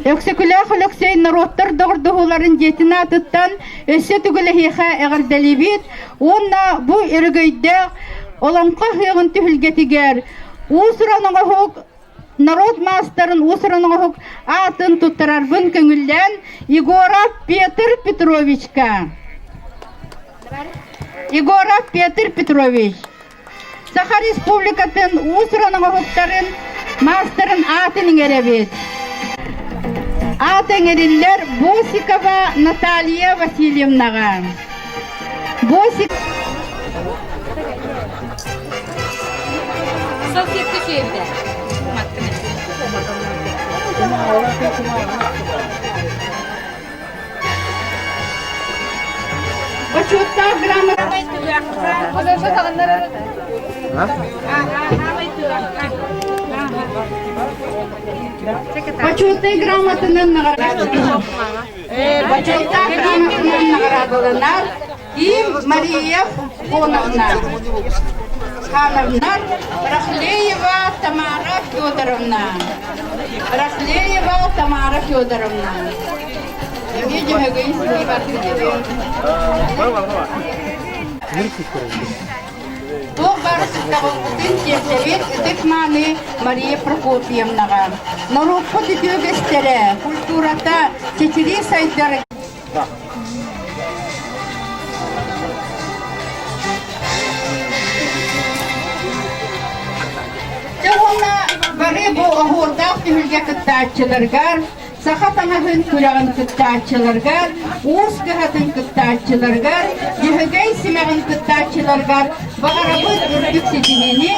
Өксөкүлээх Өлөксөй норуоттар доҕордоһууларын дьиэтин аатыттан өссө төгүл эһиэхэ эҕэрдэлиибит уонна бу өрөгөйдөөх Олоҥхо ыһыаҕын түһүлгэтигэр уус-уран оҥоһук норуот маастарын уус-уран оҥоһук аатын туттарарбын көҥүллээн Егоров Петр Петровичка. Егоров Петр Петрович Саха Республикатын уус-уран оҥоһуктарын маастарын аатын иҥэрэбит. Аат эҥэриллэр Босикова Наталья Васильевнаҕа. Босик Салфетка сүөбүтэ. Бочуоттаах грамота Почетный грамотанан Почетный грамотанан наҕараадаланар Ким Мария Хоновна Хановна Рахлеева Тамара Федоровна Рахлеева Тамара Федоровна Эмиэ дьөһөгөйүн ситии Туох баар ытыктабылбытын тиэрдэбит ытык-мааны Мария Прокопьевнаҕа. Норуоппут үтүө үгэстэрэ, культурата чэчирии сайдар Дьэ уонна бары бу оһуордаах түһүлгэ кыттааччыларыгар, саха таҥаһын күрэҕин кыттааччыларыгар, уус кыһатын кыттааччыларыгар, Дьөһөгөй симэҕин кыттааччыларыгар баҕарабыт үрдүк ситиһиини,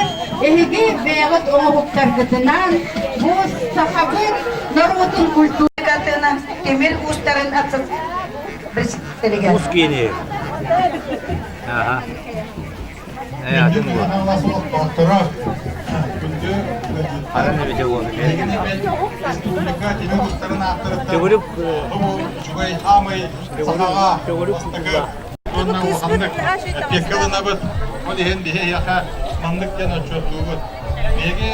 эһиги бэйэҕит оҥоһуктаргытынан бу сахабыт норуотун культуратын тимир уустарын Уус киини. Аха. Атын бу. Арын эбите уону. Төгүрүк Үчүгэй хаамай сахаҕа бастакы уонна улаханнык эппиэккэ ылынабыт. Ол иһин биһи эһиэхэ маннык диэн отчуоттуубут. Биһиги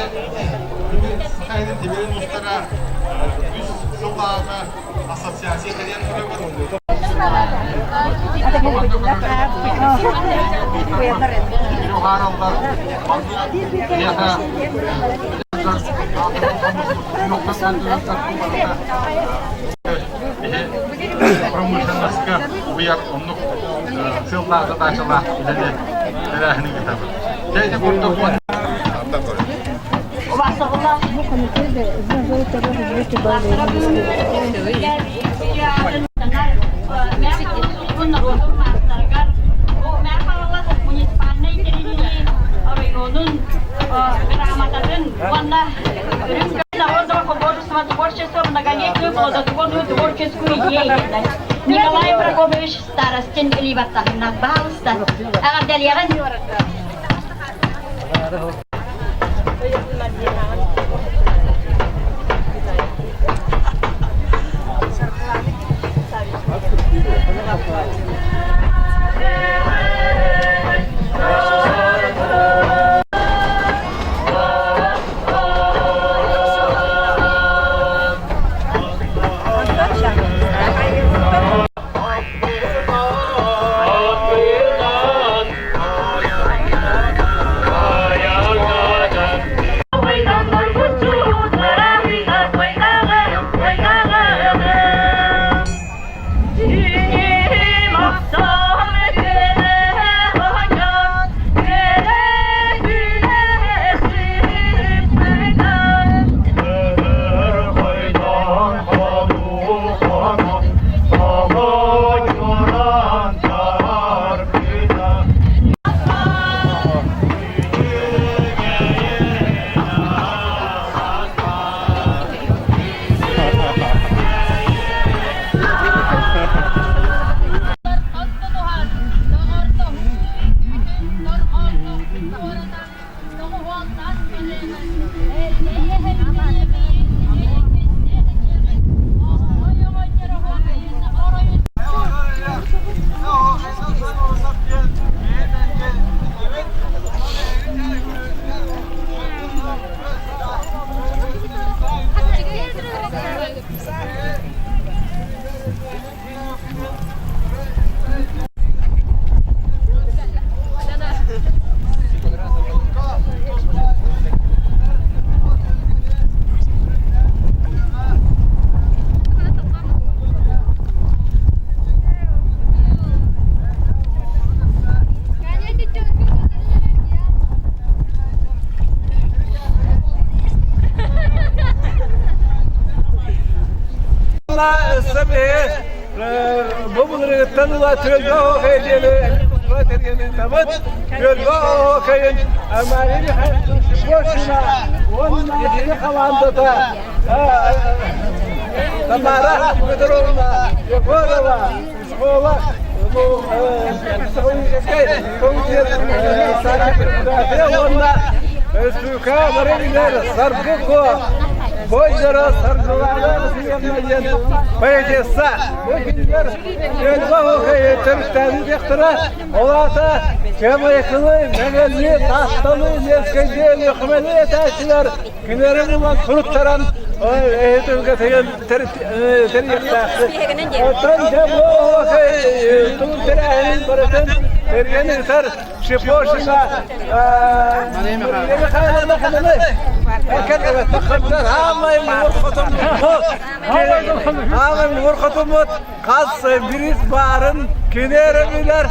Саха сирин тимирин уустара үс сыллааҕы ассоциация тэрийэн турабыт. Промышленноска уйар оннук сыаллаах задачалаах үлэни тэрээһини ыытабыт. Дьэ ити курдук Николай Прокопьевич Старостин Ливаттахына, пожалуйста. Эҕэрдэлиэҕин. Былырыгыттан ыла түөлбэ оһуокайа диэни туспа тэрийэн ыытабыт. Түөлбэ оһуокайын Мария Михайловна Шипошина уонна кини хамаандата Тамара Петровна Егорова, психолог, психологическай комитет уонна Республика бары билэр Саргы Куо Бойдоро Саргылаана Васильевна диэн поэтесса. Бу кинилэр түөлбэ оһуокайы төрүттээбит Ол аата Кэмайкылы, Мэҥэлли, Таатталы, Ленскэйди, Өлүөхүмэни этээччилэр кинилэри булан суруттаран эһитүлгэтигин тэрийиэхтээхпит. Оттон дьэ бу оһуокай тул тэрээһинин барытын тэрийэн ыытар Шипошина Мария Михайловна Хананы Аамай муҥур хотуммут Аамай муҥур хотуммут хас бириис баарын кини эрэ билэр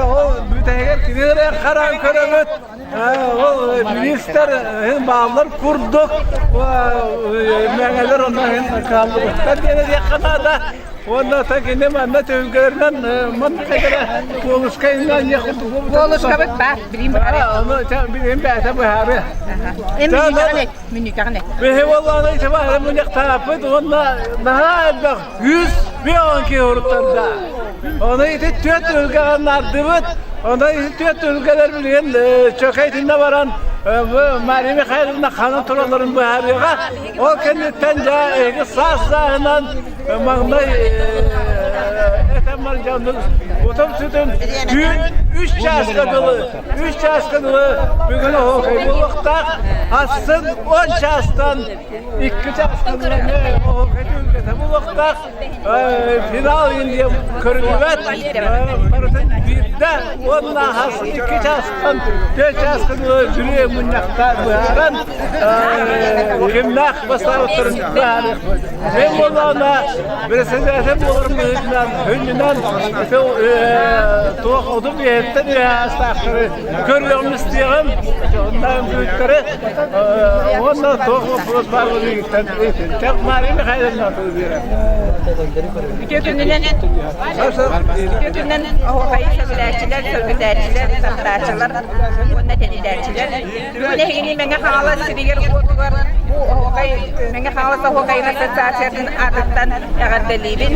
ол бүтэһигэр кини эрэ хараан көрөбүт ол бириистэр бааллар курдук мэҥэлэр онно хааллыбыттар диэн этиэххэ наада уонна кини манна түһүлгэлэринэн манна кэлэ Куолуска Куолускабыт баар билим быһаарыа билим бэйэтэ быһаарыа Мүнүүтэҕин Биһи буоллаҕына ити баара мунньахтааппыт уонна наһаа элбэх 150 киһи уруттарда. Ону ити түөрт үлгэҕэ наардыбыт. Ону ити түөрт үлгэлэр билигин чөкөйтүнэ баран Мария Михайловна ханан туралларын быһаарыаҕа. Ол кэнниттэн дьэ эһиги саас-сааһынан маҥнай этэн баран утум сүтүн түүн үс чааска дылы үс чааска дылы бүгүн оһуокай буолуохтаах. Ахсын 10 чаастан икки чааска дылы оһуокай түһүлгэтэ буолуохтаах. Финал диэн көрүллүбэт. Барытын биирдэ уонна хас икки чаастан түөрт чааска дылы жюри мунньахта быһааран кимнээх бастаабыттарын быһаарыахпыт. Мен буоллаҕына председатель буоларым быһыытынан хүннүнэн туох отун биэһиттэн үөһэ астаахтары көрүөҕүм истиэҕим онно үҥкүүттэри уонна туох вопрос баар буолугуттан ыытын Мария Михайловна тылы биэрэр Үтүө күнүнэн үтүө күнүнэн оһуохайы сөбүлээччилэр, сөргүтээччилэр, тардааччылар уонна тэнитээччилэр. Бүгүн эһигини Мэҥэ Хаҥалас сиригэр-уотугар бу оһуохай Мэҥэ Хаҥалас оһуохайын ассоциациятын аатыттан эҕэрдэлиибин.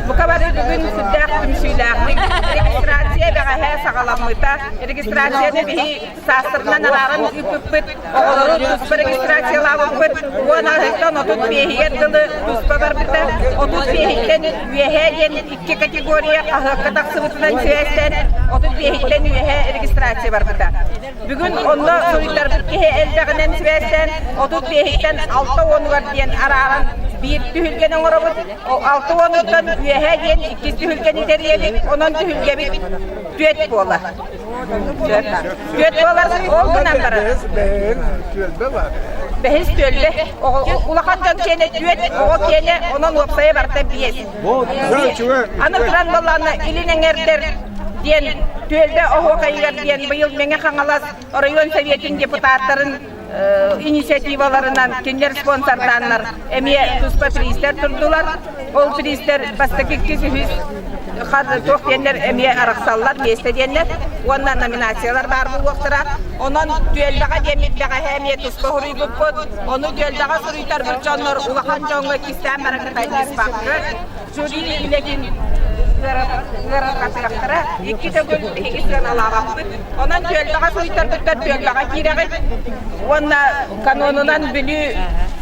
Бука бары бүгүн сүрдээх түмсүүлээхтик регистрация бэҕэһээ саҕаламмыта. Регистрацияны биһи саастарынан арааран ыыппыппыт, оҕолору туспа регистрациялаабыппыт. Уон аһыттан отут биэһигэр дылы туспа барбыта. Отут биэһиттэн үөһээ диэн икки категория хаһыакка тахсыбытынан сибээстээн отут биэһиттэн үөһээ регистрация барбыта. Бүгүн онно суруйтарбыт киһи элбэҕинэн сибээстээн отут биэһиттэн алта уонугар диэн арааран биир түһүлгэни оҥоробут. Алта уонуттан үөһээ диэн иккис түһүлгэни тэрийэбит. Онон түһүлгэбит түөрт буолар. Түөрт буолар. Ол гынан баран бэһис түөлбэ. Улахан дьон киэнэ түөрт, оҕо киэнэ, онон уопсайа барыта биэс. Аны туран буоллаҕына илин эҥэрдэр диэн түөлбэ оһуокайыгар диэн быйыл Мэҥэ Хаҥалас оройуон Советын депутаттарын инициативаларынан кинилэр спонсордааннар эмиэ туспа приистэр турдулар. Ол приистэр бастакы иккис үһүс туох диэннэр эмиэ арахсаллар миэстэ диэннэр уонна номинациялар баар буолуохтара. Онон түөлбэҕэ диэммит бэҕэһээ эмиэ туспа суруйбуппут. Ону түөлбэҕэ суруйтарбыт дьоннор улахан дьоҥҥо иккистээн баран кытайдыспаккыт. Жюри үлэтин ыарырҕатыахтара. Икки төгүл биһиги сыаналаабаппыт. Онон түөлбэҕэ суруйтарбыттар түөлбэҕэ киирэҕит. Уонна канонунан Бүлүү,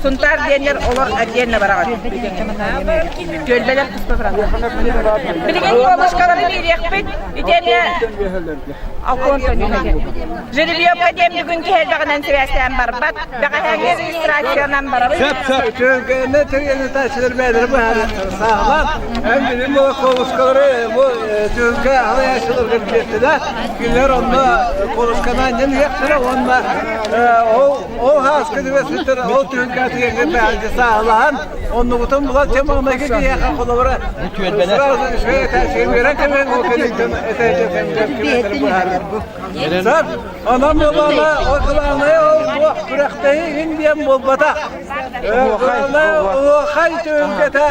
Сунтаар диэннэр олор отдельно бараҕыт. Түөлбэлэр туспа бараллар. Билигин колышкалары биэриэхпит. Итиэннэ Алконтон Жеребьевка диэн бүгүн киһи элбэҕинэн сибээстээн барбат. Бэҕэһээҥҥи регистрациянан барабыт. Сөп, сөп. Түөлбэнэ тэрийэн бэйэлэрэ быһаарыахтара. Саалар, эн билин бу колышкалары бу түөлгэ алайааччыларга биэрдилэр. Кинилэр онно колышканы анньан иһиэхтэрэ уонна ол ол хааска түбэспиттэр ол түөлгэ Түгэҥҥэ сааһылаһан, оннугутун булан чэ маҥнайгы киһиэхэ холобура сразу үөрэн кэлэн ол кэнниттэн быһаарар. Онон буоллаҕына ол кылаанайа ол туох күрэхтэһии иһин диэн буолбатах. Оһуохай түһүлгэтэ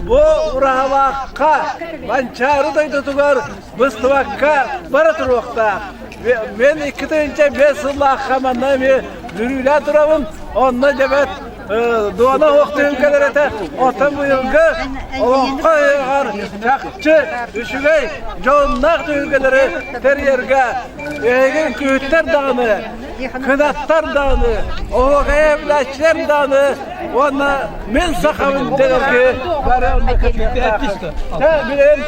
бу Ураһалаахха Манчаары дойдутугар быстыбакка бара туруохтаах. Мен 2005 сыллаахха манна эмиэ бүрүүлээн турабын. Онно дьэбэт дуона оһох түһүлгэлэр этэ. Оттон быйылгы олоҥхо ыһыаҕар чахчы үчүгэй дьонноох түһүлгэлэри тэрийэргэ эһиги үҥкүүһүттэр даҕаны, кынаттар даҕаны, оһуохайы эбилээччилэр даҕаны уонна мин сахабын дэнэрги бары онно кыттыахтааххыт. Билигин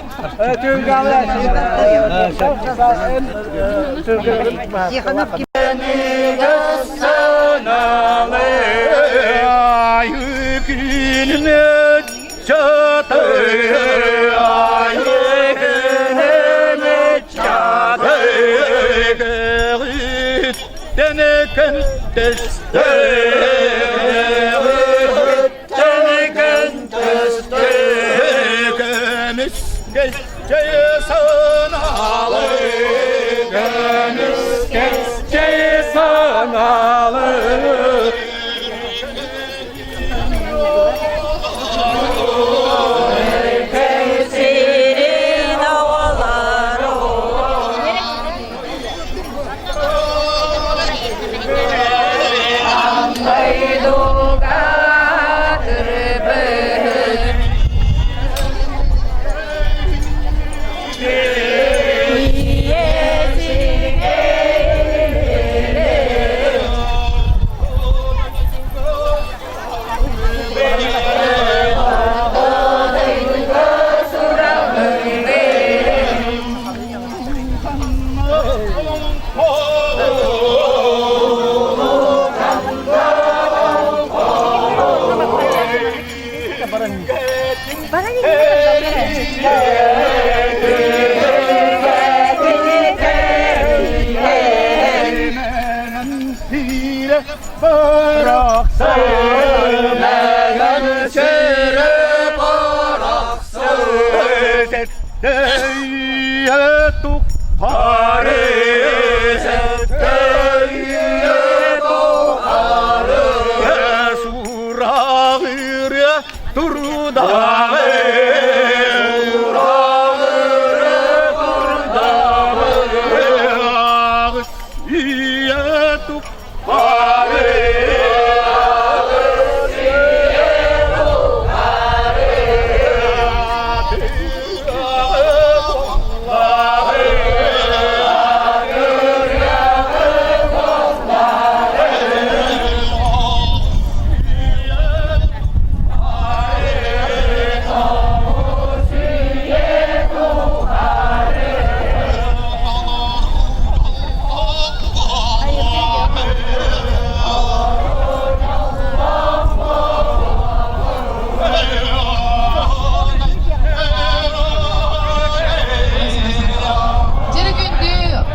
Дьири күндү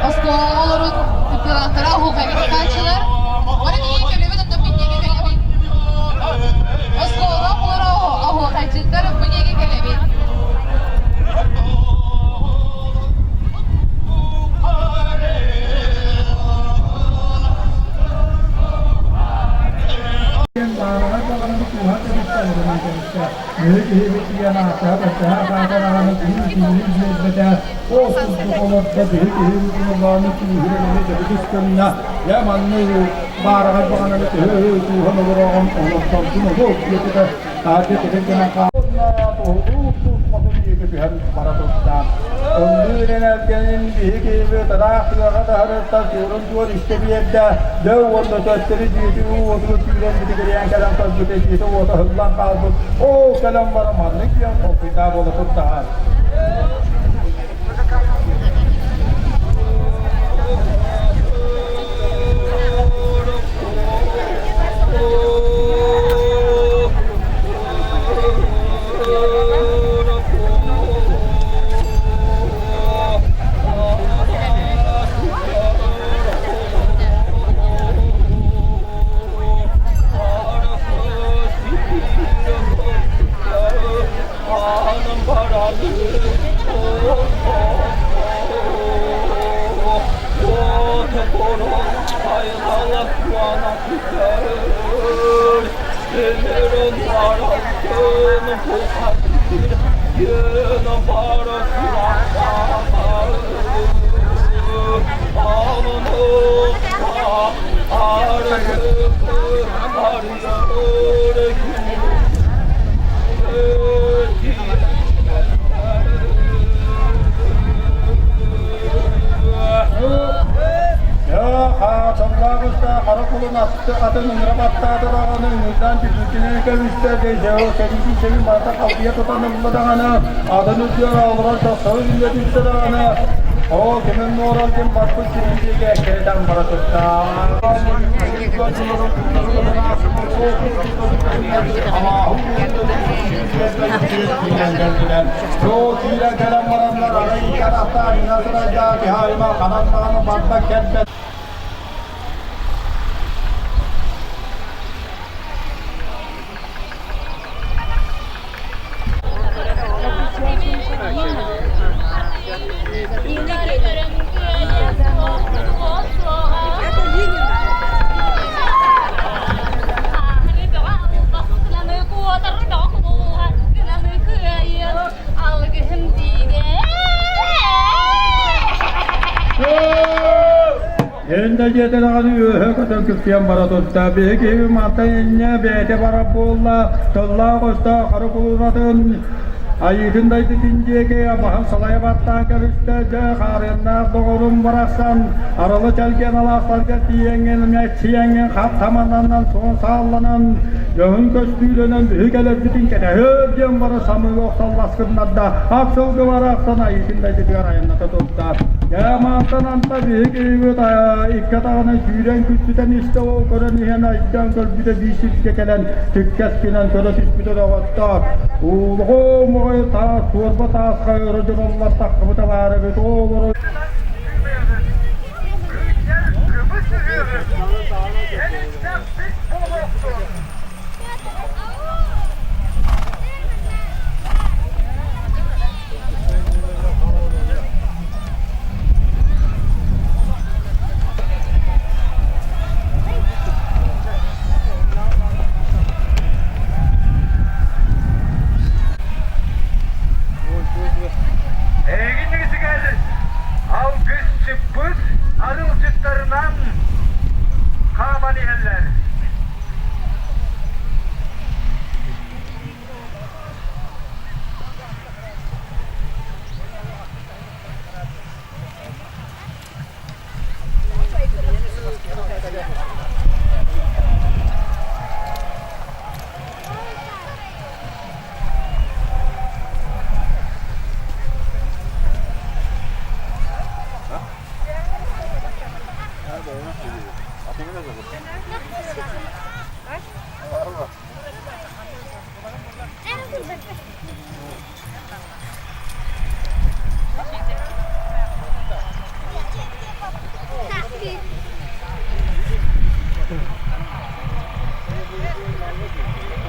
оскуола оҕолорун кыттыылаахтара оһуохайга кыттааччылар. Уонна биһиги кэлэбит, онтон мин диэки кэлэбит. Оскуола оҕолоро оһуохайдьыттар бу диэки кэлэбит. Хара кулун атын ыҥыра баттаата даҕаны ыҥырдаан түбүтүнэн кэбистэ дьэ кэбиһии сэбин барыта халбыйа тутан ылла даҕаны атын үрдүгэр олорон тахсарын үлэ түстэ даҕаны оо кимин нуорал ким барбыт сирин диэки эккирэтэн бара турда киирэн кэлэн бараннар арай икки ина сырайдаах киһи аймах ханан даҕаны барда кэлбэт. Эннэ дьиэтэ даҕаны үөһэ көтөн күпсүйэн бара турда. Биһи киһи мантан инньэ бэйэтэ барар буолла, тыллаах өстөөх хара кулунатын айыытын дайдытын диэки баһын салайа баттаан кэбистэ. Дьэ, хаарыаннаах доҕорум барахсан аралы чэлгиэн алаастарга тиийэҥҥин, мэччийэҥҥин хат тамананан суон саалланан, дьоһун көстүүлэнэн биһи кэлэрбитин кэтэһэр диэн бара самыыга охсаллас гыннарда. Ат сылгы барахсан айыытын дайдытыгар айанната турда. Дьэ, мантан анта биһи киһибит икки атаҕынан сүүрэн күччүтэн истэ ол көрөн иһэн айдаан көрбүтэ биир сиргэ кэлэн түккэс гынан көрө түспүтэ доҕоттоор. Уулуҕу моҕой таас суорба тааска өрө дьоноллор таххыбыта баар эбит ол олоро Эһигин алгысчыппыт арылдьыттарынан хааман иһэллэр.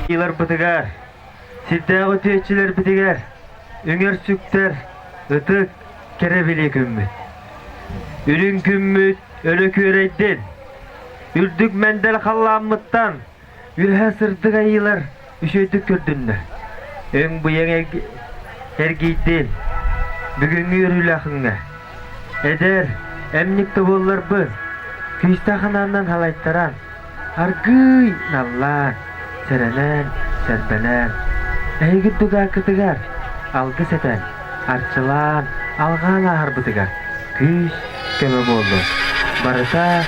Иларбытыгар, сирдээҕи үтүөччүлэрбитигэр үҥэр-сүктэр ытык кэрэ билии күммүт. Үрүҥ күммүт өрө күөрэйдин, үрдүк мэндэл халлааммыттан Үөһэ сырдык айыылар үчүгэйдик көрдүннэр. Өҥ быйаҥ эргийдин. Бүгүҥҥү үөрүүлээхиҥҥэ. Эдэр, эмньик да буолларбын, күүстээх анааннан халайтаран, аргыый наллаан, сэрэнэн, сэрбэнэн, эһиги дугааккытыгар алгыс этэн, арчылаан, алҕаан ааһарбытыгар күүс көмө буоллун. Барыта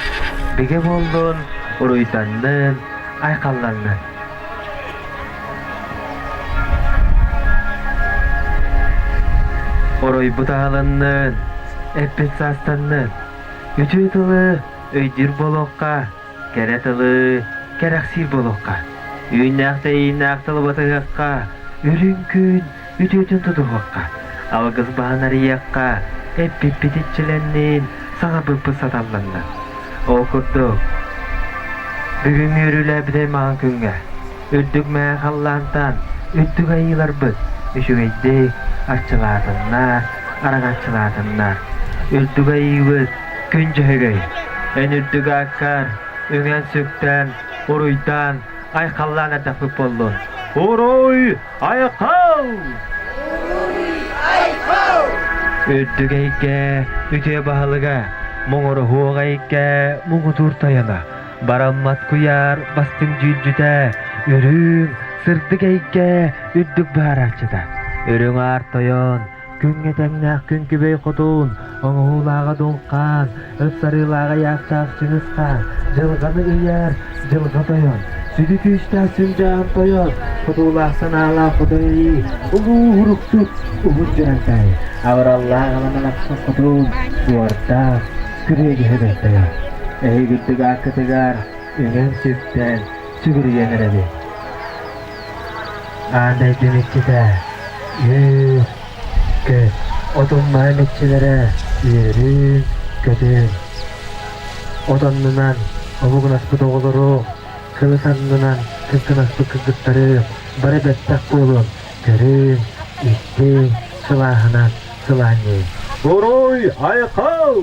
бигэ буоллун, уруйданнын, айхалланнын. Оройбут аһылыннын, эппит саастаннын, үтүө тылы өйдүүр буолуохха, кэрэ тылы кэрэхсиир буолуохха, үүннээх-тэйииннээх тылы батыһыахха, үрүҥ күн үтүөтүн тутуһуохха, алгыс баһын арыйыахха, эппиппит иччилэннин, саҥарбыппыт саталланна. Ол курдук, бүгүҥҥү үөрүүлээбитэй маҥан күҥҥэ, үрдүк мэҥэ халлаантан үрдүк айыыларбыт үчүгэйдик арчылаатыннар, араҥаччылаатыннар. Үрдүк айыыбыт күн дьөһөгөй, эн үрдүк ааккар. үҥэн-сүктэн, уруйдаан, айхаллаан эрдэхпит буоллун. Уруй! Айхал! Айхал! Үрдүк эйгэ үтүө баһылыга, муҥуруһуох эйгэ муҥутуур тойоно, бараммат куйаар бастыҥ дьүүлдьүтэ, үрүҥ, сырдык эйгэ үрдүк быһаарааччыта, үрүҥ аар тойон, Күҥҥэ тэҥнээх күн күбэй хотун, оҥоһуулааҕа Дунхаан, ыпсарыылааҕа Яахтаах Чыҥыс Хаан, дьылҕаны ыйар Дьылҕа Тойон, сүдү күүстээх Сүндьаан Тойон, хотуулаах санаалаах Хотун Илии, улуу уһуруктут Уһун Дьурантаай, абыраллаах Аламан Ахсын Хотун, Дуордаах Күрүөгэһэ Тойон. Эһиги үрдүк ааккытыгар үҥэн-сүктэн сүгүрүйэн эрэбит. Аан дойду иччитэ, үөр, көт, отун-маһын иччилэрэ үөрүүн, көтүүн. От аннынан омугунаспыт оҕолору, кылыс аннынан кыҥкынаспыт кыргыттары бары бэттэх буолун, көрүҥ, истиҥ, сылааһынан сылаанньыйыҥ. Уруй айхал!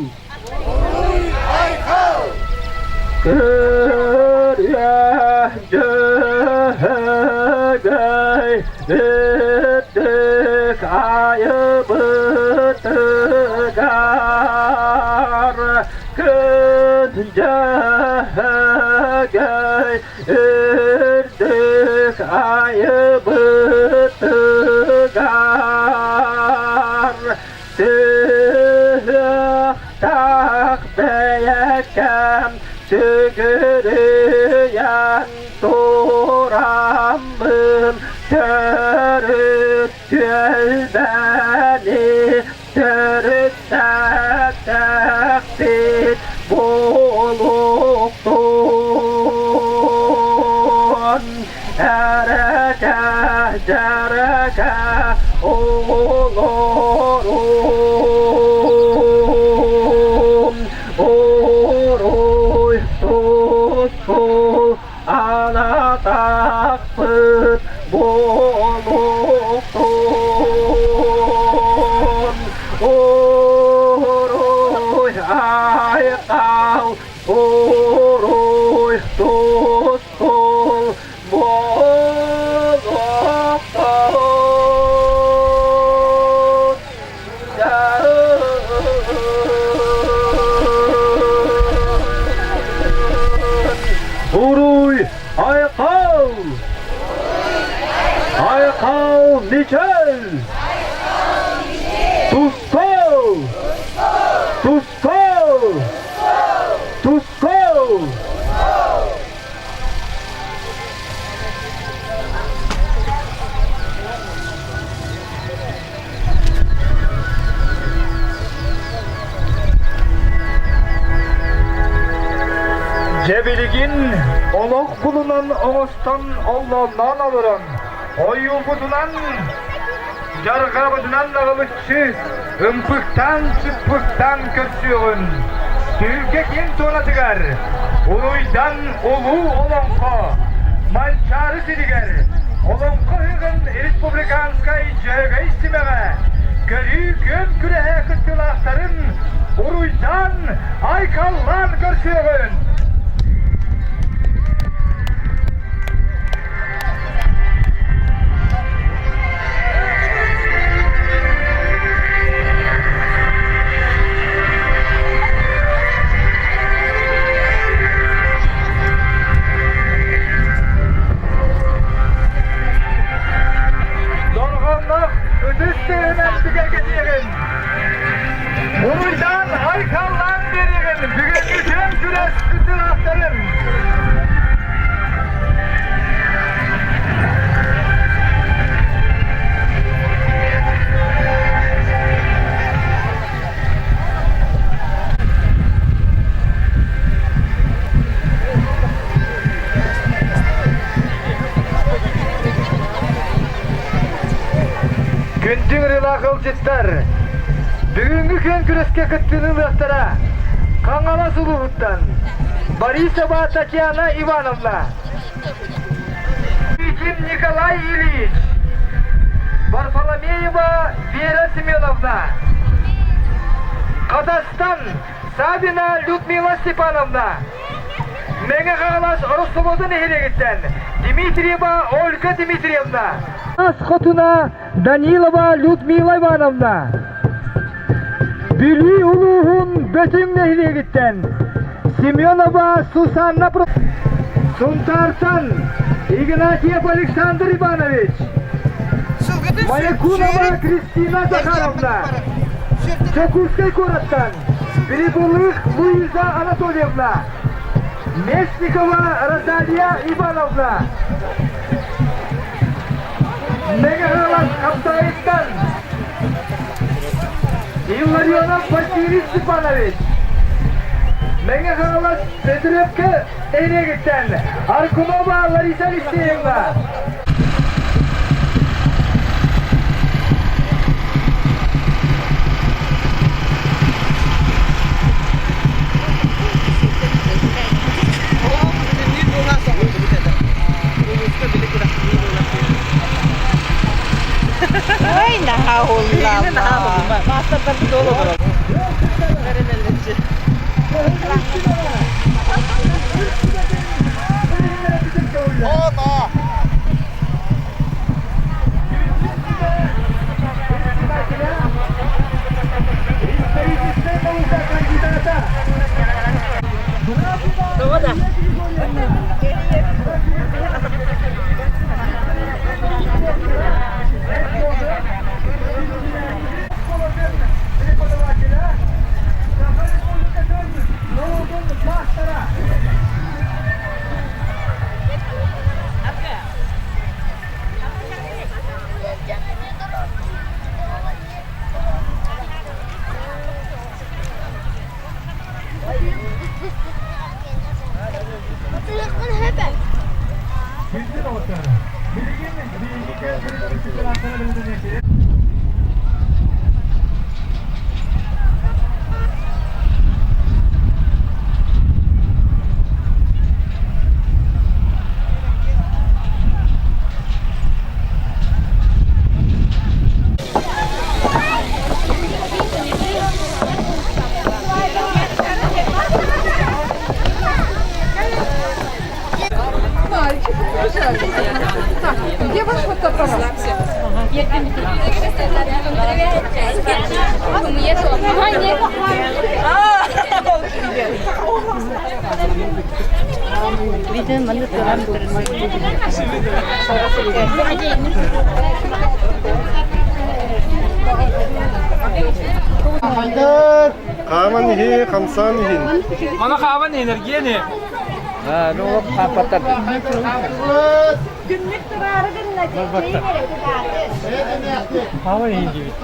Дьөһөгөй үрдүк айыбытыгар күн Дьөһөгөй үрдүк айыбытыгар Сүһүөхтээх бэйэкэм сүгүрүйэн тураммын төрүт түөлбэни төрүттэтэхпит буолуохтун Эрэкэ, дьэрэкэ оҕолорум, уруй тускул анатахпыт буолуохтун. Уруй айхал, уруй тускул Уруй Айхал! Айхал Мичел! Тускул! Тускул! Тускул! Дьэ билигин олох булунан оҥостон оллоонноон олорон, ойуубутунан, дьарҕаабытынан наҕылыччы ымпыктаан-чыппыктаан көрсүөҕүн, түһүлгэ киэн туонатыгар Уруйдан улуу олоҥхо Манчаары сиригэр Олоҥхо ыһыаҕын республиканскай Дьөһөгөй симэҕэ көрүү күөн күрэһэ кыттыылаахтарын уруйдаан айхаллаан көрсүөҕүн! Дорҕоонноох ытыс тыаһынан бигэргэтиэҕин! Уруйдаан айхаллаан биэриэҕин бүгүҥҥү күөн күрэс кыттыылаахтарын! Күндү ырыалаах ыалдьыттар, бүгүҥҥү күөн күрэскэ кыттыыны ылыахтара Хаҥалас улууһуттан Борисова Татьяна Ивановна, Никитин Николай Ильич, Варфоломеева Вера Семеновна, Казахстан Савина Людмила Степановна, Мэҥэ Хаҥалас Ороссолуода нэһилиэгиттэн Дмитриева Ольга Дмитриевна. Ас хотуна Данилова Людмила Ивановна. Бүлүү улууһун Бөтүҥ нэһилиэгиттэн Семенова Сусанна Сунтаартан Игнатьев Александр Иванович, Маякунова Кристина Захаровна, Дьокуускай куораттан Прибылых Луиза Анатольевна, Местникова Розалия Ивановна, Мэҥэ Хаҥалас Хаптаайыттан Илларионов Василий Степанович, Мэҥэ Хаҥалас Бөтүрүөпкэ нэһилиэгиттэн Аргунова Лариса Алексеевна. Ой, наһаа уһуллаама. Маастардарбыт ол олорор. Тоҕо да? Где ваш фотоаппарат? Хааман иһи, хамсаан иһин. Мана хааман энергияны. Күммүт тураары гынна, Хааман иһин диибит.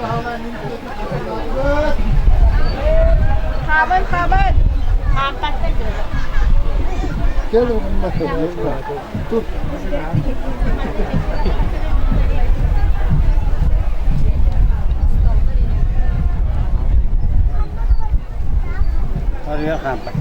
Хааман, хааман. Кел Тут. Арыйа хаампат.